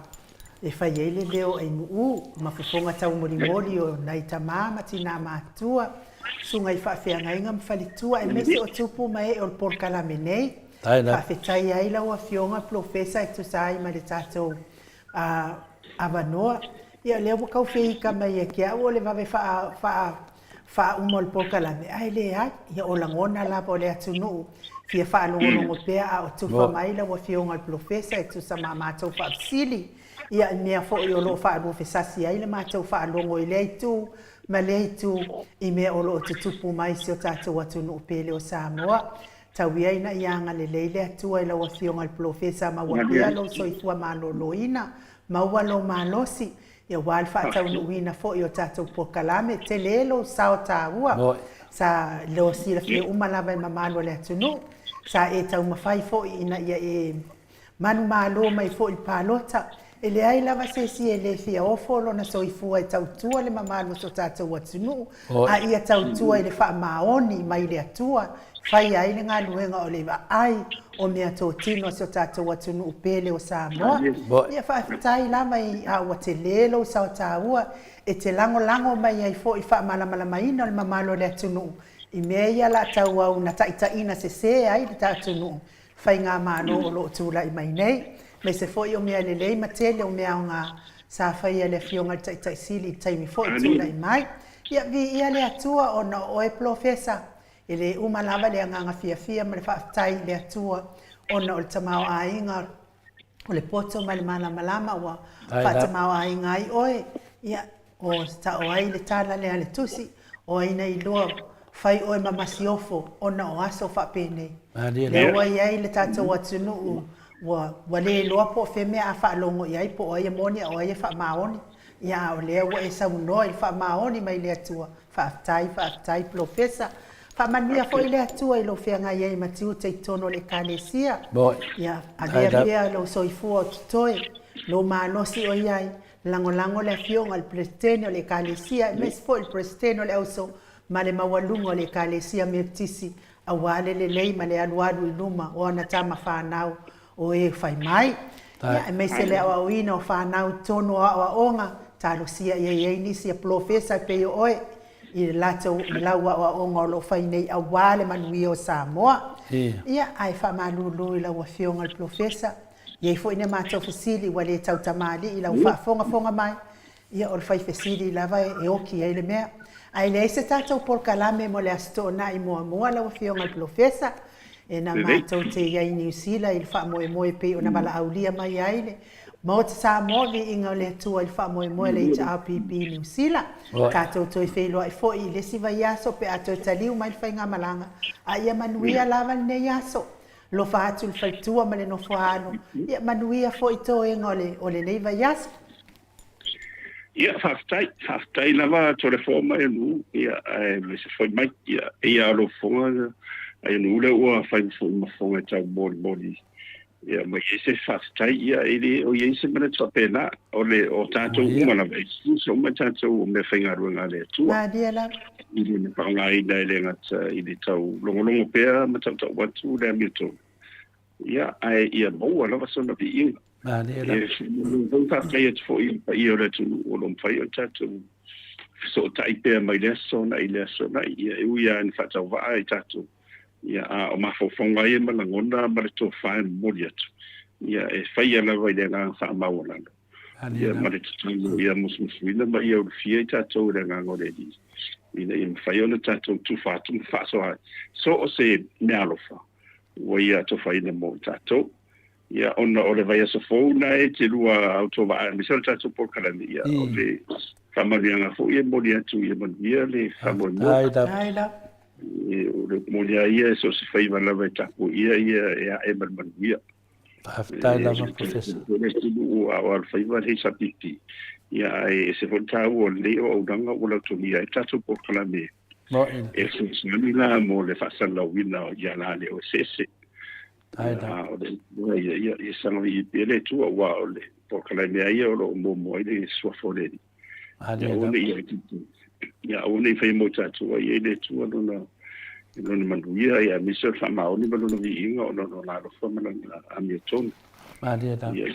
e fai ai le leo o Aimu'u ma fofoga taumolimoli o nai tama ma tinā matutua, susuga i faafeagaiga ma faletua aemaise o tupu ma ee o le polokalame nei. Faafetai ai lau Afioga Polofesa e tusa ai ma le tatou avanoa. Ia o lea ua tau feika mai ia te au o le vave faa faa faauma o le polokalame, ae leai, ia o lagona lava o le atunuu fia faalogologo pea a o tufa mai lau Afioga i le Polofesa e tusa ma a matou faafesili, ia i mea foi o lo o faaluafesasi ai le matou faalogo i lea itu ma lea itu i mea o lo o tutupu mai i si o tatou atunuu pele o Samoa. Tau ia ina ia agalelei le Atua i lau Afioga i le Polofesa maua pea lou soifua maloloina, maua lou malosi, Aua le faataunuuina foi o tatou polokalame, tele lou sao taua sa lo silafia uma lava e mamalu o le atunuu. Sa e taumafai foi ina ia e manumalo mai foi i le palota. E leai lava se isi e le fia ofo lona soifua e tautua le mamalu o so tatou atunuu, a ia tautua i le faamaoni mai le Atua faia ai le galuega o le vaai o meatotino a si o tatou atunuu pele o Samoa. Ia faafetai lava i a ua tele lou sao taua e te lagolago mai ai foi i faamalamalamaina o le mamalu o le atunuu i mea ia la tauau na taitaiina sese ai le ta atunuu faigamalo o lo o tulai mai nei, aemaise foi o mea lelei ma tele o mea aoga sa faia e le Afioga i le Taitai Sili i le taimi foi tulai mai. Ia viia le Atua ona o oe Polofesa. E le uma lava le agaga fiafia ma le faafetai i le Atua ona o le tamaoaiga o le poto ma le malamalama ua faatamaoaiga ai oe. Ia, o sao ai le tala lea a le Tusi, o ai na iloa fai oe ma masiofo ona o aso faapenei. Lea ua i ai le tatou atunuu ua, ua le iloa po o fea mea a faalogo i ai, po o ai e moni a o ai e faamaoni. Ia, a o lea ua e saunoa i le faamaoni mai le Atua, Faafetai, faafetai Polofesa. Faamanuia foi le Atua i lou feagai ai ma tiute i totonu o le Ekalesia. Ia avea pea lou soifua o totoe, lou malosi o i ai, lagolago le Afioga i le Peresetene o le Ekalesia aemaise foi le Peresetene o le Auso ma le maualuga o le Ekalesia Metotisi aua le lelei ma le alualu i luma o ana tama fanau o e fai mai, ia, aemaise le aoaoina o fanau i totonu o aoaoga, talosia ia i ai nisi a polofesa e pei o oe i le latou i lau aoaoga o lo o fai nei aua le manuia o Samoa. Ia, ae faamalulu i lau Afioga i le Polofesa, e i ai foi ni a matou fesili ua le tautamalii i lau faafogafoga mai, Ia, o le fai fesili lava e oki ai le mea. Ae leai se tatou polokalame mo le Aso Toonai muamua lau Afioga i le Polofesa, e na matou te i ai i Niu Sila i le faamoemoe e pei ona valaaulia mai ai le Maota Samoa Viiga o le Atua i le faamoemoe a le HRPP i Niu Sila. Tatou toe feiloai foi i le isi vaiaso pe a toe taliu mai le faigamalaga, a ia manuia lava lenei aso. Alofa atu i le faletua ma le nofoaalo, ia manuia foi toega o lenei vaiaso. Ia, faafetai, faafetai lava Toleafoa ma Aionuu, ia, aemaise foi Mike, ia, e pei lava o lou fofoga, Aionuu lea ua fai foi ma fofoga e tau molimoli, ia, ma i ai se faafetai, ia, e le o i ai se manatu faapena, o le, o tatou uma lava, e tutusa uma tatou o meafaigaluega a le Atua. Malie lava. I le faaaogaina e le gata i le tau logologo pea ma tautau atu le amiotonu, Ia, ae ia maua lava sona viiga. Malie lava. E faafetai atu foi i le paia o le atunuu o lo o mafai ona tatou fesootai pea mai lea aso na i lea aso na i. Ia, e ui lava ina faatauvaa i tatou, ia, a o mafaufauga ia ma lagona ma le tofa e momoli atu, ia, e faia lava i le agaga faamaualalo, ia, ma le tatalo ia musumusuina ma ia ulufia i tatou e le Agaga o le Alii, ina ia mafai ona tatou tufa atu ma faasoa ai so o se meaalofa ua ia atofaina mo i tatou. Ia, ona o le vaiaso fou na e te lua autovaa aemaise o le tatou polokalame, ia, o le faamanuiaga foi e momoli atu ia manuia le faamoemoe. Faafetai lava. O le momoli lava ia e so o se faiva lava e tapuaia ia e ae ma le manuia. Faafetai lava Professor. O le atunuu a o alofaiva le HRPP, ia, ae ese foi le taua o lenei auaunaga ua lautogia ai le tatou polokalame. E fesoasoani la mo le faasalalauina o ala leo eseese. O le ia, ia, ia saga viia pea le Atua, aua o le polokalame lava ia o lo o muamua ai le suafa o le Alii. Ia aua ne i itiiti, ia aua ne i faia mo tatou, a ia i le Atua lona, lona manuia, ia aemaise o le faamaoni ma lona viiga ona o lona alofa ma lana amiotonu. Malie lava. Ia,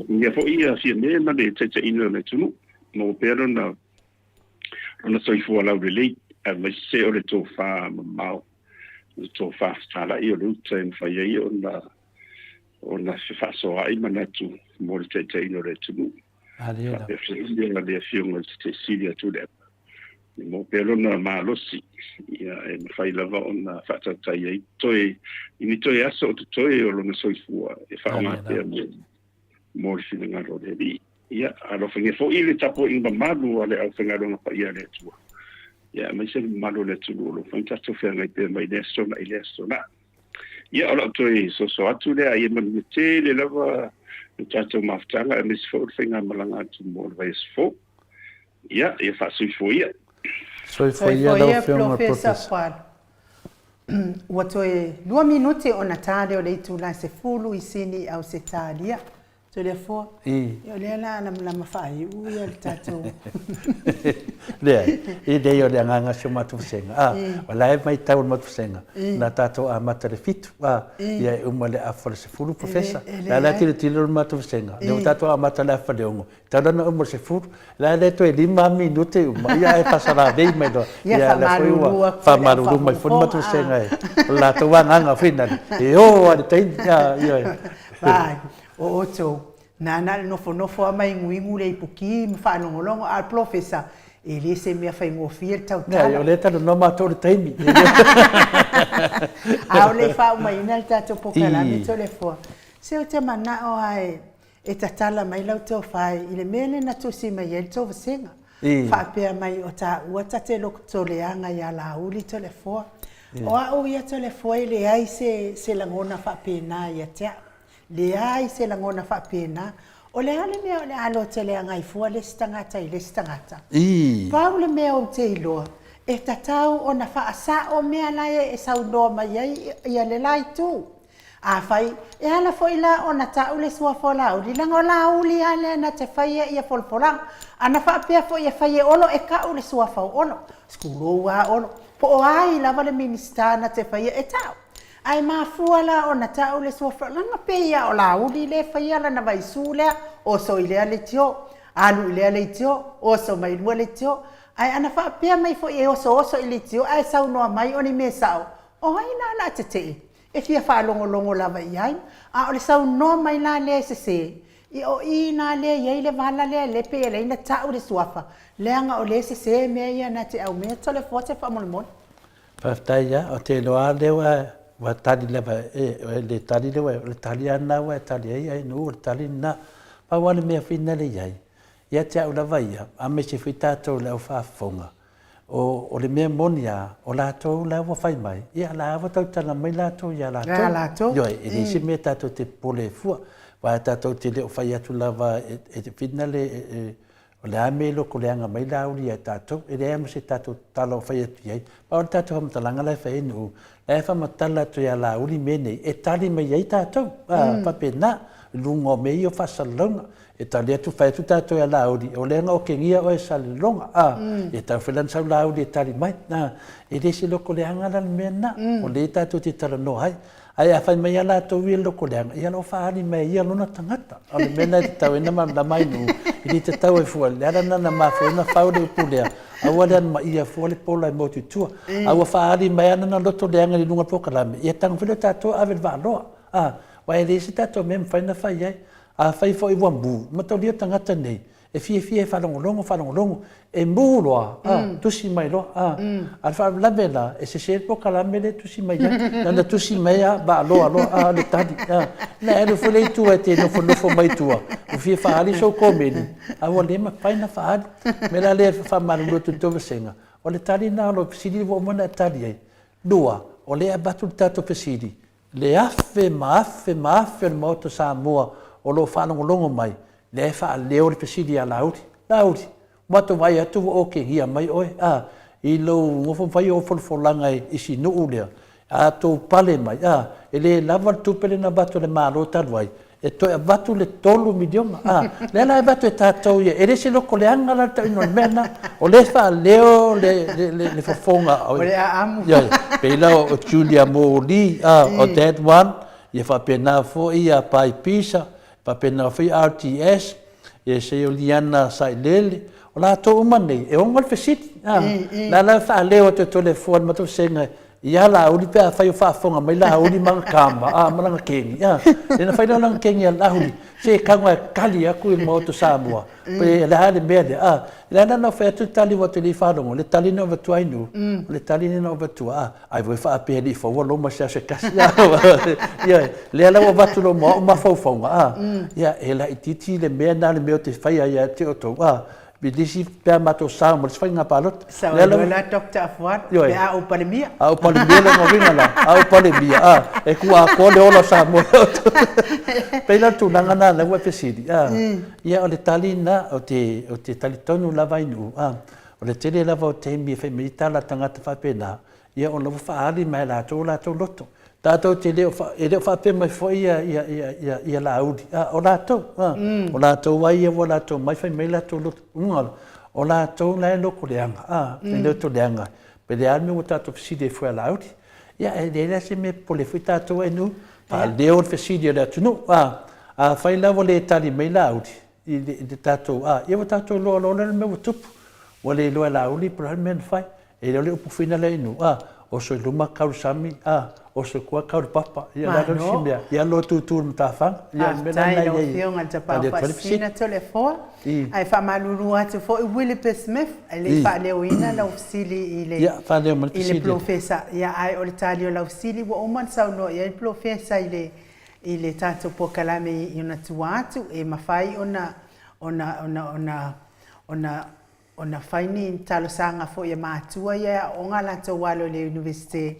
ia foi ia Fiamē ma le taitaiina o le atunuu, maua pea lona lona soifua laulelei, aemaise o le tofa mamao, le tofa fetalai o le uta e mafai ai ona ona fefaasoaai manatu mo le taitaiina o le atunuu. Faapea foi le Afioga i le Taitaiisili ia Tuilaepa, e maua pea lona malosi ia e mafai lava ona faatautai ai toe i ni toe aso o totoe o lona soifua e faaaoga pea mo le finagalo o le Alii. Ia, alofagia foi le tapuaiga mamalu a le aufaigaluega paia a le Atua, ia aemaise le mamalu o le atunuu o lo o mafai ona tatou feagai pea mai lea aso i lea aso la. Ia, o lau toe soso atu lea, ia manuia tele lava le tatou mafutaga aemaise foi o le faigamalaga atu mo le vaiaso fou. Ia, ia faasoifua ia. Soifua ia lau Afioga Professor. Fualo. Ua toe lua minute ona ta lea o le itula e 10 i Sini i Ausetalia. Toleafoa, ia o lea la a lamalama faaiu ia le tatou. Leai, e leai o le agaga o si o matou vasega. A, o la e matau le matou vasega, na tatou amata i le 7, a, ia e uma i le afa o le 10 Professor. O la e tilotilo le matou vasega, lea ua tatou amata i le afa o le 6, tatau la ona uma i le 10, la e le toe 5 lava minute uma, ia ae faasalavei mai loa. Ia, lea foi ua faamalulu mai foi le matou vasega, o le latou agaga foi lea, e o lava i le taimi, a, ioe. Vai, o outou, nana le nofonofo lava ma iguigu le ipuki ma faalogologo, a o le polofesa, e le se mea faigofie le tautala. Leai, o lea e talanoa matou i le taimi. A o le i faaumaina le tatou polokalame Toleafoa, se ou te manao lava e e tatala mai lau tofa i le mea lea na tusi mai ai le tou vasega, faapea mai o taua ta te loto leaga ia Laauli Toleafoa. O au ia Toleafoa e leai se se lagona faapena ia te au. Leai se lagona faapena. O le a le mea o le a loto leaga ai fua le isi tagata i le isi tagata? Pau le mea ou te iloa, e tatau ona faasao mea la e saunoa mai ai ia le la itu. Afai, e ala foi la ona ta'u le suafa o Laauli, leaga o Laauli lava lea na te faia ia folafolaga. A na faapea foi e fai e Olo, e ta'u le suafa o Olo. Tulou a Olo, po o ai lava le Minisita na te faia, e ta'u. Ae mafua la ona ta'u le suafa, leaga pei lava o Laauli lea e faia lana vaisu lea, oso i lea leitio, alu i lea leitio, oso mai lua leitio. Ae a na faapea mai foi e osooso i leitio ae saunoa mai o ni mea sa'o, o ai la o le a tete'e? E fia faalogologo lava i ai, a o le saunoa mai la lea e sese, ia o i la lea e i ai le vala lea lea pei e leai na ta'u le suafa, leaga o lea e sese mea ia na te aumea Toleafoa te faamolemole. Faafetai lava, ou te iloa lava lea ua ua tali lava e le tali lea ua o le tali lava lena ua e tali ai ai nuu o le tali lena. Pau lava le mea foi lena e i ai, ia te au lava ia, aemaise foi tatou le au faafofoga, O, o le mea moni lava, o latou la ua fai mai, ia la ua tautala mai latou ia latou. Ia latou. Ioe, e leai se mea tatou te popole ai fua, aua tatou te le o fai atu lava e, e finale e, e, o le a mea e lotoleaga mai Laauli ia tatou, e leai lava ma se tatou tala o fai atu i ai. Pau le tatou faamatalaga la e fai ai nuu, la e faamatala atu ia Laauli mea nei, e tali mai ai tatou, a, faapena, i luga o mea ia o faasalalauga. E tali atu, fai atu tatou ia Laauli, o lea na okegia oe Saleloga, a, e tau foi la ona sau Laauli e tali mai, a, e le se loko leaga la le mea lena, o lea tatou te talanoa ai. Ae a fai mai lava latou ia le loko leaga, ia o lo o faaali mai e ia lona tagata. O le mea lena e tatau ai ona malamalama ai nuu, e le tatau ai fua, le ala lena na mafua ai ona fau le upu lea, aua le anomaia fua le pola e motu i tua. A ua faaali mai lava lona loto leaga i luga o le polokalame, ia tago foi lea o tatou e ave le vaaloa, a, aua e leai se tatou mea e mafai ona fai ai. Afai foi ua mu, mataulia tagata nei, e fiafia e faalogologo, faalogologo, e mu loa, a, tusi mai loa, a. A o le faalavelave la, e sese le polokalame lea e tusi mai ai. Na ona tusi mai lava, vaaloa loa, a, le tali, a. Na e alu foi lea i tua e te nofonofo mai tua, ua fia faaali sou komeni, a ua le mafai ona faaali. O le mea la lea e faamalulu atu i le tou vasega, o le tali lena o lou fesili ua uma ona e tali ai. Lua, o lea e avatu le tatou fesili, Le afe ma afe ma afe o le Maota Samoa o lo o faalogologo mai, lea e faaleo le fesili ia Laauli, Laauli, ua matou vaai atu ua okegia mai oe, a, i lou nofo ma fai ou folafolaga i si nuu lea, a tou pale mai, a, e le lava le tupe lea na avatu e le Malo talu ai, e toe avatu le $3 miliona, a, lea la e avatu e tatou ia, e le se loko leaga la le tauina o le mea lena, o lea e faaleo le, le, le, le fofoga. O le aamu. Ia, pei la o Julia Morley, a, o Dad One, ia faapena foi ia Pai Pisa, Faapena foi RTS, ia se o Liana Sailele, o latou uma nei, e oga le fesili. A, la la faaleo atu e Toleafoa i le matou vasega ia Laauli pe afai o faafofoga mai Laauli ma ana tama, a, ma lana kegi, a. Ia ona fai lea o lana kegi ia Laauli, se tago e tali atu i le Maota o Samoa, pe o le a le mea lea, a. O le ala lena o fai atu le tali aua ou te le i faalogo, le tali na avatua ai nu, o le tali lea na avatua, a, ai foi faapea e le i fauina Roma i se aso se tasi, a. Ioe, lea la ua avatu loa ma au mafaufauga, a, ia, e laitiiti le mea lena le mea ou te faia ia te outou, a, i le isi pe a matou sao ma le isi faiga palota. Sao ai loa la Doctor Afualo, pe a ou Palemia. A ou Palemia lona uiga la, a ou Palemia, a, e tuu atoa le ola o Samoa ia outou. Pei la o le tulaga lena lea ua e fesili, a, ia o le tali lena, ou te, ou te talitonu lava i nuu, a, o le tele lava o taimi e fai mai ai tala a tagata faapena, ia ona ua faaali mai e latou o latou loto. Tatou te le o, e le o faapea mai foi ia, ia, ia, ia, ia Laauli, a, o latou, a, mm. o latou ai ia ua latou mai fai mai latou loto, uga, o latou la e loto leaga, a, mm. e loto leaga, pe le a le mea ua tatou fesili ai foi a Laauli. Ia, e leai la se mea popole foi tatou ai nu, faaleo le fesili a le atunuu, a, afai la ua le tali mai Laauli, i le, i le tatou, a, ia ua tatou iloa loa le mea ua tupu, ua le iloa e Laauli po o le a le mea na fai. E le o le upu fina lea i nuu, a, oso i luma kau i le sami, a, oso i tua kau i le papa. Ia, o le a le isi mea? Ia loa tutu i le matafaga. Ia, o le mea la lena e i ai. Faafetai i lau Afioga i le Tapaau Faasisina Toleafoa. Ae faamalulu atu foi Willipe Smith, e le i faaleoina lau fesili i le, Ia, faaleo mai le i le fesili. Polofesa. Ia, ae o le tali o lau fesili ua uma ona saunoa i ai le Polofesa i le, i le tatou polokalame i ona tua atu, e mafai ona, ona, ona, ona, ona Ona fai ni talosaga foi a matua ia e aooga a latou alo i le Iunivesite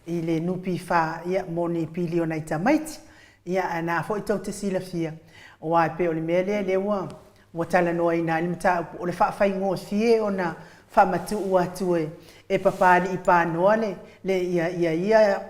i le NPF ia mo ni piliona i tamaiti. Ia ae na foi tou te silafia, aua e pei o le mea lea lea ua ua talanoaina ai le mataupu, o le faafaigofie ona faamatuu atu e e Papalii Panoa le le ia ia ia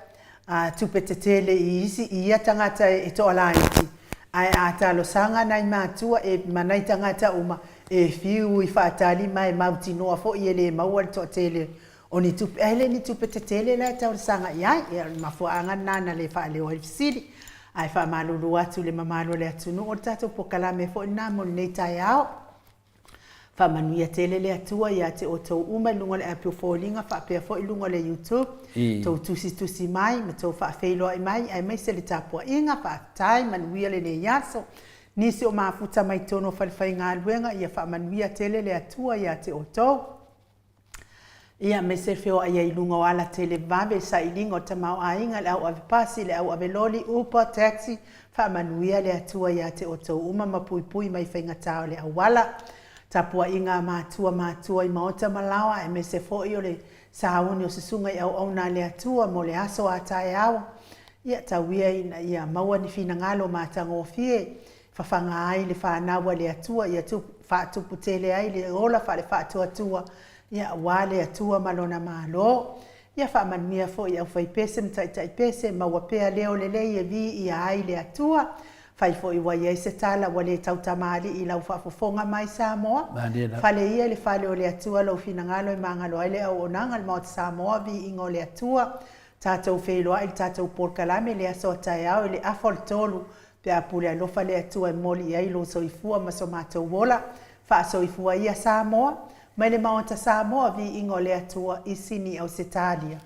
a tupe tetele i isi i ia tagata e toalaiti, ae a talosaga nai matua e ma nai tagata uma e fiu i faatali ma e mautinoa foi e le maua le toatele o ni tupe, ae le ni tupe tetele la e talosaga i ai. Ia o le mafuaaga lena na le faaleo ai le fesili. Ae faamalulu atu i le mamalu o le atunuu, o le tatou polokalame foi lena mo lenei taeao. Faamanuia tele le Atua ia te outou uma i luga o le api o foliga faapea foi i luga o le YouTube, tou tusitusi mai ma tou faafeiloai mai aemaise le tapuaiga. Faafetai, manuia lenei aso. Nisi o mafuta mai totonu o falefaigaluega, ia faamanuia tele le Atua ia te outou. Ia, aemaise le feoai ai i luga o ala televave, sailiga o tamaoaiga, le au ave pasi, le au ave loli, Uber, taxi, faamanuia le Atua ia te outou uma ma puipui mai faigata o le auala. Tapuaiga a matua matua i maota ma laoa, aemaise foi o le sauni o susuga i auauna a le Atua mo le aso a taeao. Ia, tau ia ina ia maua ni finagalo matagofie Fafaga ai le fanau a le Atua, ia faatupu tele ai le ola faale-faatuatua, ia aua le Atua ma Lona Malo. Ia faamanuia foi i aufaipese ma taitaipese, maua pea leo lelei e viia ai le Atua. Fai foi ua i ai se tala ua le tautamalii i lau faafofoga mai Samoa. Fale ia i le fale o le Atua lou finagalo e magalo ai le auaunaga a le Maota Samoa, viiga o le Atua. Tatou feiloai i le tatou polokalame i le aso a taeao i le afa o le tolu Pe a pule alofa le Atua e momoli i ai lou soifua ma so matou ola, faasoifua ia Samoa, mai le Maota Samoa, viiga o le Atua i Sini Ausetalia.